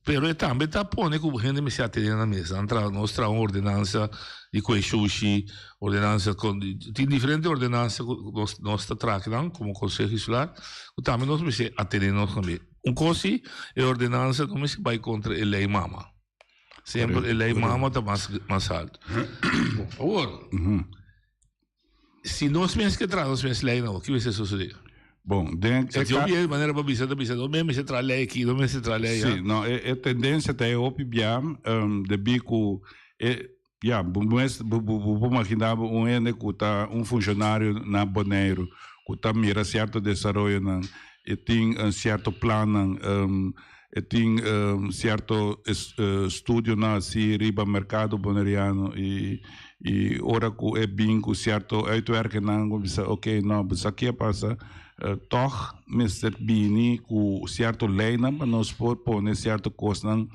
Pero e tambe ta pone ku hende mester atende nan mes. Nan traha, nos traha un ordenansa di kue shushi, ordenansa kon, tin diferente ordenansa ku nos nos ta traha kinan komo Konseho Insular ku tambe nos mester atende nos tambe. Un kos si, e ordenansa no mester bai kontra e lei mama. Semper e lei mama ta mas mas alto. Bon, awor. Si nos mes ke traha nos mes lei no, ki mester sosodé? Bon, den e ka. Si manera bo bisa ta bisa nos mes mester traha lei aki, nos mester traha lei Si, no, e e tendensia ta e hopi bia debí ku e, ya, bo mes bo bo bo por maginá bo un hende ku ta un funshonario na Boneiru ku ta mira sierto desaroyonan, e tin sierto plannan, e tin sierto estudionan hasi riba merkado boneriano i i ora ku e bin ku sierto uitwerkingnan ku bisa oke no bo sa ke a pasa tòg mester bini ku sierto leinan pa nos por pone sierto kosnan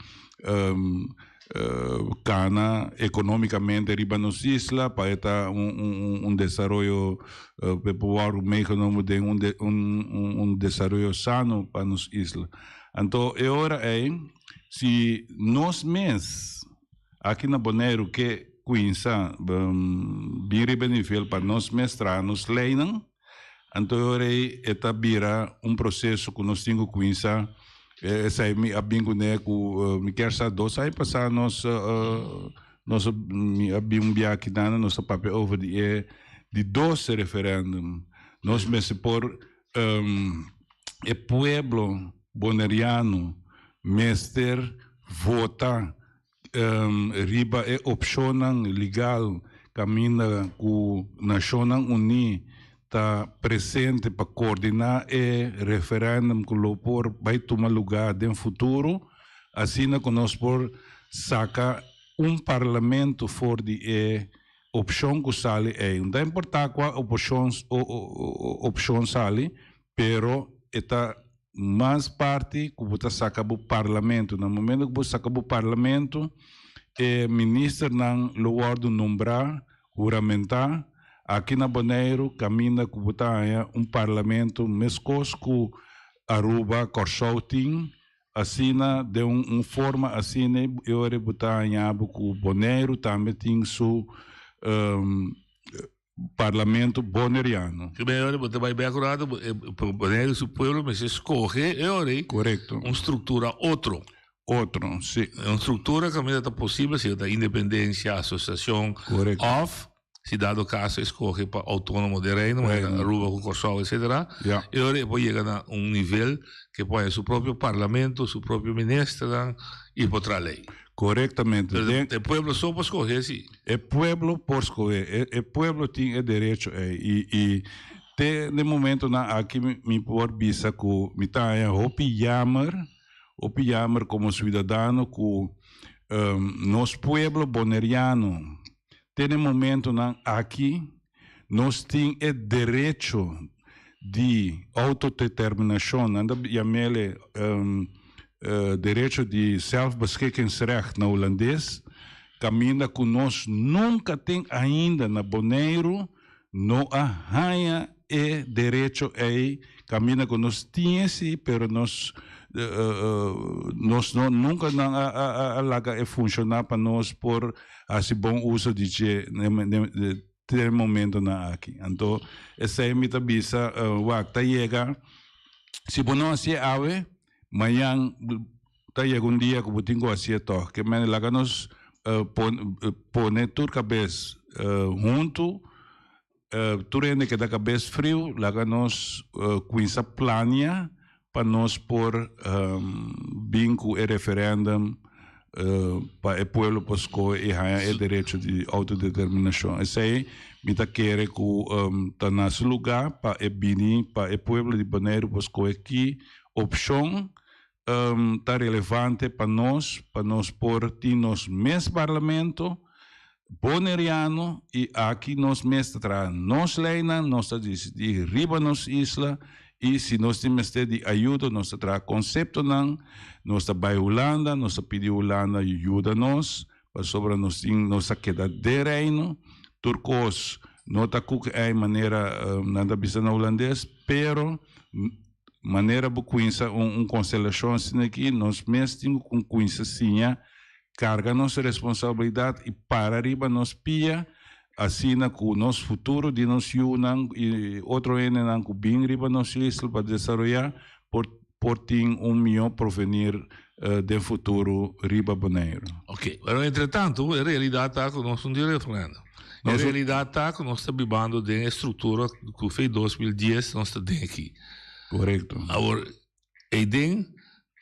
Cana economicamente riba nos isla pa e ta un un desaroyo pe por wòrdu meegenomen den un un un desaroyo sano pa nos isla. Anto e ora ei si nos mes aki na Boneiru ke kuinsa bin riba e nivel pa nos mes traha nos leinan, Anto e ora ei e ta bira un proseso ku nos tin ku kuminsá. Esei mi a bin kuné ku mi kier sa dos aña pasá nos nos mi a bin un biaha kinan nos a papia over di e di dos referèndum. Nos mester por e pueblo boneriano mester vota riba e opshonnan legal kaminda ku Nashonnan Uní ta presente pa koordiná e referèndum ku lo por bai tuma lugá den futuro, asina ku nos por saka un parlamento for di e opshon ku sali ei. No ta importá kua opshon sali, pero e ta Mas parti ku bo ta saka bo parlamento. Na momento ku bo saka bo parlamento, e ministernan lo wòrdu nombrá, huramentá, aki na Boneiru kaminda ku bo ta haña un parlamento meskos ku Aruba, Kòrsou tin, asina den un un forma asina e ora bo ta haña bo ku Boneiru tambe tin su Parlamento Boneriano. Ki mei ora bo ta bai bek un rato, Boneiru su pueblo mester scoge e ora ei. Correcto. Un structura otro. Otro, si. Un structura caminda ta posibel si ta independencia, asociacion. Correcto. Of. Si dado caso escoge pa autonomo den Reino, manera Reino. Aruba cu Corsou, etcetera, Ja. e ora e por yega na un nivel que por haya su propio parlamento, su propio ministernan y por traha ley. Correctamente. Pero Den- e pueblo so por scoge, si. E pueblo por scoge. E pueblo tin e derecho ei. Y, y te den momentonan aki mi, mi por bisa cu mi ta haña hopi jammer, hopi jammer como ciudadano cu nos pueblo Boneriano te den momentonan aki nos tin e derecho di autodeterminacion, nan ta yam'ele derecho di zelfbeschikkingsrecht na Hulandes, caminda cu nos nunca tin ainda na Boneiru no a haña e derecho ei, caminda cu nos tin esi, pero nos nos no nunca nan a a a laga e funciona pa nos por haci bon uso di dje te e momentonan aki. Anto esei mi ta bisa wak ta yega si bo no hacié awe, mañan ta yega un dia cu bo tin cu hacié tog. Ke mende laga nos pone tur cabes hunto, tur hende keda cabes friu, laga nos cuminsa plania pa nos por bin cu e referendum pa e pueblo por scoge y haya e derecho di autodeterminacion. Esey mi ta kere cu ta na su lugar pa e bini pa e pueblo di Boneiru por scoge ki opcion ta relevante pa nos, pa nos por tin nos mes parlamento Boneriano y aki nos mes ta traha nos leynan, nos ta dicidi riba nos isla y si nos tin mester di ayudo nos ta traha conceptonan, nos ta bay Hulanda, nos ta pidi Hulanda yuda nos pasobra nos tin nos ta keda den Reino, tur cos no ta cuc ey manera nan ta bisa na Hulandes, pero Manera bo cuinsa un un constelacion asina aki, nos mes tin cu cuinsa siña carga nos responsabilidad y para riba nos pia, asina cu nos futuro di nos yunan y otro hendenan cu bin riba nos isla pa desaroya por por tin un miho provenir den futuro riba Boneiru. Ok, pero entretanto e realidad ta cu nos no tin referendum. E realidad ta cu nos ta bibando den e structura cu fe 2010 nos ta den aki. Correcto. Awor, eyden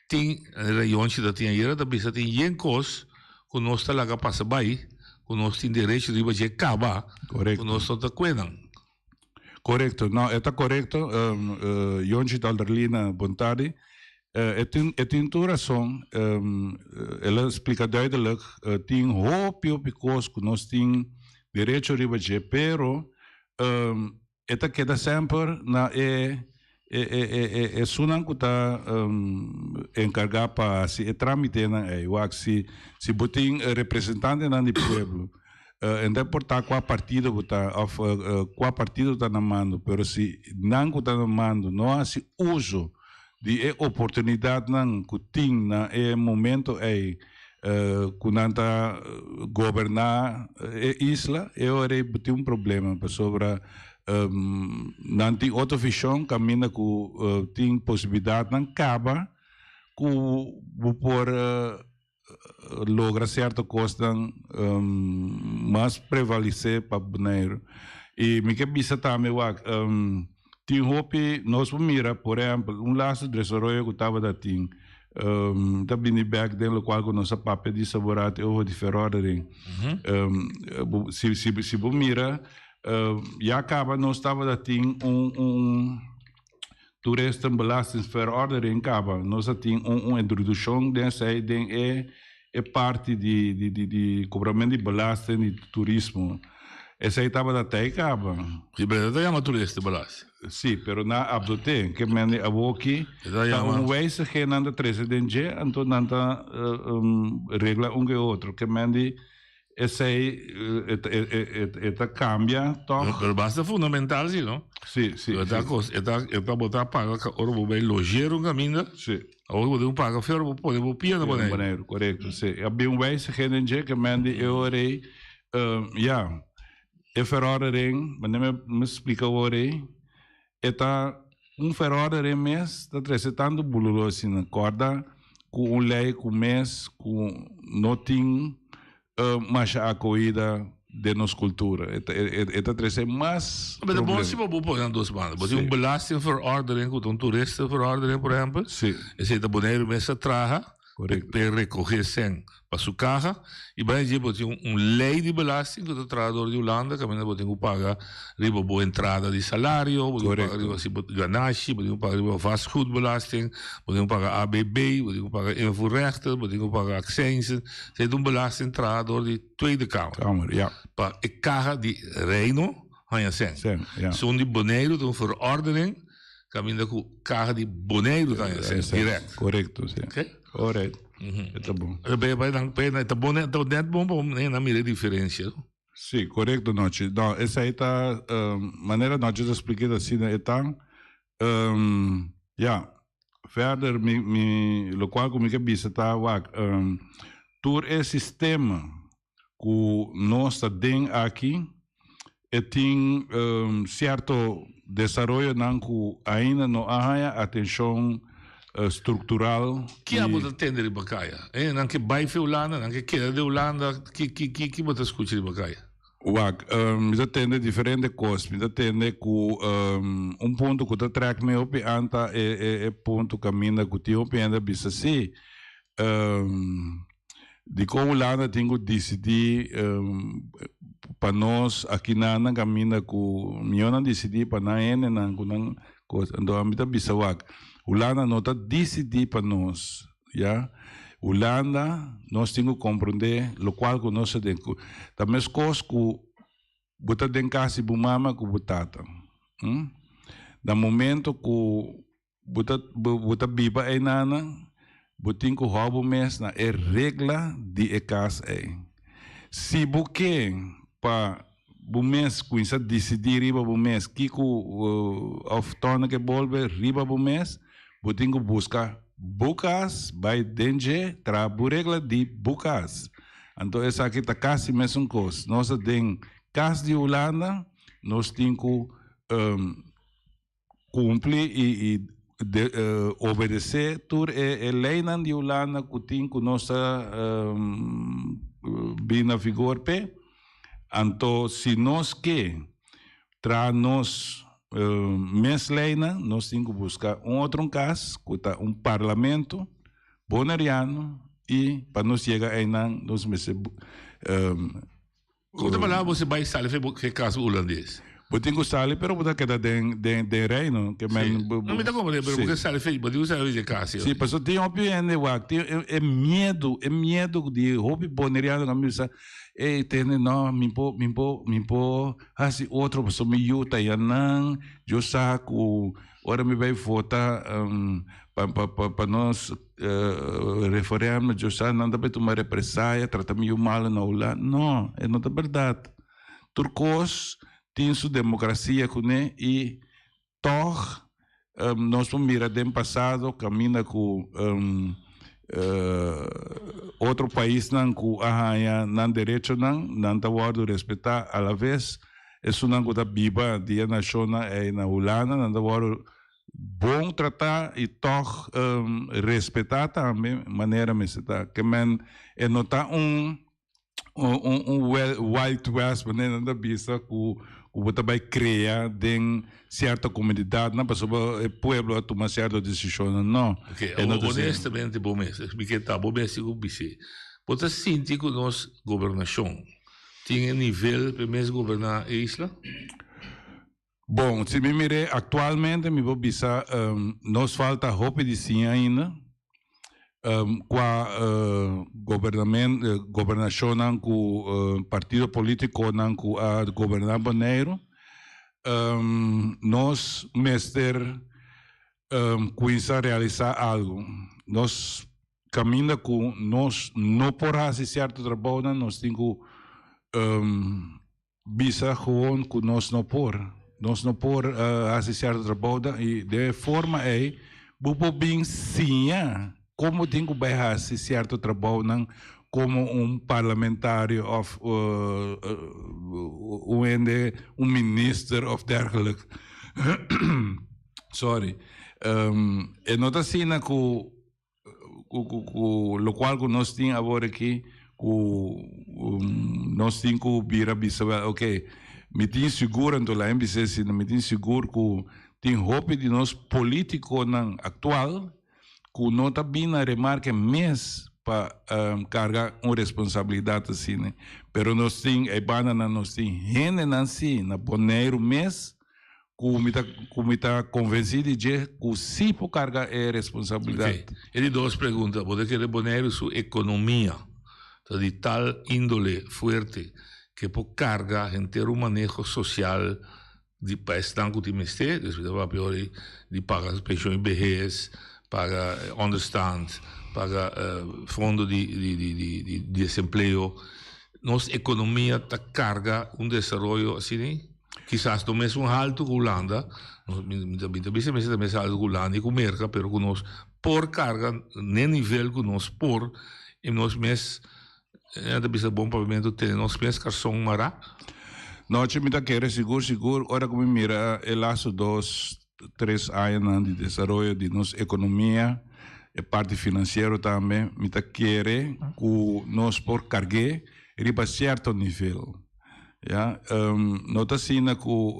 tin, Rayonchi ta tin ayera ta bisa tin yen cos cu nos ta laga pasa bay, cu nos tin derecho riba dje caba, Correcto. cu nos no ta cuenan. Correcto, no, e ta correcto, um, uh, Yonchi Dalderlina, bon tardi. Uh, e tin, e tin tur razon, um, el a explica duidelijk, uh, tin hopi, hopi cos cu nos tin derecho riba dje, pero um, e ta keda semper na e e e e e esunnan cu ta um, encarga pa haci e tramitenan ey. Wak, si, si bo tin representantenan di pueblo, uh, en ta importa cua partido bo ta of uh, uh, cua partido ta na mando, pero si nan cu ta na mando no haci uso di e oportunidadnan cu tin na e momento ey uh, cu nan ta goberna e isla, e ora ey bo tin un problema, pasobra um, nan tin otro vision caminda cu uh, tin posibilidadnan caba cu bo por uh, logra cierto cosnan um, mas prevalece pa Boneiru. Y mi ke bisa tambe wak, um, tin hopi, nos por mira, por ehempel, un laatste desaroyo cu tabata tin, um, ta bini bek den locual cu nos a papia di saborati over di verordening. Um, si, si, si bo mira, uh, ya caba nos tabata tin un, un Toeristenbelastingsverordening caba, nos a tin un un introduccion den esey den e e parti di di di di cobramento di belasting di turismo. Esey tabata tey caba. Si, pero e ta yama toeristenbelasting. Si, pero nan a adopte, ke mende awoki E ta ta yama. un wijziging nan ta trece den dje, anto nan ta regla un ke otro. Ke mende Esei e ta cambia toch? Pero basta fundamental si, no? Si, si. E ta cos, e ta, e ta bo ta paga ora bo bay logeer un caminda. Si. Awor bo tin paga fer bo pone bo pia na Boneiru. Boneiru, correcto, si. A bin wijziging den dje ke men di e ora ei, ja, e verordening, wanneer mi mi splica awor ei, E ta un verordening mes ta trece tanto bulolo asina. Corda cu un ley cu mes cu no tin masha acohida den nos cultura. E ta, e, e ta trece mas Pero ta bon problema. si bo bo pone nan dos banda. Bo tin Sí. un belastingverordening ku ta un toeristenverordening, por ehempel. Sí. Esei ta Boneiru mes ta traha pe recoge sen pa su caha. Y banda dje bo tin un, un ley di belasting ku ta traha door di Hulanda kaminda bo tin ku paga riba bo entrada di salario, bo tin ku paga riba si bo ganashi, bo tin ku paga riba vastgoedbelasting, bo tin ku paga ABB, bo tin ku paga invoerrechten, bo tin ku paga accijnzen. Esei ta un belasting traha door di Tweede Kamer. Kamer, ja. Pa e kaha di Reino haña sen. Sen, ja. Esun di Boneiru ta un verordening kaminda ku kaha di Boneiru ta haña sen, direct. Korekto, si. Oké? Alright. E ta bon. E ta bon, ta net bon pa nan mira e diferensia. Si, korekto Nochi. No, esei ta manera Nochi ta splika ta asina e ta. Ya, verder mi mi lokual ku mi ke bisa ta wak tur e sistema ku nos ta den aki e tin sierto desaroyonan ku ainda no a haña atenshon struktural. Ki abo ta tende riba kaya? Eh, nan ke bai fe Hulanda, nan ke keda den Hulanda, ki ki ki ki bo ta skucha riba kaya? Wak, mi ta tende diferente kos. Mi ta tende ku un punto ku ta trèk mi hopi an ta e e e punto kaminda ku tin hopi hende a bisa si, dikon Hulanda tin ku disidí pa nos akinan nan kaminda ku mihó nan disidí pa nan hendenan ku nan kos. Anto ami ta bisa wak, Hulanda no ta disidí pa nos, ya. Hulanda nos tin ku komprondé lokual ku nos ta den. Ta meskos ku bo ta den kas di bo mama ku bo tata. Na momento ku Bo ta bo ta biba einanan, bo tin ku hou bo mes na e regla di e kas ei. Si bo ke pa bo mes kuminsá disidí riba bo mes kiko òf tòna ke bolbe riba bo mes, bo tin ku buska bo kas, bai den dje, traha bo regla di bo kas. Anto esaki ta kasi mesun kos. Nos ta den kas di Hulanda, nos tin ku Cumpli y obedece tur e leynan di Hulanda cu tin cu nos ta bin na vigor p'e. Anto si nos ke traha nos mes leynan, nos tin cu busca un otro cas cu ta un parlamento boneriano y pa nos yega eynan nos mester. Ku ta palabra bo si bai sali fe bo ke kas hulandes? Bo tin ku sali pero bo ta keda den den den reino ke men Sí. No mi ta komprende pero bo ke sali fe bo tin ku sali fe dje kas Sí, pasobra tin hopi hende wak tin e e miedu e miedu di hopi boneriano ku a bisa ey tende no mi por mi por mi por hasi otro pasobra mi yu ta yanan yo sa ku ora mi bai vota pa pa pa pa nos Referendum djo sa nan ta bay tuma represaya trata mi yu malo na Hulanda no e no ta berdad tur cos tin su democracia cune y tog nos por mira den pasado caminda cu otro paisnan cu a haya nan derechonan nan ta wordo respeta alaves esunnan cu ta biba di e nacionnan ey na Hulanda nan ta wordo Bon tratá i tòg respetá tambe manera mester ta. Ke men e no ta un un un wild west manera nan ta bisa ku ku bo ta bai krea den sierto komunidatnan pasobra e pueblo a tuma sierto desishonnan. No. Oke, E no ta asina. honestamente bo mes, mi ke ta bo mes ku bis'é. Bo ta sinti ku nos gobernashon tin e nivel pa e mes goberná e isla? Bon, si mi mir'é aktualmente mi por bisa nos falta hopi di siña ainda kua gobernashonnan ku partido politikonan ku a goberná Boneiru. Nos mester kuminsá realisá algu. Nos kaminda ku nos no por hasi sierto trabounan nos tin ku Bisa gewoon ku nos no por. Nos no por hasi sierto trabounan i den e forma ei bo por bin siña kon bo tin ku bai hasi sierto trabounan komo un parlamentario òf un hende, un minister òf dergelijk. Sorry. E no ta asina ku. Ku lokual ku nos tin awor aki. ku nos tin ku bira bisa wel ok mi tin sigur anto lain bisa asina mi tin sigur ku tin hopi di nos politikonan aktual ku no ta bin na remarke mes pa karga un responsabilidat asina pero nos tin e bandanan nos tin hendenan si na Boneiru mes ku mi ta ku mi ta konvensí di dje ku sí por karga e responsabilidat. Ok. E di dos pregunta, bo ta kere Boneiru su ekonomia ta di tal índole fuerte ke por karga henter un maneho sosial di pa esnan ku tin mester? Dus mi ta papia ora di paga penshon di behes, paga onderstand, paga fondo di di desempleo. Nos ekonomia ta karga un desaroyo asina? Kisas no mesun haltu ku Hulanda, mi ta bisa mester ta mes haltu ku Hulanda i ku Merka, pero ku nos por karga n'e nivel ku nos por i nos mes, nan ta bisa bon papiamentu, tene nos mes karson mará. Nochi mi ta kere sigur sigur ora ku mi mira e lastu dos tres añanan di desaroyo di nos ekonomia, e parti finansiero tambe, mi ta kere ku nos por karg'é riba sierto nivel. Ya, no ta asina ku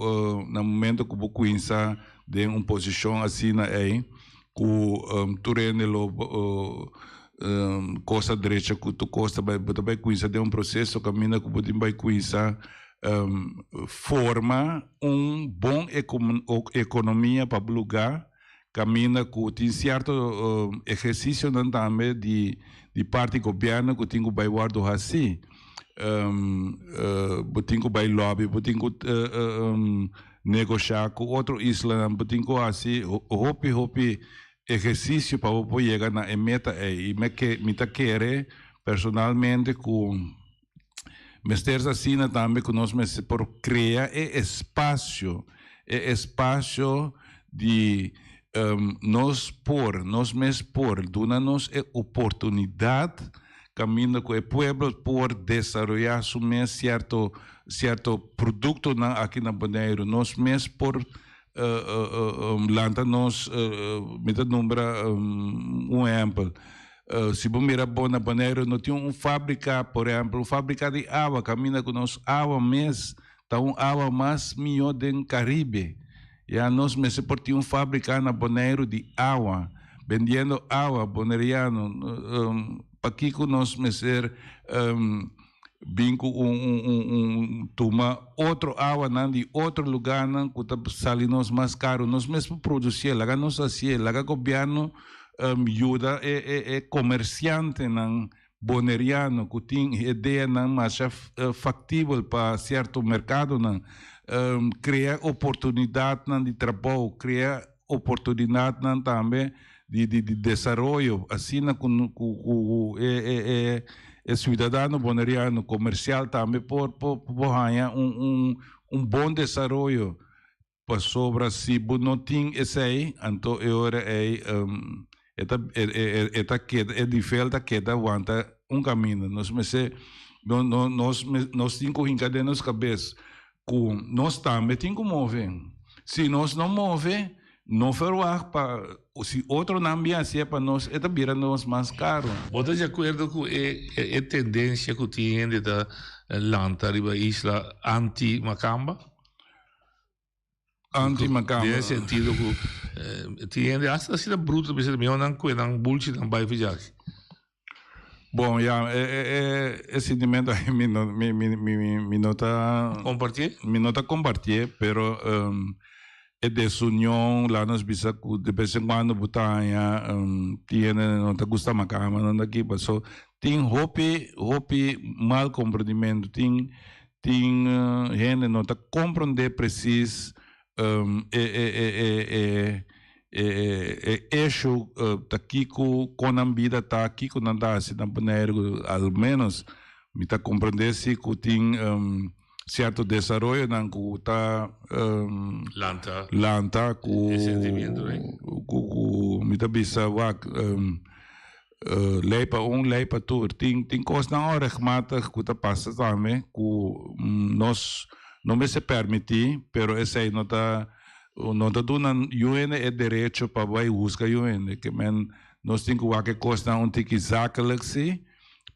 na momento ku bo kuinsa den un posishon asina ei ku tur hende lo kos a drecha ku tur kos ta bai, bo ta bai kuinsa den un proseso kaminda ku bo tin bai kuinsa forma un bon ekonomia pa bo lugá kaminda ku tin sierto ehersisionan tambe di parti gobièrnu ku tin ku bai wòrdu hasí. Bo tin ku bai lobby, bo tin ku negoshá ku otro islanan, bo tin ku hasi hopi hopi ehersisio pa bo por yega na e meta ei. I mi ke mi ta kere personalmente ku mester ta asina tambe ku nos mester por krea e espasio, e espasio di nos por, nos mes por duna nos e oportunidat Caminda cu e pueblo por desaroya su mes cierto cierto productonan aki na Boneiru. Nos mes por lanta nos, mi ta nombra un ehempel, si bo mira bo na Boneiru no tin un fabrica, por ehempel, un fabrica di awa, caminda cu nos awa mes ta un awa mas miyo den Caribe. Ya nos mester por tin un fabrica na Boneiru di awa, bendiendo awa boneriano. Pakico nos mester bin cu un un un tuma otro awanan di otro lugarnan cu ta sali nos mas caro? Nos mes por producié, laga nos hacié, laga gobierno yuda e e e comerciantenan Boneriano ku tin ideanan masha faktibel pa sierto merkadonan, krea oportunidatnan di trabou, krea oportunidatnan tambe di desaroyo, asina ku e siudadano boneriano komersial tambe por haña un bon desaroyo. Pasobra si bo no tin esei, anto e ora ei e ta e ta keda e nivel ta keda wanta un kaminda. Nos mester no no nos nos tin ku hinka den nos kabes ku nos tambe tin ku move. Si nos no move, no ferwagt pa si otronan bin hasié pa nos e ta bira nos mas karu. Bo ta di akuerdo ku e e tendensia ku tin hende ta lanta riba isla anti-makamba? Anti-makamba. Den e sentido ku tin hende hasta asina bruto ta bisa mihor nan kue nan bulchi nan bai fijaki. Bon ya e e e e sentimento ahi mi no mi mi mi mi no ta. Kompartié? Mi no ta kompartié pero e desunion laat nos bisa ku de bes en kuando bo ta haña tin hende no ta gusta makamba nan ta aki paso tin hopi hopi mal komprendimento tin Tin hende no ta comprende precies e e e e e e e issue ta kico con nan bida ta, kico nan ta haci na Boneiru, al menos mi ta comprende si cu tin cierto desaroyonan cu ta Lanta. lanta cu E sentimiento ei. cu cu mi ta bisa wak Lei pa un, lei pa tur. Tin tin kosnan onrechtmatig ku ta pasa tambe ku nos no mester permití, pero esei no ta no ta duna yu hende e derecho pa bai husga yu hende. Ke men nos tin ku wak e kosnan un tiki zakelijk si.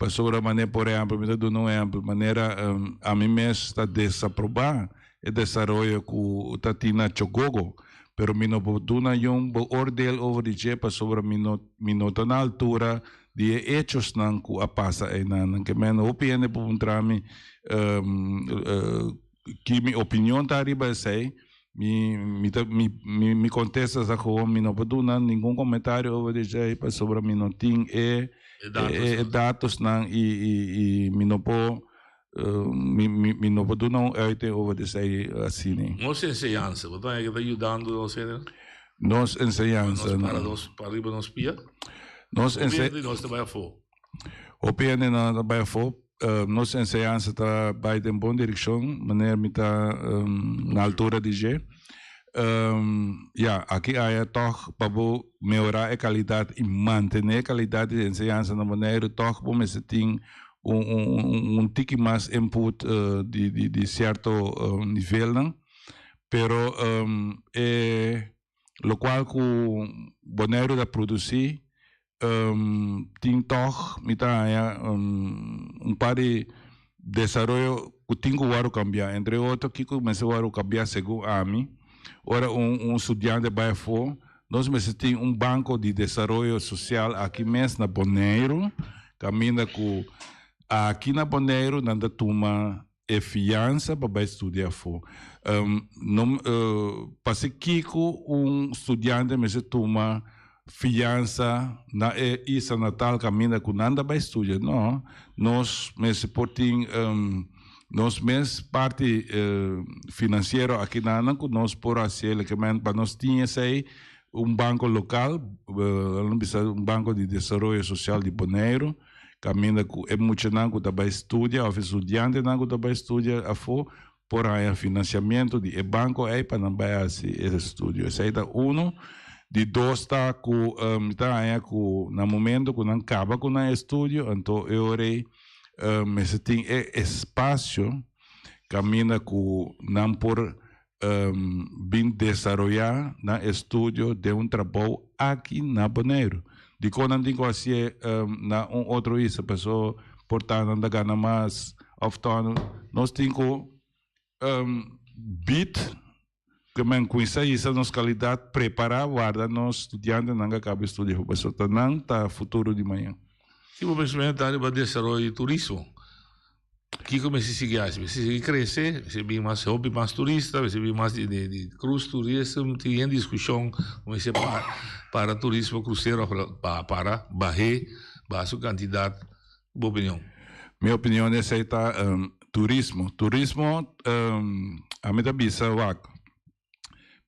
Pasobra manera por ehempel, mi ta duna un ehempel, manera ami mes ta desaproba e desaroyo ku ta tin na Chogogo, pero mi no por duna yun beoordeel over di dje pasobra mi no mi no ta na altura di e hechosnan ku a pasa einan. Ke men hopi hende por puntra mi ki mi opinion ta riba esei, mi mi ta mi mi mi kontesta ta gewoon mi no por duna ningun komentario over di esei pasobra mi no tin e e datosnan i i i mi no por mi mi mi no por duna un uiting over di esei asina. Nos enseñansa, bo ta haña ke ta yudando nos hende? Nos enseñansa. Nos para nos para riba nos pia? Nos ense. Hopi hende nos ta bai afó. Hopi hende nan ta bai afó. Nos enseñansa ta bai den bon direkshon, manera mi ta na altura di dje. Ya, aki aya tòg pa bo mehorá e kalidat i mantené e kalidat di enseñansa na Boneiru tòg bo mester tin un un un tiki mas input di di di sierto nivelnan. Pero e lokual ku Boneiru ta produsí tin tòg mi ta haña un par di desaroyo ku tin ku wòrdu kambiá. Entre otro kiko mester wòrdu kambiá segun ami, ora un un studiante bai afó nos mester tin un banko di desaroyo sosial aki mes na Boneiru kaminda ku aki na Boneiru nan ta tuma e fiansa pa bai studia afó. No pasa kiko un studiante mester tuma fiansa na e isla natal kaminda ku nan ta bai studia. No, nos mester por tin nos mes parti finansiero akinan ku nos por hasi elekemen pa nos tin esei un banko lokal, lo bisa un banko di desaroyo sosial di Boneiru. Kaminda ku e muchanan ku ta bai studia òf e studiantenan ku ta bai studia afó por haña finansiamentu di e banko ei pa nan bai hasi e estudio. Esei ta unu. Di dos ta ku mi ta haña ku na momento ku nan kaba ku nan estudio anto e ora ei mester tin e espasio kaminda ku nan por bin desaroyá nan estudio den un trabou aki na Boneiru. Dikon nan tin ku hasié na un otro isla? Paso por ta nan ta gana mas òf tò nos tin ku bit ke men kuminsá hisa nos kalidat, prepará, warda nos studiantenan ku a kaba estudia pasobra ta nan ta futuro di mañan. Ki bo pensamentu ta riba desaroyo di turismo? Kiko mester sigui haci? Mester sigui crece, mester bin mas hopi mas turista, mester bin mas di di cruise tourism, tin yen discusion cu mester para para turismo crucero pa para bahe baha su cantidad. Bo opinion? Mi opinion esey ta turismo. Turismo ami ta bisa wak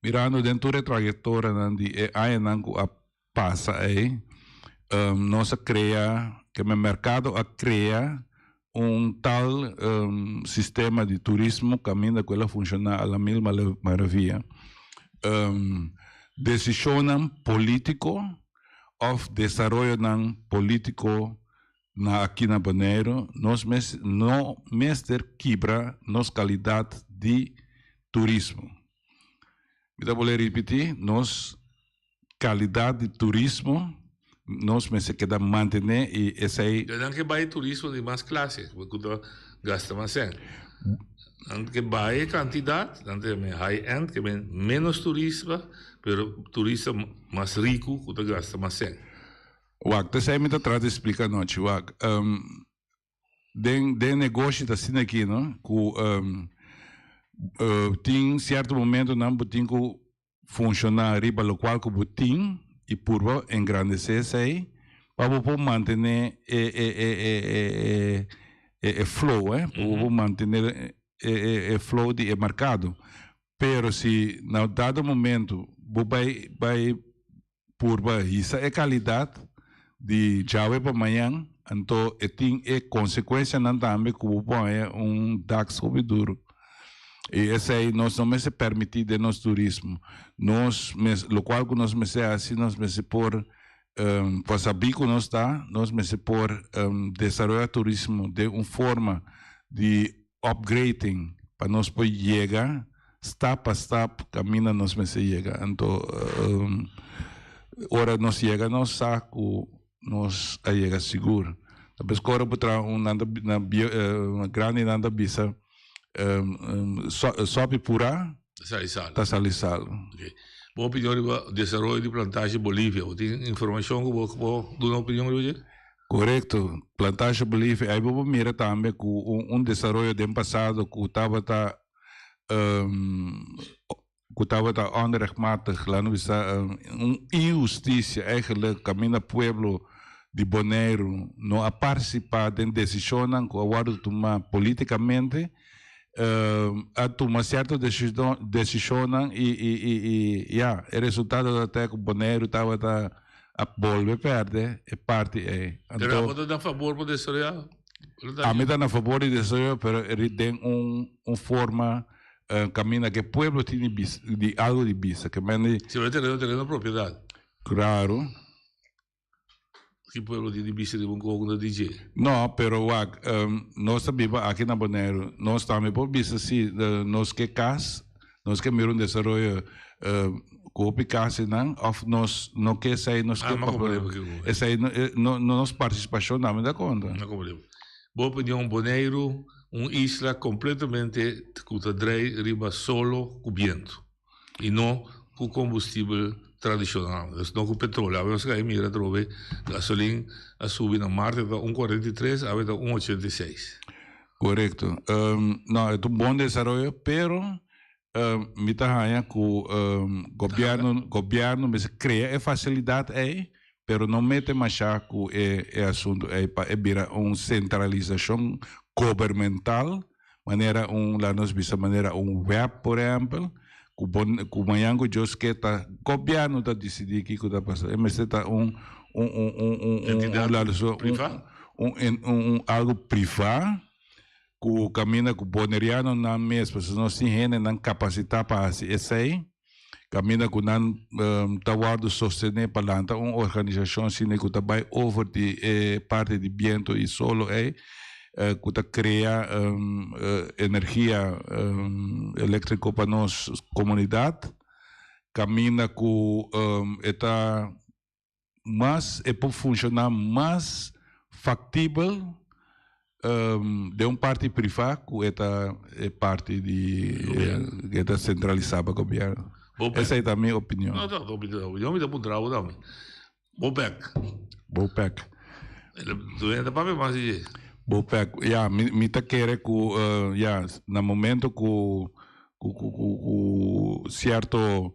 mirando den tur e trayectorianan di e añanan cu a pasa ei, nos a crea, ke men mercado a crea un tal sistema di turismo caminda cu el a funciona a la mil maravilla. Decisionnan politico of desaroyonan politico na aki na Boneiru, nos mes no mester kibra nos calidad di turismo. Mi ta bolbe ripiti, nos calidad di turismo nos mester keda mantene y esey. Ya nan ke bay turismo di mas clase, cu ta gasta mas cen. Nan ke bay e cantidad, nan ta yama high end, ke men menos turista, pero turista mas rico cu ta gasta mas cen. Wak, ta esey mi ta trata di splica anochi, wak. Den den negoshi ta asina aki no ku tin sierto momentonan bo tin ku funshoná riba lokual ku bo tin i purba engrandesé esei pa bo por mantené e e e e e e e flow eh pa bo por mantené e e e flow di e merkado pero si na dado momento bo bai bai Purba hisa e kalidat di djawe pa mañan, anto e tin e konsekuensianan tambe ku bo por haña un dak hopi duru. I esei nos no mester permití den nos turismo. Nos mes, lokual ku nos mester hasi, nos mester por pa sabí ku nos ta, nos mester por desaroyá turismo den un forma di upgrading pa nos por yega stap pa stap kaminda nos mester yega. Anto ora nos yega nos sa ku nos a yega sigur. Tapes kore por traha un nan ta na grandi nan ta bisa sopi purá ta sali sal. Bo opinion riba desaroyo di plantashi Bolivia, bo tin informashon ku bo por duna opinion riba dje? Korekto, plantashi Bolivia, ai bo por mira tambe ku un desaroyo den pasado ku tabata ku tabata onrechtmatig, laat nos bisa un inhustisia eigenlijk kaminda pueblo di Boneiru no a partisipá den desishonnan ku a wòrdu tumá politikamente, a tuma sierto desishonnan i i ya, e resultado ta ku Boneiru tabata a bolbe pèrdè e parti ei. Pero abo ta na fabor pa desaroyá? Ami ta na fabor di desaroyo pero den un forma Caminda ke pueblo tin di bisa, di algo di bisa. Ke men di. Si bo tereno, tereno propiedad. Claro. Ki pueblo tin di bisa riba un koho ku ta di dje? No, pero wak, nos ta biba aki na Boneiru. Nos tambe por bisa si nos ke kas, nos ke mira un desaroyo ku hopi kas einan, òf nos no ke esei, nos ke. Ah, mi a komprende bo kiko. Esei no, nos partisipashon tambe ta konta. Mi a komprende. Bo opinion Boneiru Un isla completamente cu ta drei riba solo cu biento y no cu combustibel tradicional, dus no cu petroleo. Awe nos a cay mira atrobe gasolin a subi na maart e ta un 43, awe ta un 86. Corecto. No, e ta un bon desaroyo, pero mi ta haña ku gobièrnu gobièrnu mester krea e fasilidat ei, pero no mete mashá ku e e asuntu ei pa e bira un sentralisashon gobermental, manera un laat nos bisa manera un web por ehèmpel, ku bo ku mañan ku Dios ke ta gobièrnu ta disidí kiko ta pasa. E mester ta un un un un un un laat nos bisa un un algu privá. Ku kaminda ku bonerianonan mes, pasobra nos tin hendenan kapasitá pa hasi esei, kaminda ku nan ta wòrdu sostené pa lanta un organisashon asina ku ta bai over di e parti di biento i solo ei, ku ta krea energia eléktriko pa nos komunidat, kaminda ku e ta. mas e por funciona mas factibel den un parti priva cu e ta e parti di e ta centralisa pa gobierno. Esey ta mi opinion. No, ta opinion mi ta puntra bo tambe. Bopec. Bopec. Tu hende ta papia mas di dje. Bopec, ya, mi ta kere cu ya, na momento cu cu cu cierto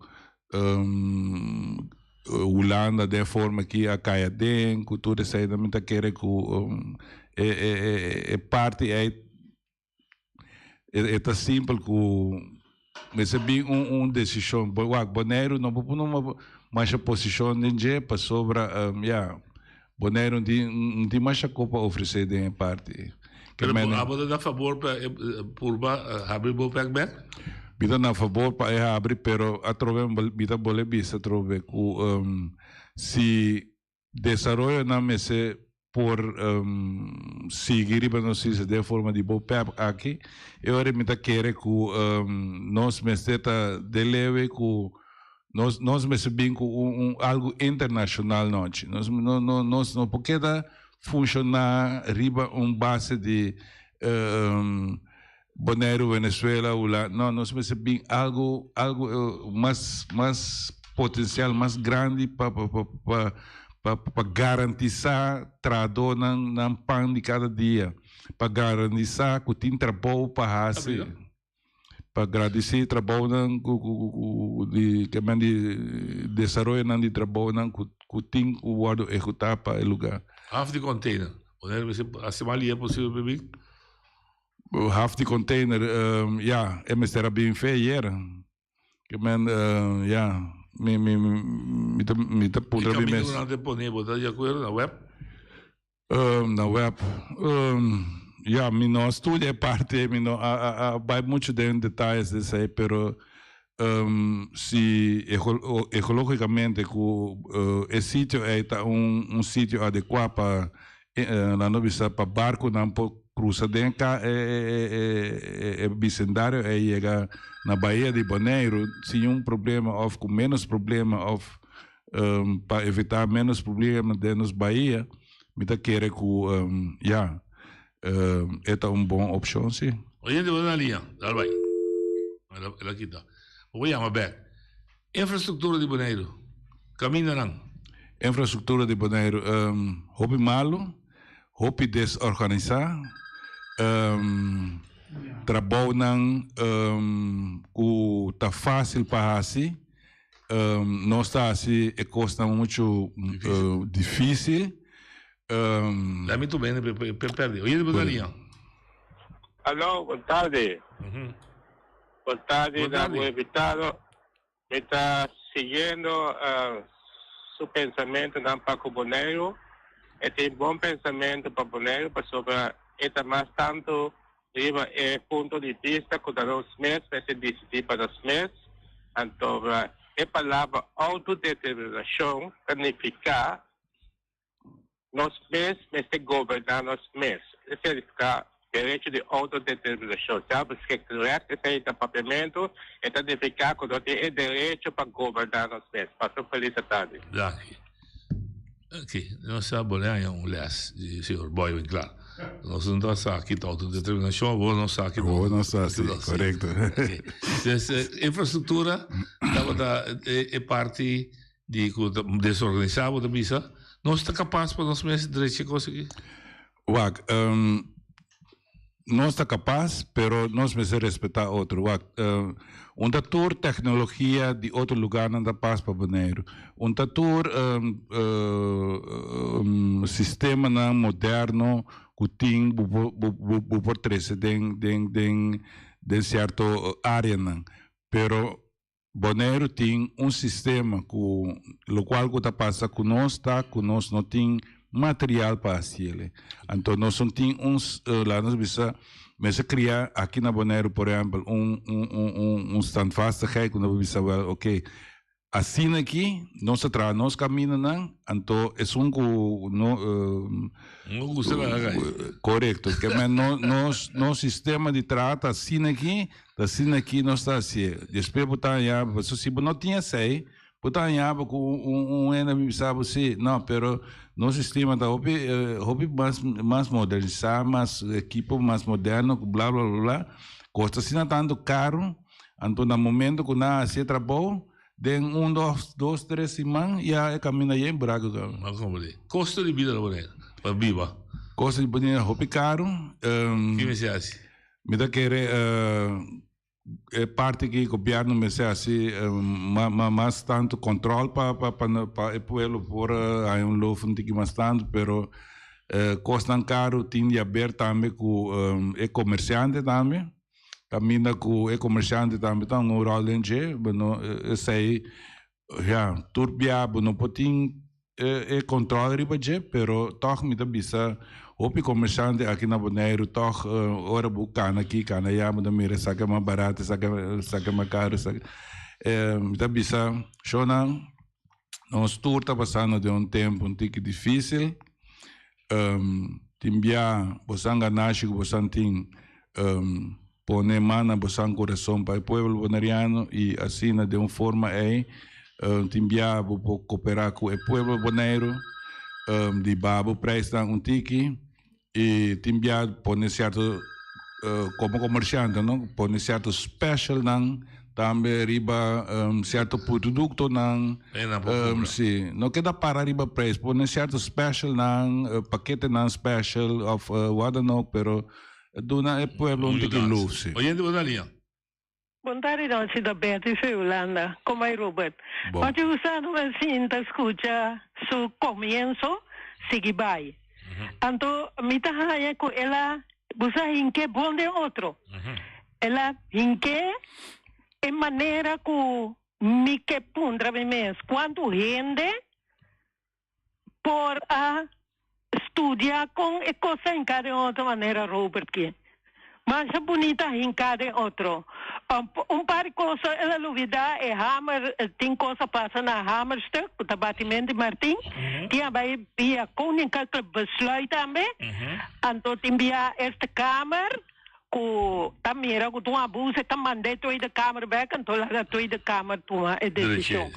Hulanda den forma ki a kai aden ku tur esei mi ta kere ku e e e parti ei e ta simpel ku mester bin un un desishon wak Boneiru no por pone masha posishon den dje pasobra ya Boneiru no tin no tin masha kos pa ofresé den e parti ei. Pero bo abo ta na fabor pa e purba habri bo pek bek? Mi ta na fabor pa e habri pero atrobe mi ta bole bisa atrobe ku si desaroyonan mester por sigui riba nos isla den forma di bo pep aki e ora mi ta kere ku nos mester ta delewe ku Nos nos mester bin ku un un algu internashonal nochi. Nos no no nos no por keda funshoná riba un base di Boneiru, Venezuela, Hula. No, nos mester bin algu algu mas mas potensial, mas grandi pa pa pa pa pa pa garantisá trahadónan nan pan di kada dia, pa garantisá ku tin trabou pa hasi. Pa gradisí trabounan ku ku ku di ke men di desaroyonan di trabounan ku ku tin ku wòrdu ehekutá pa e lugá. Haf di container. Wanneer mester hasi mas lihe posibel pa bin? Haf di container, ya, e mester a bin fe ayer. Ke men, ya, mi mi mi ta mi ta puntra mi mes. E kaminda ku nan ta pone bo ta di akuerdo na web? Na web. Ya, mi no a studia e parti ei, mi no a a bai muchu den detayes di esei, pero si ekologikamente ku e sitio ei ta un un sitio adekuá pa nan lo bisa pa barkunan por krusa den e e e bisendario ei yega na bahia di Boneiru sin un problema òf ku ménos problema òf pa evitá ménos problema den nos bahia. Mi ta kere ku ya, e ta un bon opshon si. Oyente bo ta na liña, dal bai. El a kita. Bo por yama bek. Infrastruktura di Boneiru, kamindanan. Infrastruktura di Boneiru hopi malu, hopi desorganisá, trabounan ku ta fásil pa hasi, nos ta hasi e kosnan muchu difísil. Lami tu bene pe perde. Oyente bo ta na liña. Aló, bon tardi. Bon tardi na bo invitado. Mi ta siguiendo su pensamentonan pa cu Boneiru. E tin bon pensamento pa Boneiru pasobra e ta mas tanto riba e punto di bista cu ta nos mes mester dicidi pa nos mes. Anto e palabra autodeterminacion ta nifica Nos mes mester goberná nos mes. Esei nifiká derecho di outodeterminashon. Zelfbeschikkingsrecht, esei ta papiamentu, e ta nifiká ku nos tin e derecho pa goberná nos mes. Pasa un felis atardi. Danki. Ok, nos a bole haña un les di señor Boy Winklaar. Nos no ta sa ki ta outodeterminashon, awor nos sa ki ta Awor nos sa, si, korekto. Ok. Des infrastruktura tabata e parti Di ku ta desorganisá bo ta bisa, nos ta kapas pa nos mes drecha e kos aki? Wak, nos ta kapas, pero nos mester respetá otro. Wak, un ta tur teknologia di otro lugarnan ta pas pa Boneiru. Un ta tur sistemanan moderno ku tin bo por bo por trese den den den den sierto áreanan. Pero Boneiru tin un sistema ku lokual ku ta pasa ku nos ta ku nos no tin material pa hasiele. Anto nos no tin un laat nos bisa mester kria aki na Boneiru por ehèmpel un un un un standvastigheid ku nos por bisa wèl oke asina aki nos ta traha nos kamindanan anto esun ku no No gusta laga kai. Korekto ke men no nos nos sistema di traha ta asina aki Ta asina aki nos ta hasié. Despues bo ta haña bo, pasobra si bo no tin esei, bo ta haña bo ku un un hende a bisa bo si, no, pero nos sistema ta hopi hopi mas mas modernisá, mas ekipo mas moderno ku bla bla bla bla. Kosta asina tantu karu, anto na momento ku nan a hasi e trabou, den un dos dos tres siman ya e kaminda yen buraku kaba. Bo a komprendé. Kosto di bida na Bonaire pa biba. Kosto di bida hopi karu. Ki mester hasi? Mi ta kere e parti ki gobierno mester haci mas tanto control pa pa e pueblo por haya un lof un tiki mas tanto pero cosnan caro tin di haber tambe cu e comerciante tambe caminda cu e comerciante tambe ta un rol den dje bueno esey Ya, tur bia bo no por tin e control riba dje, pero tog mi ta bisa hopi comerciante aki na Boneiru tog ora bo cana aki cana aya bo ta mira esaki a mas barato esaki esaki a mas caro esaki mi ta bisa shownan nos tur ta pasando den un tempo un tiki dificil tin bia bosan ganashi cu bosan tin Pone man na bosan kurason pa e pueblo boneriano i asina den un forma ei tin bia bo por koperá ku e pueblo Boneiru di baha bo preisnan un tiki i tin bia pone sierto komo komersiante no pone sierto specialnan tambe riba sierto produktonan si no keda para riba preis pone sierto specialnan paketenan special òf wat dan ook pero Duna e pueblo un tiki lus, si. Oyente bo ta lia. Bon tardi nochi ta Betty for Hulanda. Como ay Robert? Bon. Nochi gustando mi sinta scucha su comienzo sigui bay. Anto mi ta haya cu el a busa hinke bon den otro. El a hinke e manera cu mi ke puntra mi mes cuanto hende por a studia con e cos a hinca den otro manera Robert ki masha bunita a hinca den otro un par di cosa el a lubida e hamer tin cos a pasa na hamerstuk cu ta batiment di Martin tin a bay via koninklijk besluit tambe anto tin bia Eerste Kamer cu ta mira cu ta un abuso e ta manda e Tweede Kamer bek anto laga Tweede Kamer tuma e decision.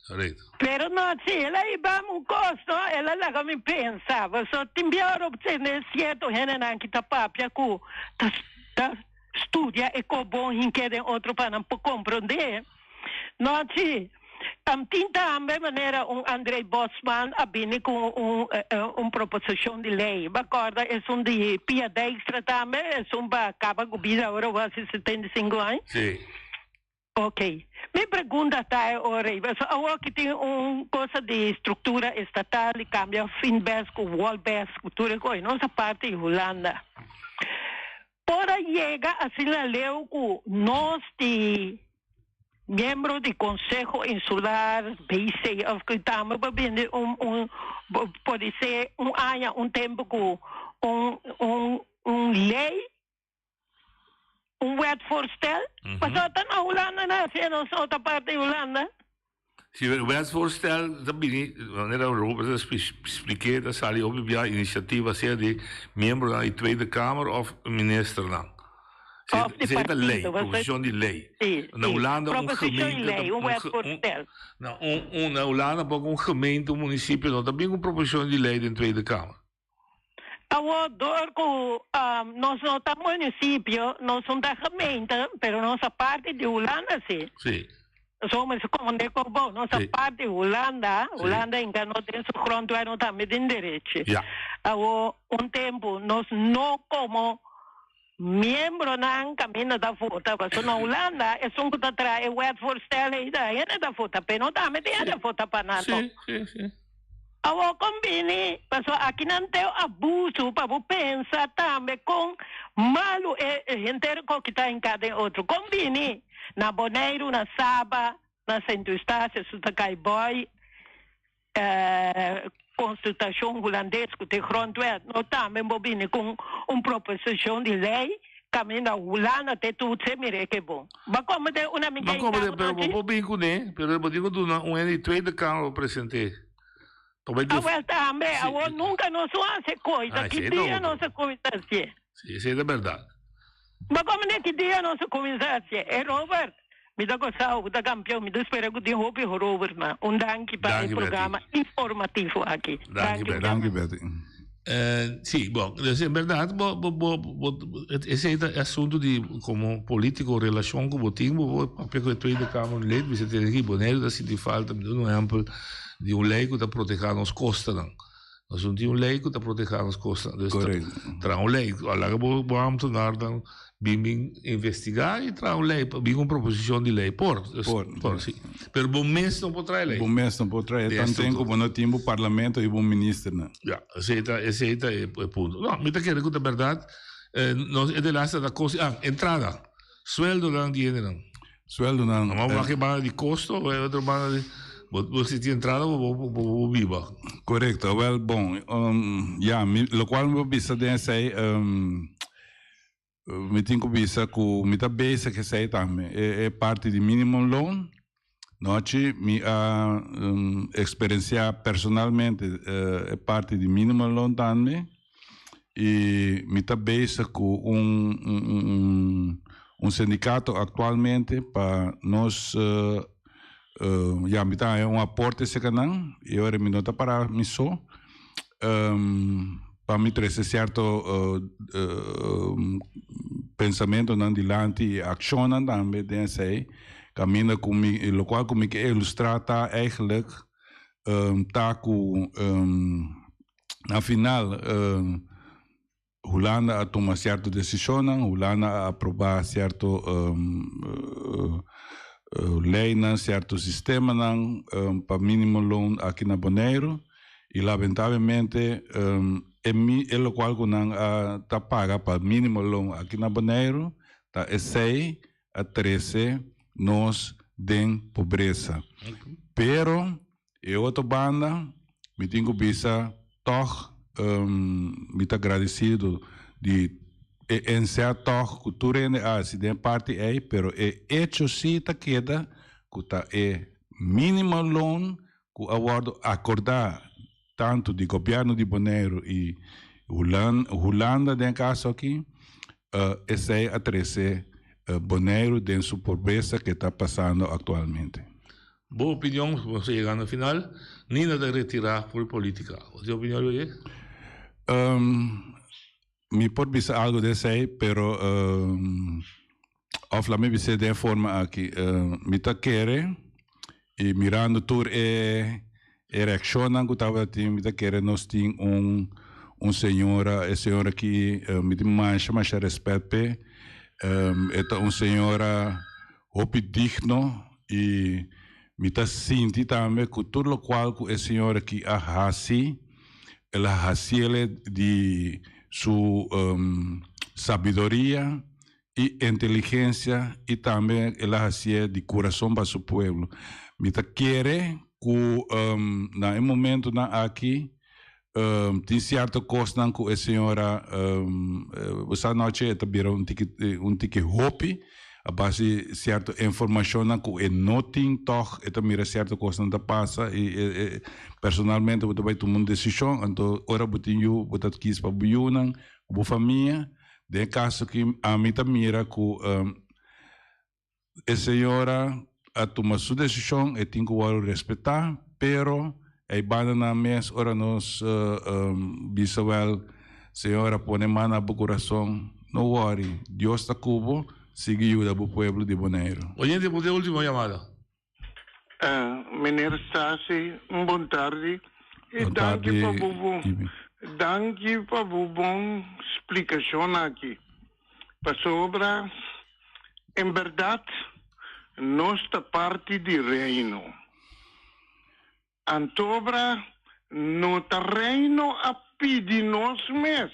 Correcto. Pero no, si el a hiba mi un kos, no, el a laga mi pensa. Paso tin bia ora bo tende sierto hendenan ki ta papia ku ta ta studia e kos bon hink'é den otro pa nan por komprondé. No, si. Tin tambe manera un André Bosman a bini ku un un proposishon di lei. Bo a kòrda esun di Pia Dijkstra tambe, esun pa kaba ku bida ora bo hasi 75 aña? Si. Ok. Mi pregunta ta e ora ei, pasobra awor ki tin un cosa di structura estatal di cambia Finbes cu Wolbes cu tur e coy, nos a parti di Hulanda. Por a yega asina leu cu nos di miembro di Conseho Insular, BC, of cu tambe por bini un un podi ser un aña un tempo cu un un un ley Un wetsvoorstel? Pasobra ta na Hulanda nan hasié, nos no ta parti di Hulanda. Si wetsvoorstel ta bini, manera Robert a spliké, ta sali hopi bia inisiativa sea di miembronan di Tweede Kamer òf ministernan. Òf di Esei ta lei, partido. proposishon di lei. Si, Na si. Hulanda un Proposishon di gemeente ta lei, un wetsvoorstel. Na un un na Hulanda poko un gemeente, un munisipio no ta bin ku proposishon di lei den Tweede Kamer. Awor door cu nos no ta municipio, nos no ta gemeente, pero nos ta parti di Hulanda si. Sí. So mester comprende cu bo, nos ta Sí. parti di Hulanda, Sí. Hulanda inca no den su grondwet no tambe tin derechi. Ja. Awor un tempo nos no como miembronan caminda ta vota, pasobra na Hulanda esun cu ta traha e wetsvoorstel ey ta hende ta vota p'e, no tambe tin hende vota pa nan to. Sí, sí, sí. Awor kon bini, pasobra aki nan teo abuso pa bo pensa tambe kon malu e henter koki ta hinká den otro. Kon bini na Boneiru, na Saba, na Sint Eustatius su ta kai bòi konsultashon hulandes ku te grondwet. No tambe bo bini ku un proposishon di lei kaminda Hulanda te tutse mire ke bon. Bo a komprende una mi Bo a ke komprende, kaba pero bo nochi? por bin kuné, pero bo tin ku duna un hende di Tweede Kamer pa present'é. Pa bai Ah, def. wel tambe, Sí. awor nunka nos no hasi kos, Ah, ki esei ta dia otro. nos a kuminsá hasié? Sí, esei ta bèrdat. Bo a komprende ki dia nos a kuminsá hasié? E Robert, mi ta gosá bo ta kampion, mi ta spera ku tin hopi Robertnan. Un danki pa e Danki, Betty. programa informativo aki. Danki, Danki, Betty. Danki, Betty. Sí, bon, dus en berdad bo, bo, bo, bo, esei ta e asuntu di komo politiko relashon ku bo tin, bo por papia ku e Tweede Kamer lid, bisa tene aki Boneiru ta sinti falta, mi duna un ehèmpel di un lei ku ta protehá nos kostanan. Nos no tin un lei ku ta protehá nos kostanan. Dus traha un lei, laga bo bo ambtenarnan bin bin investigá i traha un lei, bin ku un proposishon di lei. Por, Por. por, si. Pero bo mes no por traha e lei. Bo mes no por traha e Den tanten ku estructura. bo no tin bo parlamento i bo ministernan. Ja, esei ta, esei ta e, e punto. No, mi ta kere ku ta bèrdat. Nos e delaster ta kos, ah, entrada. Sueldonan di hendenan. Sueldonan. Normal bo wak e banda di kosto, e otro banda di, bo, bo si tin entrada bo, bo, bo, bo biba. Korekto, awel bon, ya, mi, lokual mi por bisa den esei, Mi tin ku bisa ku mi ta bezig esei tambe, e parti di minimum loan. Nochi mi a eksperensiá personalmente e parti di minimum loan tambe i mi ta bezig ku un un sindikato aktualmente pa nos ya mi ta haña un aporte serka nan i ora mi no ta para mi so pa mi trese sierto pensamentonan dilanti i akshonnan tambe den esei kaminda ku mi lokual ku mi ke ilustrá ta eigenlijk ta ku na final Hulanda a tuma sierto desishonnan, Hulanda a aprobá sierto leinan, sierto sistemanan pa mínimo loon aki na Boneiru i lamentablemente e e lokual ku nan a ta paga pa mínimo loon aki na Boneiru ta esei a trese nos den pobresa. Pero E otro banda mi tin ku bisa tòg mi ta gradesido di e NCA tòg ku tur hende a hasi den e parti ei, pero e echo si ta keda ku ta e minimum loon ku a wòrdu akordá tantu di gobièrnu di Boneiru i Hulanda den e kaso aki, esei a trese Boneiru den su pobresa ke ta pasando aktualmente. Bo opinion, nos ta yegando na final, Nina ta retira for di politica. Bo tin opinion riba dje? Mi por bisa algo di esei, pero of laat mi bis'é den e forma aki, mi ta kere y mirando tur e e reaccionnan cu tabata tin, mi ta kere nos tin un un señora, e señora aki mi tin masha masha respet p'e, e ta un señora hopi digno y mi ta sinti tambe cu tur locual cu e señora aki a haci, el a haciele di su sabiduria y inteligencia y tambe el a hacié di curason pa su pueblo. Mi ta kere cu na e momentonan aki tin cierto cosnan cu e señora bo sa nochi e ta bira un tiki un tiki hopi a base di cierto informacionnan cu e no tin tog e ta mira cierto cosnan ta pasa y e personalmente bo ta bay tuma un decision anto ora bo tin yu bo ta kies pa bo yunan cu bo famia. Den e kaso aki ami ta mira ku e señora a tuma su desishon, e tin ku wòrdu respetá, pero ei banda nan mes ora nos bisa wèl, señora pone man na bo kurason, no wòri, Dios ta ku bo, sigui yuda bo pueblo di Boneiru. Oyente por e ultimo yamada. Meneer Stasi, un bon tardi. Y Bon danki tardi, pa bo bon, Ibi. danki pa bo bon splicacion aki. Pasobra en berdad nos ta parti di Reino. Antobra no ta Reino a pidi nos mes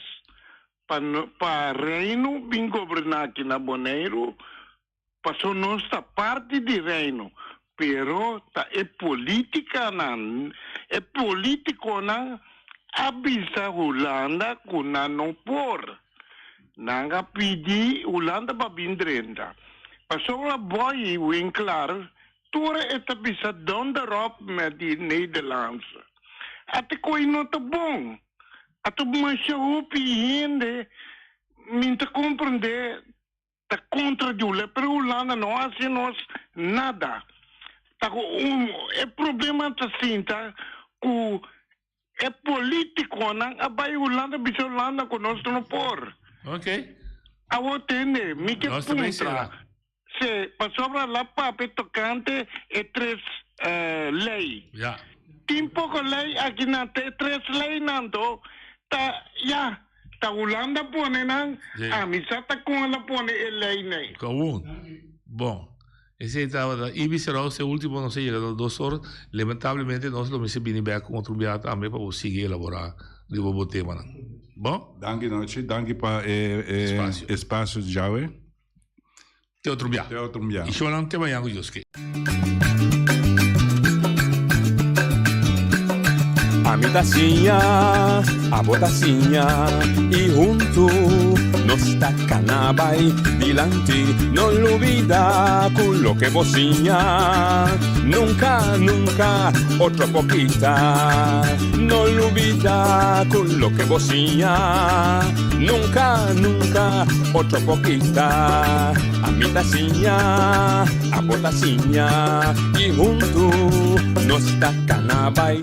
pa pa Reino bin goberna aki na Boneiru, Paso nos ta parti di Reino, pero ta e politicanan, e politiconan a bisa Hulanda cu nan no por. Nan a pidi Hulanda pa bin drenta. Pasobra Boy Winklaar tur e ta bisa donder op met die Nederlandse. Ate koe no ta bon. Ato masha hopi hende min ta comprende ta kontra di Hulanda, pero Hulanda no hasi nos nada. Ta ku un e problema ta sinta ku e politikonan a bai Hulanda bisa Hulanda ku nos no por. Ok. Awor tende, mi ke Nos ta bai puntra sera. se pasobra la papia tokante e tres lei. Ja. Tin poko lei aki nan, te tres leinan to ta ya. Ta Hulanda pone nan, ami sa ta kon el a pone e lei nei. Kawun. Bon. Esei tabata Ibi Serao, e ultimo nos a yega na dos or. Lamentablemente nos lo mester bini bek un otro bia tambe pa bo sigui elabora riba bo temanan. Bon? Danki Nochi, danki pa e espacio djawe. Te otro bia. Te otro bia. Y shonan te mañana cu Dios ke. Ami ta siña, abo ta siña y huntu nos ta cana bay dilanti. No lubida cu loke bo siña nunca, nunca otro por kita. No lubida cu loke bo siña nunca, nunca otro por kita. Ami ta siña, abo ta siña y huntu nos ta cana bay.